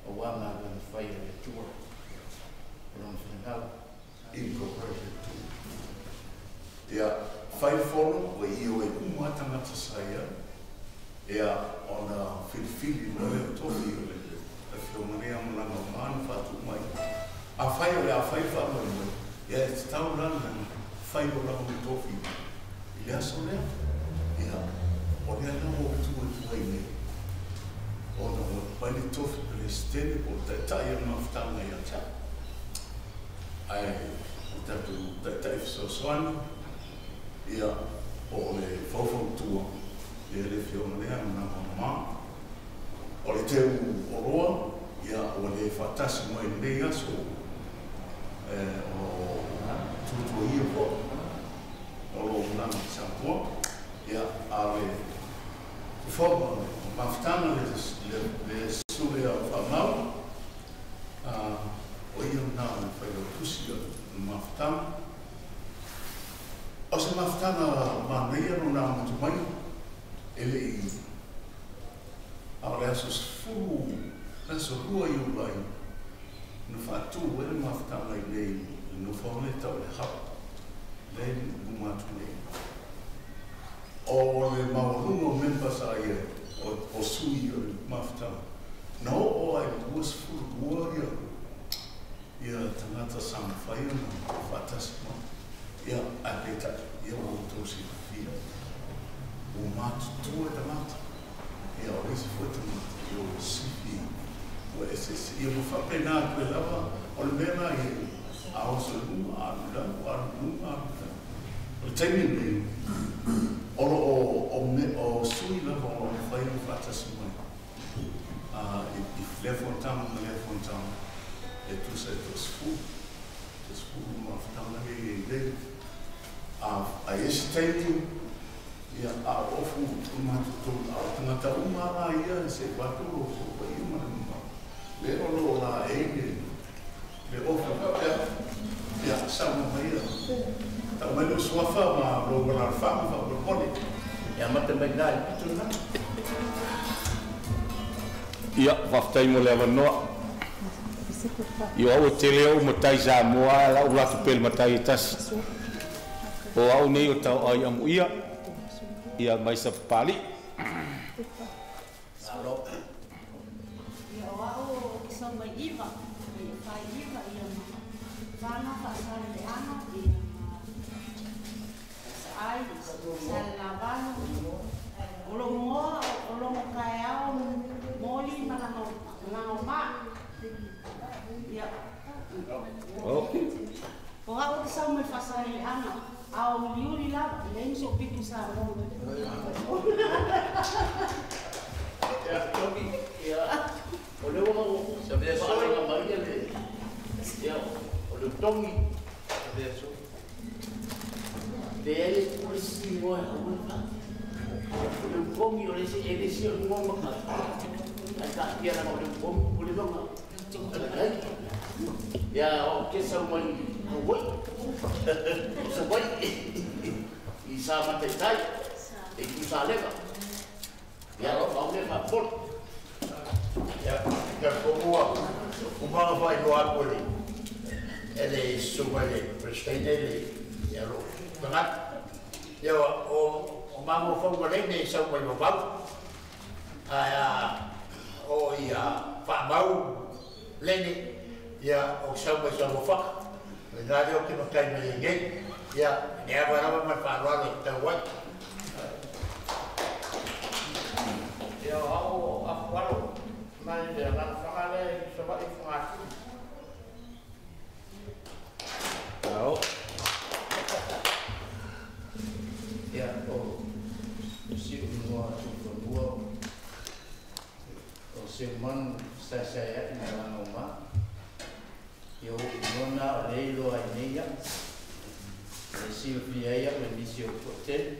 aua galuega fai a le Atua o lona finagalo. Incorporated Ia, fai fono, ua ioe uma lava tagata sa i ai, ia, ona filifili loa lea o tofi o le Afioga nei a Malaga ma na faatuu mai. Afai o le a fai le faamoemoe, ia, e tatau la ona fai o lava ma tofi i le aso lea. Ia, o lea la ua ou tu atu ai nei, ona ua aumai le tofi Peresetene po o le Taitai o le Mafutaga ia te au. Ae o tatou Taitai fesoasoani, ia, po o le faufautua, ia le Afioga lea Manama Ma. O le teu oloa, ia, ua le faatasi mai i lenei aso. o lo o tutuia fo'i o lo o malaga i Samoa. Ia a o le fofoga o le mafutaga le susuga ia Faamau, o ia lena o le failautusi o le mafutaga. O se mafutaga manaia lona amata mai e le'i a o le aso 10 le aso 2 Iulai na faatū ai le mafutaga i inei i le nofoaga lea e tau o le Hub lea e luma atu nei. O le maualuga o memba sa i ai o sui o le mafutaga na oo lava i le 22 ia tagata sa mafai ona faatasi mai. Ia, ae peitai, ia ua outou silafia, ua matutua tagata, ia o le isi foi tagata, ia ua sifi, ua eseese. Ia ua faapena atu ai lava, o le mea lena ia, a oso i luga, alu i lalo, alu i luga, alu i lalo. O le taimi lenei, o lo o o sui lava o lo o mafai ona faatasi mai i lea fonotaga ma lea fonotaga e tusa e toasefulu, toasefulu mafutaga ia e i ai nei. A i ai se taimi, ia, a o ofu i matou tolu, a o tagata uma lava la ia se i vaeatu lo outou paia ma le mamalu, lea o lo o laei le ofu faapea, ia, saunoa mai ia, tau mai lou suafa ma lou alaalafaga faamolemole. E amata mai la i le pito lena. Ia, faafetai mo le avanoa. Ia, o au e tele ou matai Samoa ae lau latou pea i le matai e tasi. O au nei o Tauai Amuia, ia mai Sapapalii. Malo. Ia, o au o Kisauai-iva, ia Fai-iva, ia ma Fana Faasaleleaga, ia ma Saai Salelavalu. O lou igoa o Logokaeao Moli ma Lagomā. Ia. O au ou te sau mai Faasaleleaga, a o uliuli lava, e leai ma sou pito i Samoa. Ia, Togi, ia, o lea ua faalaga mai le, ia, o le togi. Leai e tuu le isi igoa e aua le faa. O le ukogi, o le isi, e le isi o le igoa ma ae taatia leaga o le ukogi, o le vaga. Ia, o ke sau mai Hawaii. O Savaii i sa mataitai, e i Tusalega. Ia, o au lea faapolo. Ia, talitonu ua uma ona faailoa atu e le e le susuga i le Peresetene le ia lou tagata. Ia o o mafaufauga nei nei sau mai vavau. Ae a oo ia faamau lene ia o sau mai Samoafaka. O lena lea ou te matai mai ai nei. Ia, le ava lava ma le faaaloalo e tatau ai. Ia o au o Afualo mai le alalafaga lea i Savaii Fogatuli. Ao. Ia o si ou igoa tuufanua o Seumanu Saesaea'i ma Lagauma. Ia o ou igoa na o lea e iloa ai nei au. E silafia ai au e nisi o toatele.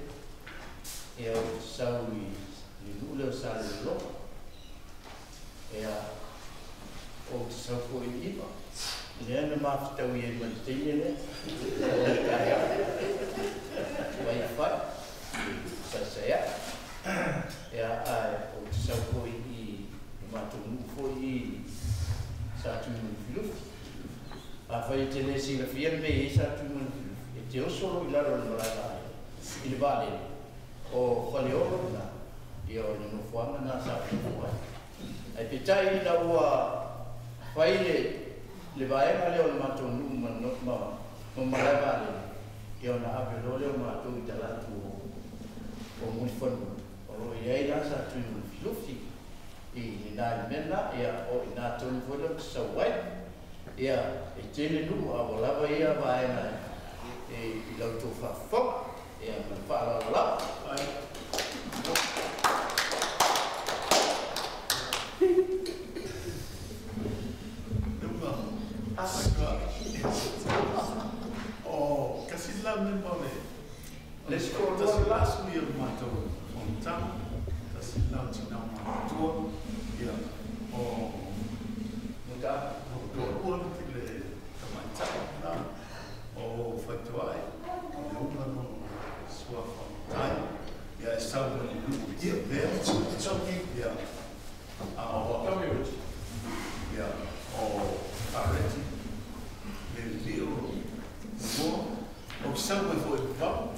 Ia ou te sau i le nuu lea o Salelologa. Ia ou te sau foi i Iva. Lea na mafutaui ai ma le teine lea. O le taeao. Mai fai i Saesaea'i. Ia ae ou te sau foi i le matou nuu foi i Satuimanufilufi. Afai e te le silafia le mea e i ai Satuimanufilufi, e te oso loa i lalo o le malae vaalele, i le vaalele, o Faleolo lena, ia o le nofoaga lena sa ou nofo ai. Ae peitai ina ua fai le le vaega lea o le matou nuu ma ma ma malae vaalele, ia ona ave loa lea o matou i talaatu o o Mulifanua, o lo o i ai la Satuimanufilufi i lena i le mea lena, ia o i ina tonu foi lea ou te sau ai. Ia, e tele nuu a ua lava ia vaega e i la outou faafofoga, ia ma le faaaloalo lava. Sau mai foi mamao.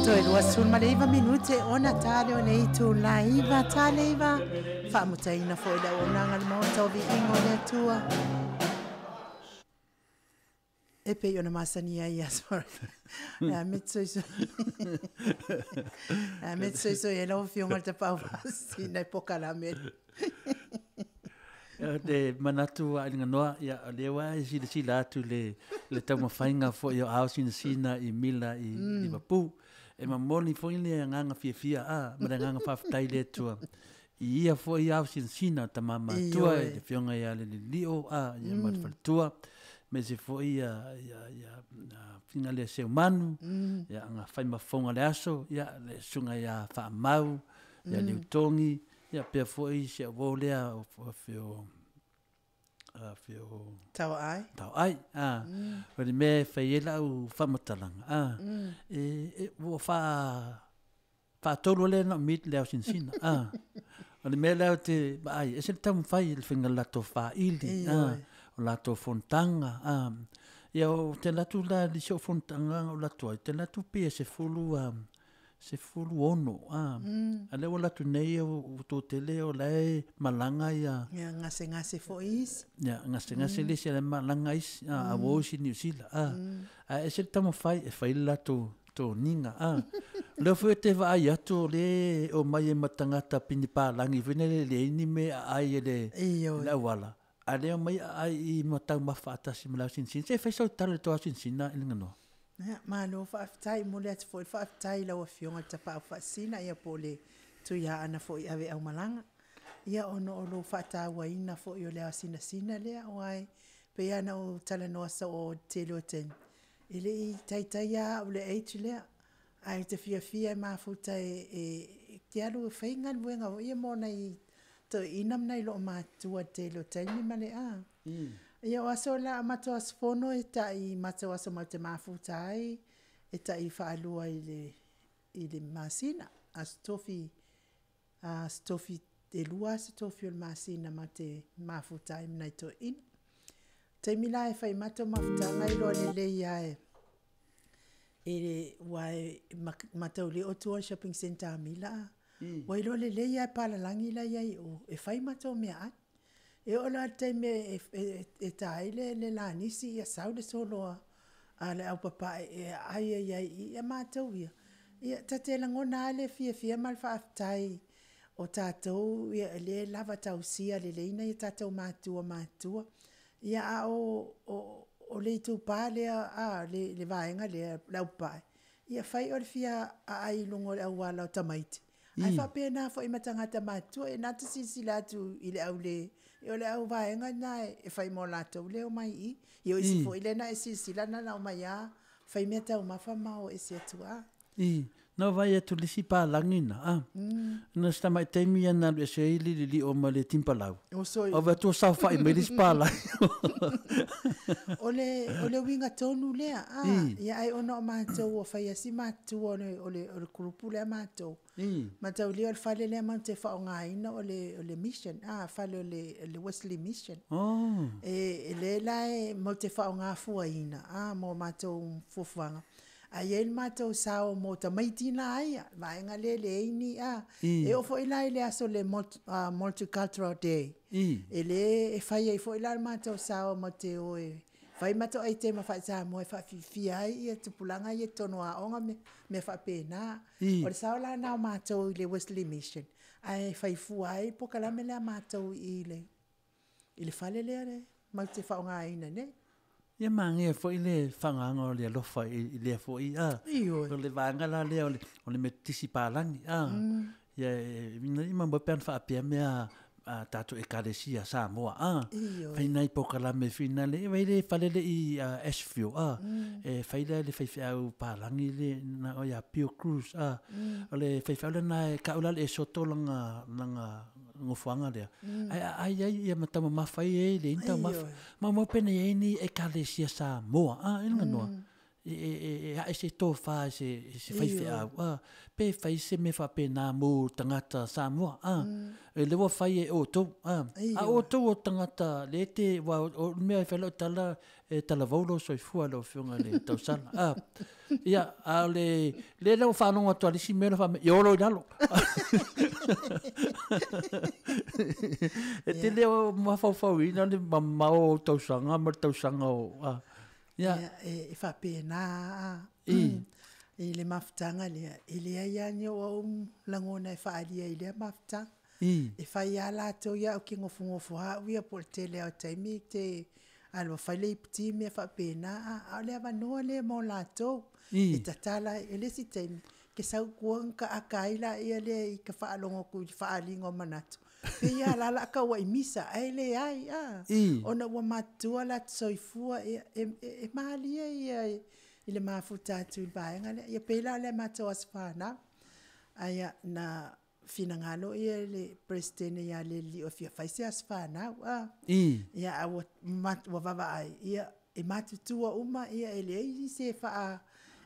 Toe 29 minute ona tale o le itu la iva tale iva faamutaina foi le auaunaga le maota o viiga o le Atua. E pei ona masani ai ia sorry. Le a soisoi. Le a soisoi e lau afioga le tapaau faasina e pokalame. Te manatu a ilinga noa, ia, o lea ua e silasila atu le, le taumafaiga foi o ao sinasina i Mila i Liverpool. E momoli foi le agaga fiafia a, ma le agaga faafetai le Atua. I ia foi ao sinasina o tama matua i le afioga ia le Lilio a, ia ma le faletua. Me se foi ia, ia, ia, ia, fina le Seumanu, ia, nga fai mafonga le aso, ia, le susuga ia Faamau, ia Leutogi, ia pea foi se o lea o feo feo Tau ai. Tau ai a o le mea e fai ai lau faamatalaga a e ua fa faatolu lea na meet le ausinsina a o le mea lea o te vaai e se le taumafai le faiga latou faaili a o latou fonotaga a ia o te alu atu la i si ou fonotaga o alu atu ai te alu atu pe 10 a 16 a a lea ua alu atu nei ua tele o la e malaga ia Ia gasegase foi isi. Ia gasegase le isi a le malaga isi a ua o isi Niu Sila a ae ese le taumafai e fai le latou toniga a lea foi te vaai atu o le o mai e ma tagata pinipalagi foi lele leai ni mea aai e le le auala a lea mai aai i ma taumafa faatasi ma le ausinsina se fai sau tala i le tou ausinsina i le ganoa. Ia, malo faafetai mo le atu foi faafetai i lau afioga i le tapaau faasina ia po o le tuiaana foi ave aumalaga. Ia ona o lou faatauaina foi o le asinasina lea aua e pei lava ona ou talanoa soo i le tele o taimi, e le i taitai lava au i le age lea, ae ou te fiafia e mafuta e te alu e fai galuega foi ia mo nai toeaiina ma nai loomatutua i le tele o taimi ma le a. Ia o aso la o matou aso fono e tai matou aso matou te mafuta ai, e tai faalua i le masina, aso tofi, aso tofi, e 2 aso tofi o le masina ma te mafuta ai ma nai toeaiina. Taimi la e fai matou mafutaga e iloa lelei lava e ua e mataulia o tua i le shopping centre a Mila a. Ua iloa lelei lava e palalagi la e i ai i o, e fai matou meaai. E oo la i le taimi e ta ai le lanisi ia sau le solo a le aupapae e aai ai ai i ia matou ia. Ia ta te lagona lava le fiafia ma le faafetai o tatou ia lea e lava tausia lelei nai o tatou matua matua. Ia a o le itupa lea a le vaega lea le aupapae, ia fai o le fia aai i luga o le auala o tamaiti. Ae faapena foi ma tagata matutua, e na te silasila atu i le aule, o le au vaega lena e fai mo latou lea e omai i i. Ia o isi foi lea na e silasila na ona omai lava fai mea taumafa ma o ese atu lava. I, na vaai atu le isi palagi na, a. Na se tamai taimi ia na alu ese ai le lilio ma le timpalau. O soi. O vaai atu o saofai mai le isi palagi. O le uiga tonu lea, a. Ia ai ona o matou ua fai asi matua o le kurupu lea matou. Mataulia o le fale lea matou te faaaogaina o le mission, a, fale o le Wesley Mission. E lea la e matou te faaaogafuaina, a, mo matou fuafuaga. Ae i ai le matou sao mo tamaiti la ia, vaega lea e leai ni a. E oo foi la i le aso le Multicultural Day. E le e fai ai foi la le matou sao ma te o e fai matou aitema faa-Samoa e faafiafia ai ia tupulaga ia i totonu o aoga mea faapena. O le sao la na o matou i le Wesley Mission, ae fai fua ai polokalame lea matou i le fale lea le matou te faaaogaina nei. Ia manaia foi le faagaga o le alofa i lea foi a. Ioe. O le vaega la lea o le metotisi palagi a. Ia e ina ma mo pe ana faapea mea a tatou ekalesia Samoa a. Ioe. Fai nai polokalame fina le vai le fale le i Ashfield a. E fai lea le faifeau palagi le na o ia Pio Cruz a. O le faifeau lena e kaula le e soto langa langa ngofuanga lea. Ai ai ai ia matamamafa ai e le taumafa. Ma mo pene ai ni ekalesia Samoa a e nganoa. E ae se tofa i se faifeau, a, pe fai se mea faapena mo tagata Samoa, a, e lea ua fai e outou, a, a outou o tagata le te, aua o le mea e fai lau tala, e talavou lou soifua lau Afioga i le tausala, a, ia, a o le, lea la ua faalogo atu lava i le isi mea la fai mai, ia olo i lalo. E te le o mafaufauina le mamao o ou tausaga ma le tausaga o, a, Ia. Ia, e faapena a i le mafutaga lea, e leai lava ni ou lagona e faaalia i lea mafutaga. E fai lava latou ia au ke nofonofo lava au ia po o le tele lava o taimi te alu e fai le iputi ma mea faapena, a o le avanoa lea mo latou e tatala ai. O le isi taimi, e sau i tua ona ta ata ai lea i ka faalogo atu i le faaaliga o manatu, pei lava o la o le a tauai misa, ae leai a, ona ua matutua latou soifua, e malie ia i le mafuta atu i le vaega lea. Ia pei la o le matou aso fanau, ae na finagalo le Peresetene ia Lilio e fia fai se aso fanau, a. Ia ae ua vaavaai, ia e matutua uma, ia e leai nisi e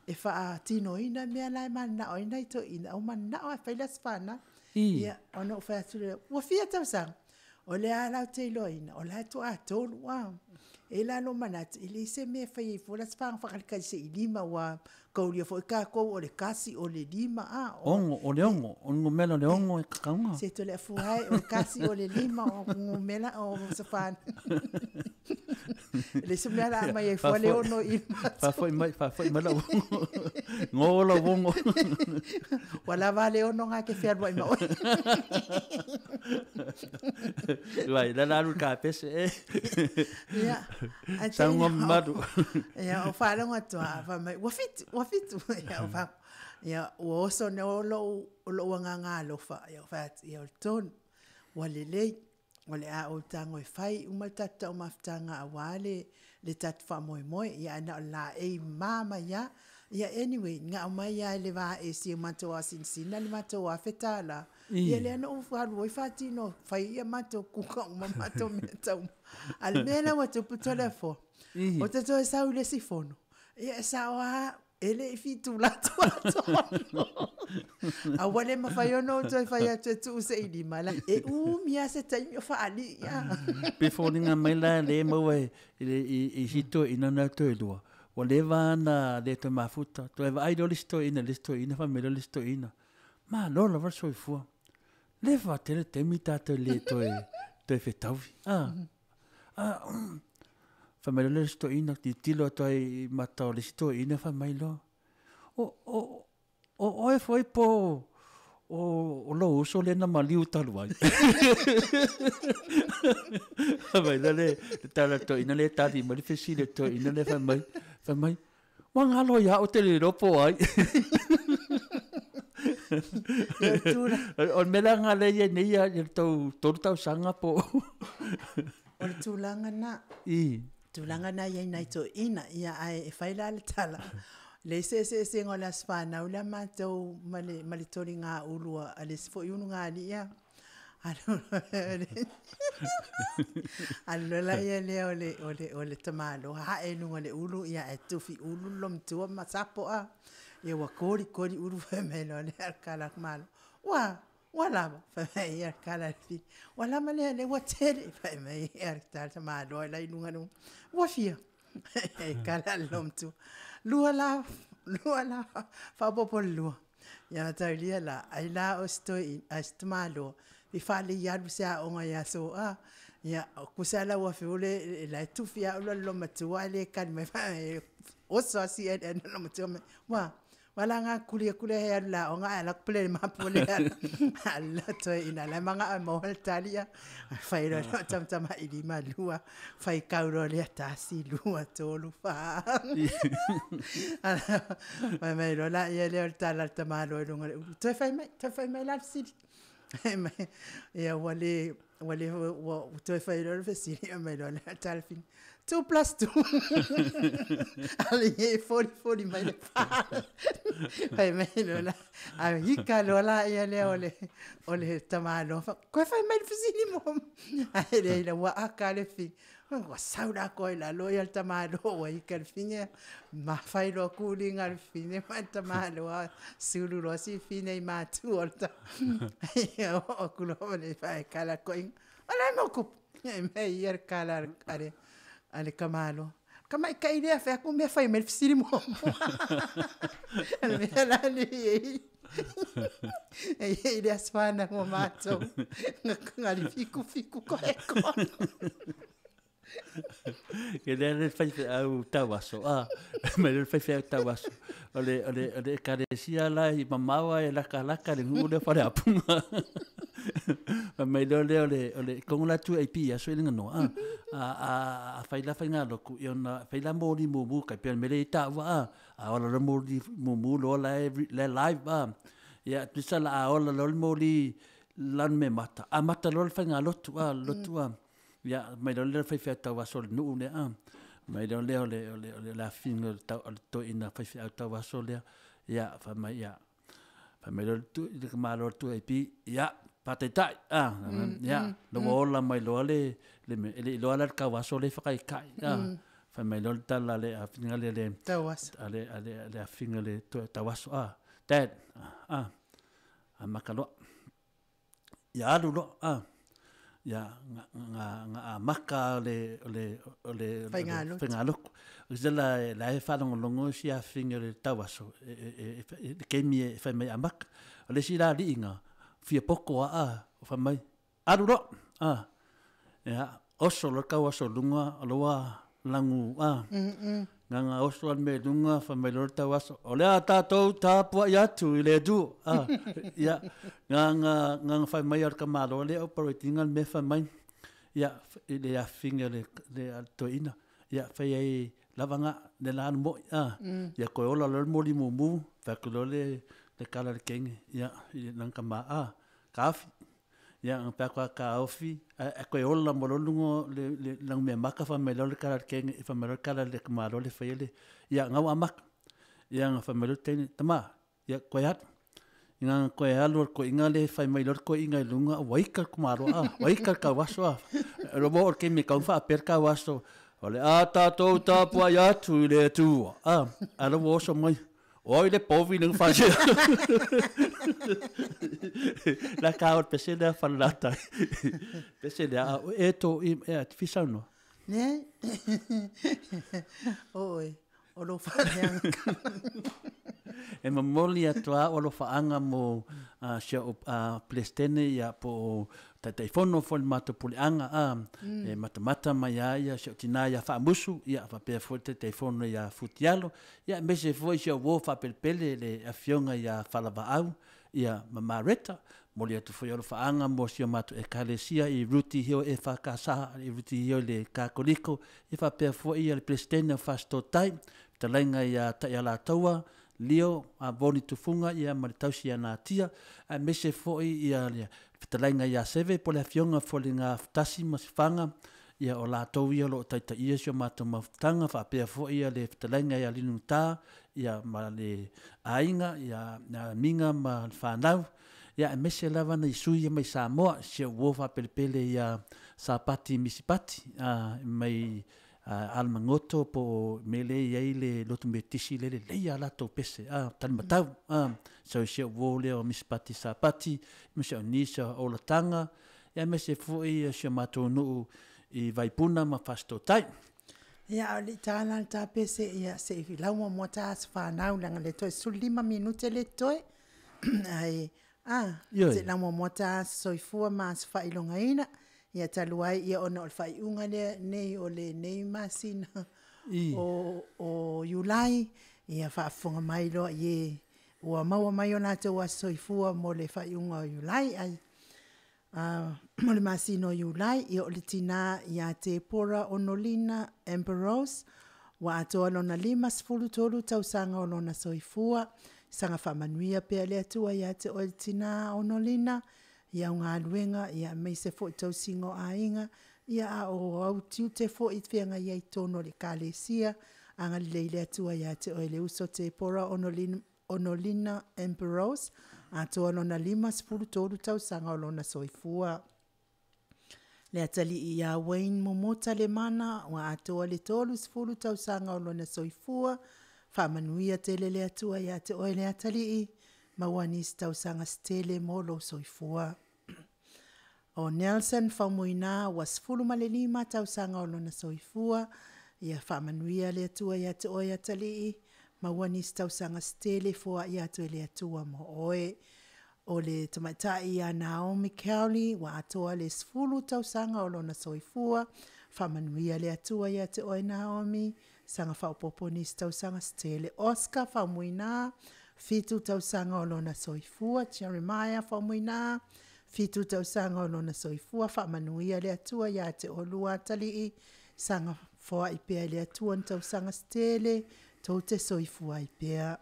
e faatinoina mea la e mananao ai nai toeaiina, a ua mananao lava e fai le aso fanau. Ia, ona ou fai atu lea, ua fia tausaga? O lea lava la ou te iloaina, o la e toatolu a. E i ai la lou manatu, e leai se mea e fai ai fua le aso fanau faatalitali se i 5 aua taulia foi tatou o le 1, o le 5 a. Ono, o le ono, o le numera o le ono e tatauga. Se Toleafoa e, o le 1, o le 5, o numera o aso fanau. E leai se mea o le a aumai ai fua le ono i Faafoi mai, faafoi mai lau ono. Go lau ono. Ua lava le ono ngā ke fealuai ma oe. Vai, la la alu i kapese e. Ia. Saunoa mamalu. Ia, o faalogo atu a, fai mai, ua fitu, ua fitu. Ia, o fa, ia, ua oso nei o lou, o lou agaga alofa. Ia, ou fai atu, ia o le tonu, ua lelei, o le a ou tago e fai uma le tatou taumafataga aua le, le tatou faamoemoe. Ia, ae na o le laei mama ia. Ia, anyway, na aumai lava i le va e si o matou asinasina le matou $1,000. Ia lea na ou alu ai faatino fai ia matou kuka uma matou mea tau. A le mea la ua tupu Toleafoa, ou te toe sau i le isi fono, ia e sao lava e le i fitu la atoa. A ua le mafai ona ou toe fai atu e tuu se i lima la. E umi lava se taimi o faalii a. Pe foliga mai la le maua i si toeaina na toe lua, ua leva ona le toe mafuta, toe vaai loa le isi toeaina i le isi toeaina, fai mai loa le isi toeaina, Malo lava le soifua. Leva tele taimi tatou le toe toe fetaui. Ah. Ah. Fai mai loa le isi toeaina, tilotilo atu ai i mata o le isi toeaina, fai mai loa, O, o, o oe foi po o lou uso lea na maliu talu ai. Fai mai loa le tala a le toeaina lea e tali mai le fesili a le toeaina lea fai mai, fai mai, Ua galo ia au te le iloa po o ai. O le mea la lena lea e i ai nei i le tou 3 tausaga po o. O le tulaga lena. Tulaga lena e i ai nai toeaiina. Ia ae e fai la le tala, leai se eseesega o le aso fanau lea matou ma le ma le toliga ulu a le isi foi ulugalii a. Alu loa laia lea o le, o le, o le tamaloa hae i luga o le ulu, ia ae tufi ulu le loomatua ma sapo a. Ia ua kolikoli ulu fai mai loa le kala malo. Ua, ua lava, fai mai ia kala le ua lava lea lea ua tele, fai mai ia le tamaloa la i luga le ua fia. E kala le loomatua. Lua la, lua la, faaopoopo le lua. Ia taulia la, ai la o si toi, ai si tamaloa, i faalei alu se aoga i aso a. Ia, kusa la ua fiu le la e tufi au la loomatua ae le kali mai oso asi e le loomatua mai. Ua, wala ngā kuli aku le he alu la aoga ae ala ku pele le mapu le ala toe ina la manga a mo le tali ia. Fai loa le tamatama i lima lua, fai kau loa lea tasi lua tolu fa. Fai mai loa la ia lea o le tala a le tamaloa i luga o le ulu. Toe fai mai, toe fai mai la le fesili. Ia ua le, ua le, ua toe fai loa le fesili, mai loa le tala fini. 2 plus 2. Ale e folifoli mai le pā. Fai mai loa la. A ika loa la ia lea o le, o le tamāloa. Fa, koe fai mai le fesili mo. Ae le ila ua aka le fi. Ua sau la koe la lo ia le tamāloa ua ika le fine. Ma fai loa kuliga le fine ma le tamāloa. Sulu loa si fine i mātua o le ta. Ia o aku loa ma le fae kala koe. O le mo kupu. E mea ia le kala a le, a le kamalo. Ka mai kai lea fai aku mea fai mai le fesili muamua. Le mea la le i e i le aso ana mo mātou. Nga li fiku fiku koe kono. Ke lea le faifeau tauaso, a, mai le faifeau tauaso. O le, o le, o le ekalesia la i mamao e lakalaka le nuu lea faleapuga. Fai mai lea lea o le, o le kongo la tu ai pi aso i le nganoa, a, a, a, a fai la faiga loku, i ona fai la moli mumu kai pea mele i taua, a, a ola le moli mumu loa la e, la live, a. Ia, tusa la a ola loa le moli lanu me mata, a mata loa le faiga lotu, a, lotu, a. Ia, mai loa lea faifeau tauaso o le nuu lea, a. Mai loa lea o le, o le, o le afiga o le tau, o le toeaina faifeau tauaso lea, ia, fai mai, ia, fai mai loa le tu, le malo le tu ai pi, ia, pataitai, a, ia, lo ua ola mai loa le, le mea, e le i loa la le tauaso lea e whakaikai, a. Fai mai loa le tala a le afiga le, le, Tauaso. a le, a le, a le afiga le tauaso, a, dad, a, a maka loa. Ia alu loa, a, ia nga, nga, nga amaka o le, o le, o le, Faigalotu. faigalotu. O se la, la e whaalongolongo si awhinga o le tauaso, e, e, e, e, e kemi e whai mai amaka. O le si la liinga, fia poko a, a, o whai mai, alu loa, a, ia, oso loa kau aso lunga, loa langu, a, Nganga oso al me lunga, whai mai loa tau aso. O lea tātou tāpua i atu i le atu. Ah, ia, nganga, nganga whai mai al ka malo le o paro i tinga me whai mai. Ia, i le awhinga le, le al toina. Ia, whai ai lavanga le la anu moi. Ah, ia koe ola loa le moli mumu, whai ku loa le, le kala le kenge. Ia, i nang ka ma, ah, ka awhi. Ia, ang pea koa ka ofi, a, a koe ola mo lo lungo le, le lang mea maka wha mai le kala le kenge, wha mai le kala le kamalo le whai le, ia, ngau a maka. Ia, nga wha mai le teine, tama, ia, koe atu. Nga koe alu koe inga le whai mai le koe inga i lunga, waika kumaro a, waika ka waso a. Ro mo o ke me kaunwha a per ka waso. O le a tātou tāpua i atu i le atua. A, a lo oso mai. Oi le povi nang wha La ka o pese lea whanlata. Pese lea, a, e tō i, e a te fisau noa. Ne? Oi, o lo whareanga. E mamoli atua o lo whaanga mo uh, sia o uh, Palestine ia po o taitaifono fo le matou puleaga a e matamata mai a ia si o tinā ia Faamusu ia faapea foi le taitaifono ia Futialo ia aemaise foi si o uō faapelepele le afioga ia Falavaau ia ma Mareta. Momoli atu foi o lo faaga mo si o matou Ekalesia i Ruti Hio e Whakasaha i Ruti Hio i le Kakoliko ia faapea foi ia le Peresetene o Fasitotai fetalaiga ia Taialataua Leo a Voni Tufunga ia ma le tausi ia Natia, aemaise foi ia le fetalaiga ia Seve po le afioga foi le Gafatasi ma Sifaga, ia o latou ia o lo o taitaia si o matou mafutaga, faapea foi ia le fetalaiga ia Linugata ia ma le aiga ia Miga ma le fanau, ia aemaise lava nai sui ia mai Samoa, si ou uo faapelepele ia Sapati Misipati, a mai Alamagoto po o mea lea e i ai le lotu metisi lea e lelei a latou pese a talimatau a so si ou uo lea o Misipati Sapati ma si au niece o Olataga ia aemaise foi si o matou nuu i Vaipuna ma Fasitotai. Ia a o le i tala le ta pese ia se i lau muamua ta aso fanau leaga le toe 15 minute le totoe ae a se i lau muamua ta aso soifua ma aso faailogaina. Ia talu ai ia ona o le faaiuga lea nei o lenei masina o o Iulai, ia faafofoga mai loa i e ua maua mai o latou aso soifua mo le faaiuga o Iulai. Ai a mo le masina o Iulai, ia o le tinā ia Tepora Onolina Ambrose, ua atoa lona 53 tausaga o lona soifua, saga faamanuia pea le Atua ia te oe le tinā Onolina, i au galuega, ia aemaise foi tausiga o aiga, Ia a o au tiute fo'i feagai ai i totonu o le Ekalesia, agalelei le Atua ia te oe le uso Tepora Onolina Ambrose, atoa lona 53 tausaga o lona soifua. Le atalii ia Wayne Momota Lemana, ua atoa le 30 tausaga o lona soifua, faamanuia tele le Atua ia te oe le atalii, maua nisi tausaga se tele mo lou soifua. O Nelson Faumuina ua 15 tausaga o lona soifua, ia faamanuia le Atua ia te oe atalii, maua nisi tausaga se tele foai atu e le Atua mo oe. O le tamaitai ia Naomi Cowley ua atoa le 10 tausaga o lona soifua, faamanuia le Atua ia te oe Naomi, saga faaopoopo nisi tausaga se tele. Oscar Faumuina, 7 tausaga o lona soifua. Jeremiah Faumuina, 7 tausaga o lona soifua. Faamanuia le Atua ia te oulua atalii, saga foai pea e le Atua ni tausaga se tele, tou te soifua ai pea.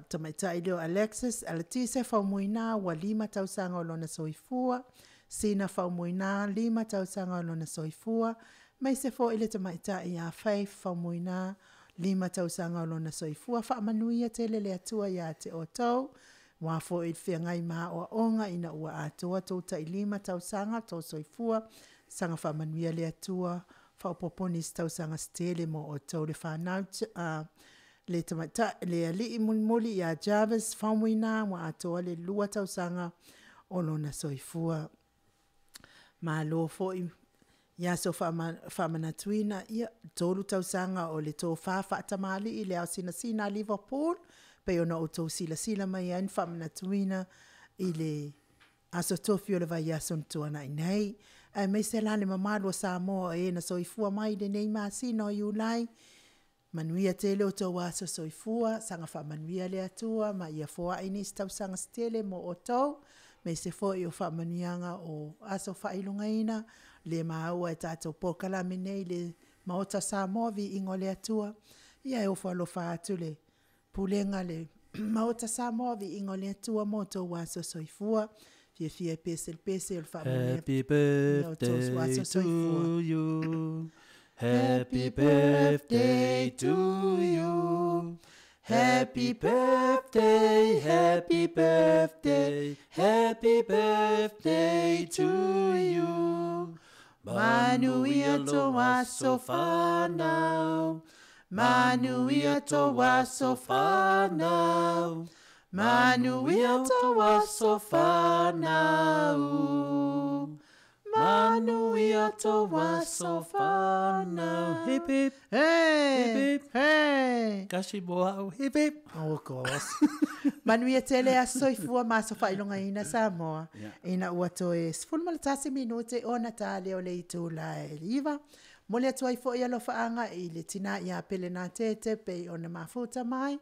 Tamaitai lea o Alexis Alatise Faumuina ua 5 tausaga o lona soifua. Sina Faumuina, 5 tausaga o lona soifua. Aemaise foi le tamaitai ia Faith Faumuina, 5 tausaga o lona soifua. Faamanuia tele le Atua ia te outou, aua foi le feagai ma aoaoga ina ua atoa tou tailima tausaga tou soifua. Saga faamanuia le Atua, faaopoopo nisi tausaga se tele mo outou le fanau, le tamaitai, le alii mulimuli ia Jarvis Faumuina ua atoa le 2 tausaga o lona soifua. Malo foi i aso faamanatuina, ia, 3 tausaga o le tofa faatamalii le ao sinasina a Liverpool, pei ona outou silasila mai ai na faamanatuina i le aso tofi o le vaiaso na tuanai nei. Aemaise la le mamalu o Samoa o e na soifua mai i lenei masina o Iulai, manuia tele outou aso soifua, saga faamanuia le Atua ma ia foai nisi tausaga se tele mo outou, aemaise foi o faamanuiaga o aso faailogaina, le maua e tatou polokalame nei le Maota Samoa, viiga o le Atua. Ia e ofo alofa atu le Pulega le Maota Samoa, viiga o le Atua mo outou aso soifua. Fiafia e pese le pese o le faamanuia Happy birthday to you. Happy birthday to you. Happy birthday, happy birthday, happy birthday to you. Manuia tō aso whānau. Manuia tō aso whānau. Manuia tō aso whānau. Manuia tō aso whānau. Hip hip. Hey. Hip hip. Hey. Kasi mo au. Hip hip. Oh gosh. Manuia tele aso soifua ma aso faailogaina Samoa. Ina ua toe 11 minute ona tā lea o le itula e 9. Momoli atu ai foi alofaaga i le tinā ia Pelena Tete pei ona mafuta mai,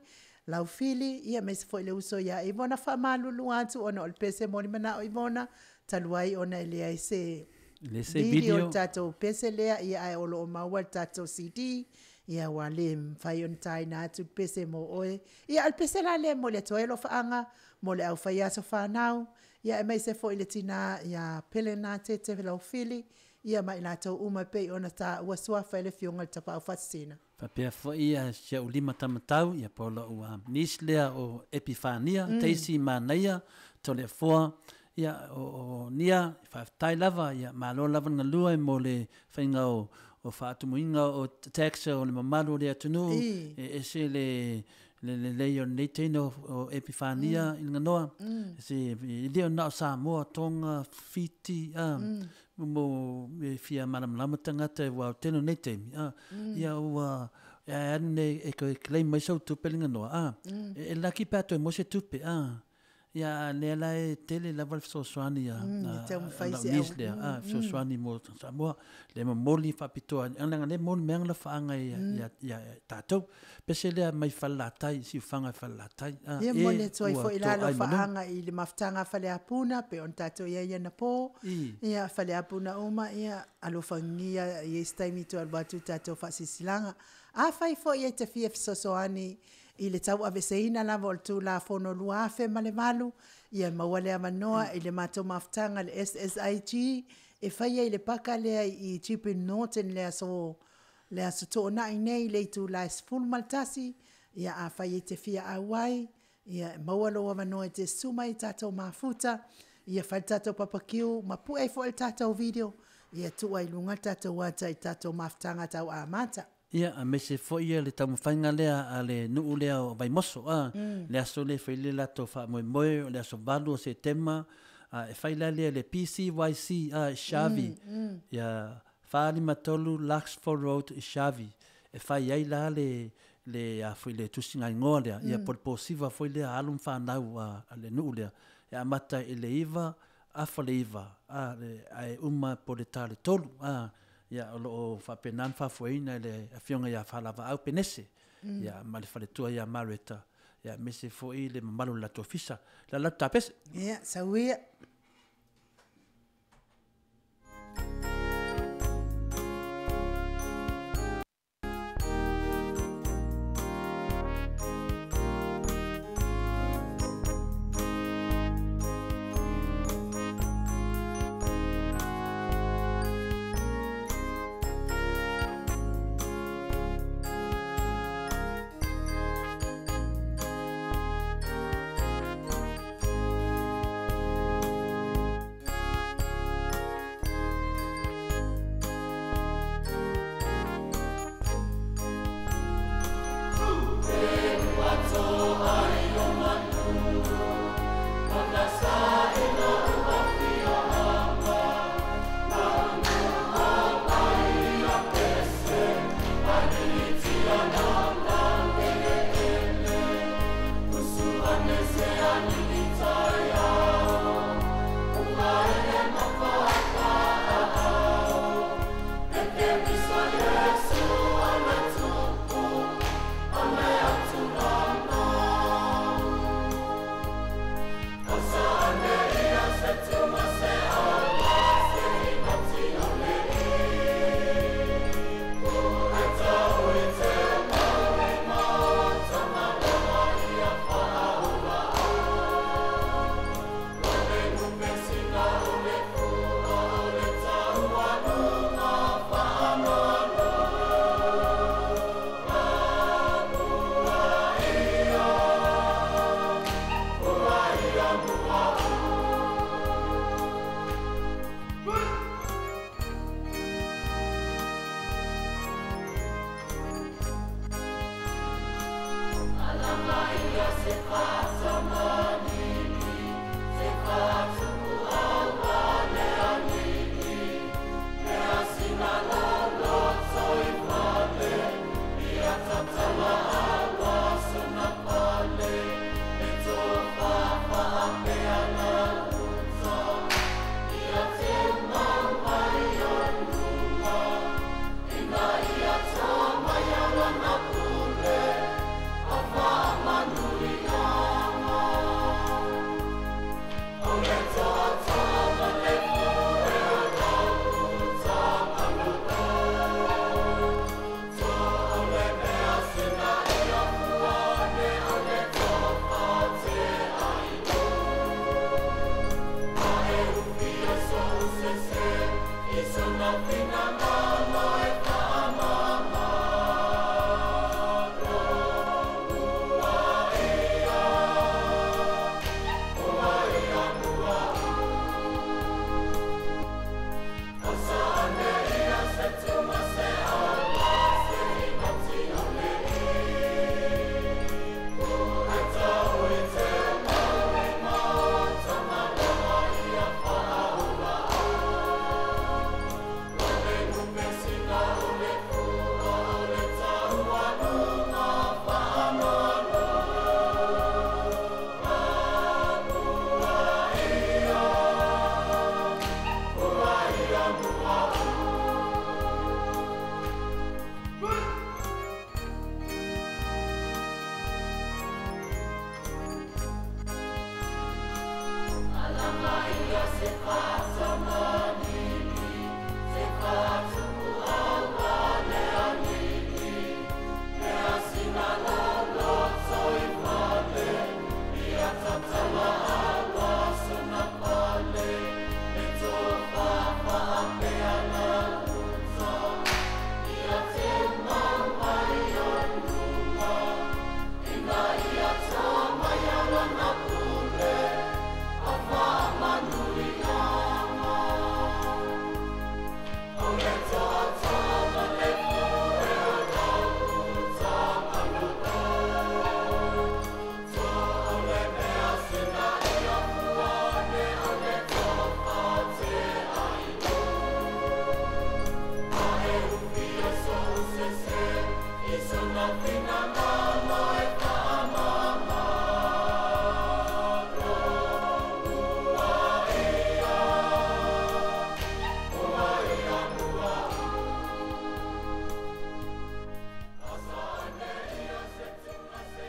Laufili, ia aemaise foi le uso ia Ivona faamalulu atu ona o le pese mo le manao Ivona, talu ai ona e leai se video o le tatou pese lea, ia ae o lo o maua le tatou CD, ia ua le mafai ona taina atu le pese mo oe. Ia a o le pese la lea e momoli atu ai alofaaga mo le aufai aso fanau, ia aemaise foi le tinā ia Pelena Tete Laufili, ia ma i latou uma e pei ona taua suafa e le Afioga i le Tapaau Faasisina. Faapea foi si au lima tamatau, ia po o lou niece lea o Epifania, Daisy Manaia, Toleafoa, ia o Nia, faafetai lava, ia malo lava le galue mo le faiga o faatumuina o tax o le mamalu o le atunuu, e ese le lelei o lenei teine o Epifania i le ganoa, se e le o na o Samoa, Tonga, Fiti, mo e fia malamalama tagata aua o le tele o nei taimi ia ua e alu nei e toe claim mai sau tupe le ganoa e laki pe a toe maua se tupe ia a lea la e tele lava le fesoasoani a lau niece lea fesoasoani mo Samoa le momoli faapitoa leaga lea e momoli mai lana faaga ia tatou pese lea mai Falelatai Siufaga e Falelatai Ia momoli atu ai foi la alofaaga i le mafutaga a Faleapuna pei ona tatou i ai anapo. Ia Faleapuna uma ia alofagia e i ai se taimi toe alu atu le tatou faasilasilaga. Afai foi e te fia fesoasoani i le tauaveseina lava o le Tulafono 2008, ia maua le avanoa i le matou mafutaga le SSIG. E faia i le paka lea i Chipping Norton le aso le aso toonai nei le itulā e 11, ia afai e te fia auai, ia maua lou avanoa e te susu mai i tatou mafuta, ia fai le tatou papakiu, ma pue ai foi le tatou video, ia tuu ai i luga le tatou ata i tatou mafutaga tau amata. Ia, aemaise foi ia le taumafaiga lea a le nuu lea o Vaimoso, a, le aso lea e fai ai le latou faamoemoe, o le aso 8 o Setema, a, e fai la lea i le PCYC, a, i Shavi, ia, 453 Larkspur Road i Shavi, e fai ai la le, le, a foi, le tusigaigoa lea, ia, po o le posiva foi lea a alo ma fanau a, a le nuu lea, e amata i le 9, afa le 9, a, le, ae uma po o le ta le 3, a, ia, o lo o faapena ona faafoeina e le Afioga ia Falavaau Penese, ia, ma le faletua ia Mareta, ia, aemaise foi le mamalu o le latou ofisa. Le ala atu tapese. Ia, sau ia.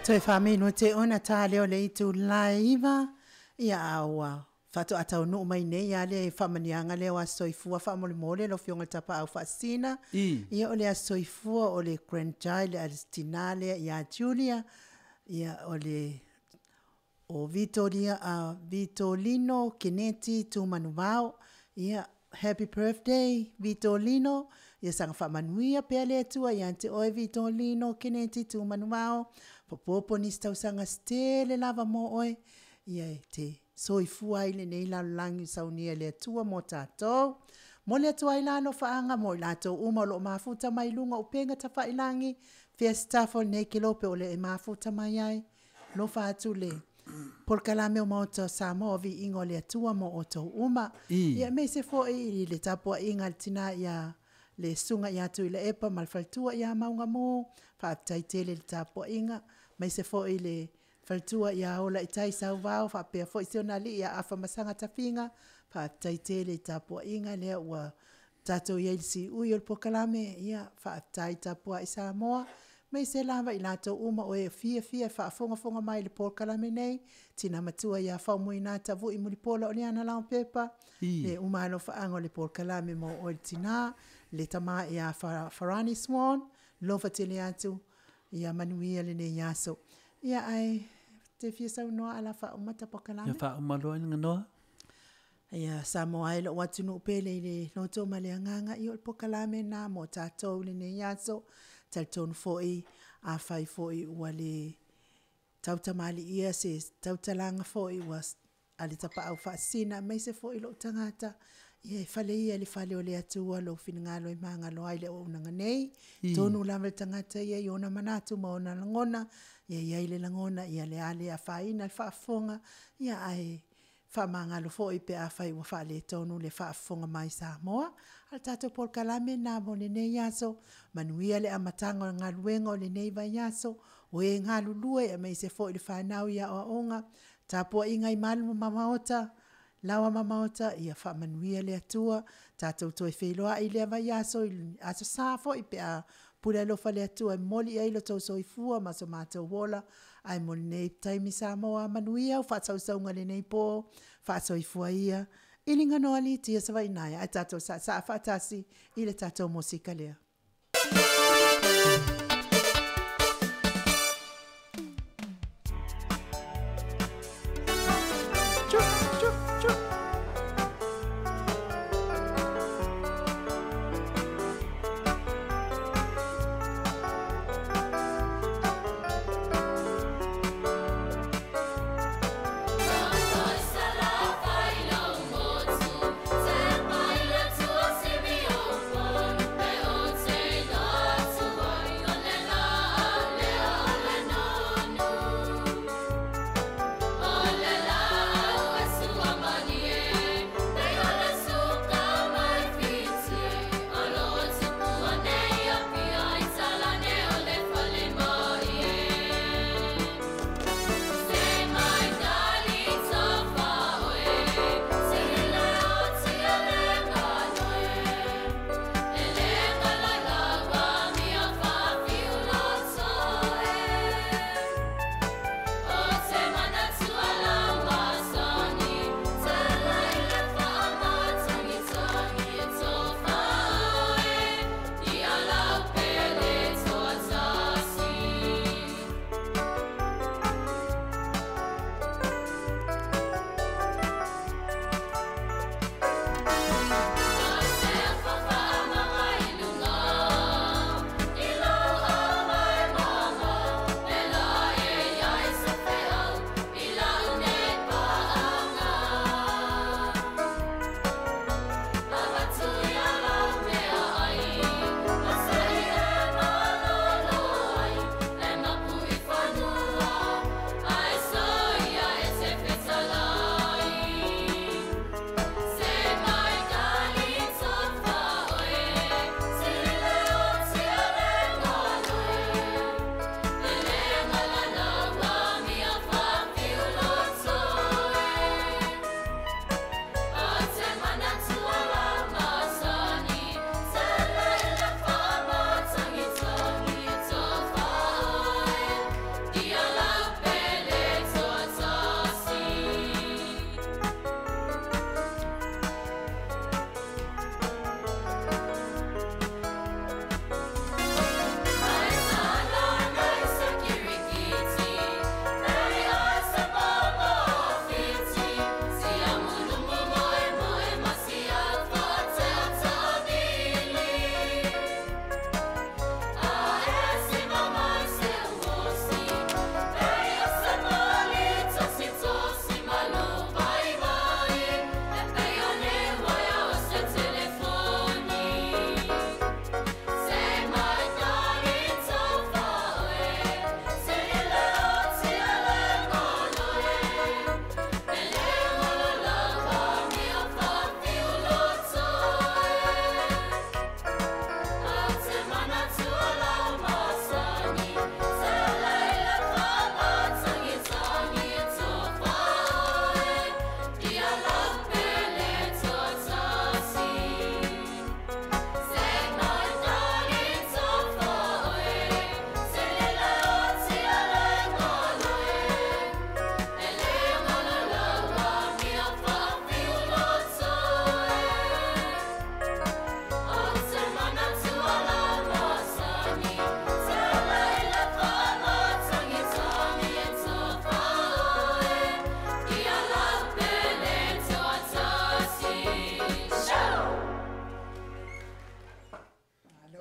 Toe whamino te ona tā leo le itu laiva, ia aua. Whato atau nuu mai nei ia le whamanianga leo a soifua whamolemole lo fionga tapa au whaasina. Ia o le a soifua o le grandchild le Alistina le ia Julia. Ia o le o Vitoria, Vitolino Keneti Tumanuvao. Ia happy birthday Vitolino. Ia sanga whamanuia pea le atua ia te oe Vitolino Keneti Tumanuvao. Popopo ni tausanga stele lava mo oe. Ia te soifua i le nei lalolagi saunia le Atua mo tatou. Mo le Atua i lalo whaanga mo i latou uma o loo mafuta mai lunga o penga tawhailangi. Fia staff o nei ke lope o le e mafuta mai ai. Lofa atu le polokalame o maota Samoa vi ingo le Atua mo o tau uma. Ia me se fo i le tapua inga le tina ia le sunga ia atu i le epa ma le faltua ia maunga mo. Whaaptai tele le tapua inga. Me se fo i le faltua ia ola i tai sauvao, whaapea fo i siona li ia afa masanga tawhinga, whaaptai tele tapua inga lea ua tatou ia si ui o le pokalame, ia whaaptai tapua i Samoa, me se lava i latou uma o e fia fia whaafongafonga mai le pokalame nei, tina matua ia whaumoina tavu i mulipola o le ana lao pepa, le uma alo whaanga o le pokalame mo o le tina, le tama ia Farani Swan, lofa tele atu, ia manuia le nei aso. Ia ai, te fia saunoa ala whaumata pokalame. Ia whaumaloa ina nganoa. Ia Samoa ai lo watu pele i le loto ma le anganga i o le pokalame nā mo tātou le nei aso. Taltonu foi, a whai foi ua le tautamali ia se tautalanga foi ua ale tapa au whaasina. Meise foi lo tangata. Ia e whale ia le whale o le atua lo whingalo i mangalo ai le o unanga nei. Tonu lava le tangata ia i ona manatu ma ona langona. Ia ia i le langona ia le ale a whaina le whaafonga. Ia ai whamangalo foi pe a whai ua whale tonu le whaafonga mai Samoa. Al tātou polokalame nā mo le nei aso. Manuia le amatanga o ngaluenga o le nei vai aso. O e ngalulue a meise foi le whanau ia oaonga. Tāpua inga i malu mamaota. Lawa mamaota, ia whaamanuia le atua, tātou toi wheloa i lea vai aso, i aso sāfo i pea pule alofa le atua, e moli ai lo tau soifua, ma so mātou wola, ai moli nei taimi Samoa, manuia, o whaatausaunga le nei pō, whaasoifua ia, ilinga noa li tia sa vainaia, ai tātou sa sa whaatasi, i le tātou mosika lea.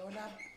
O le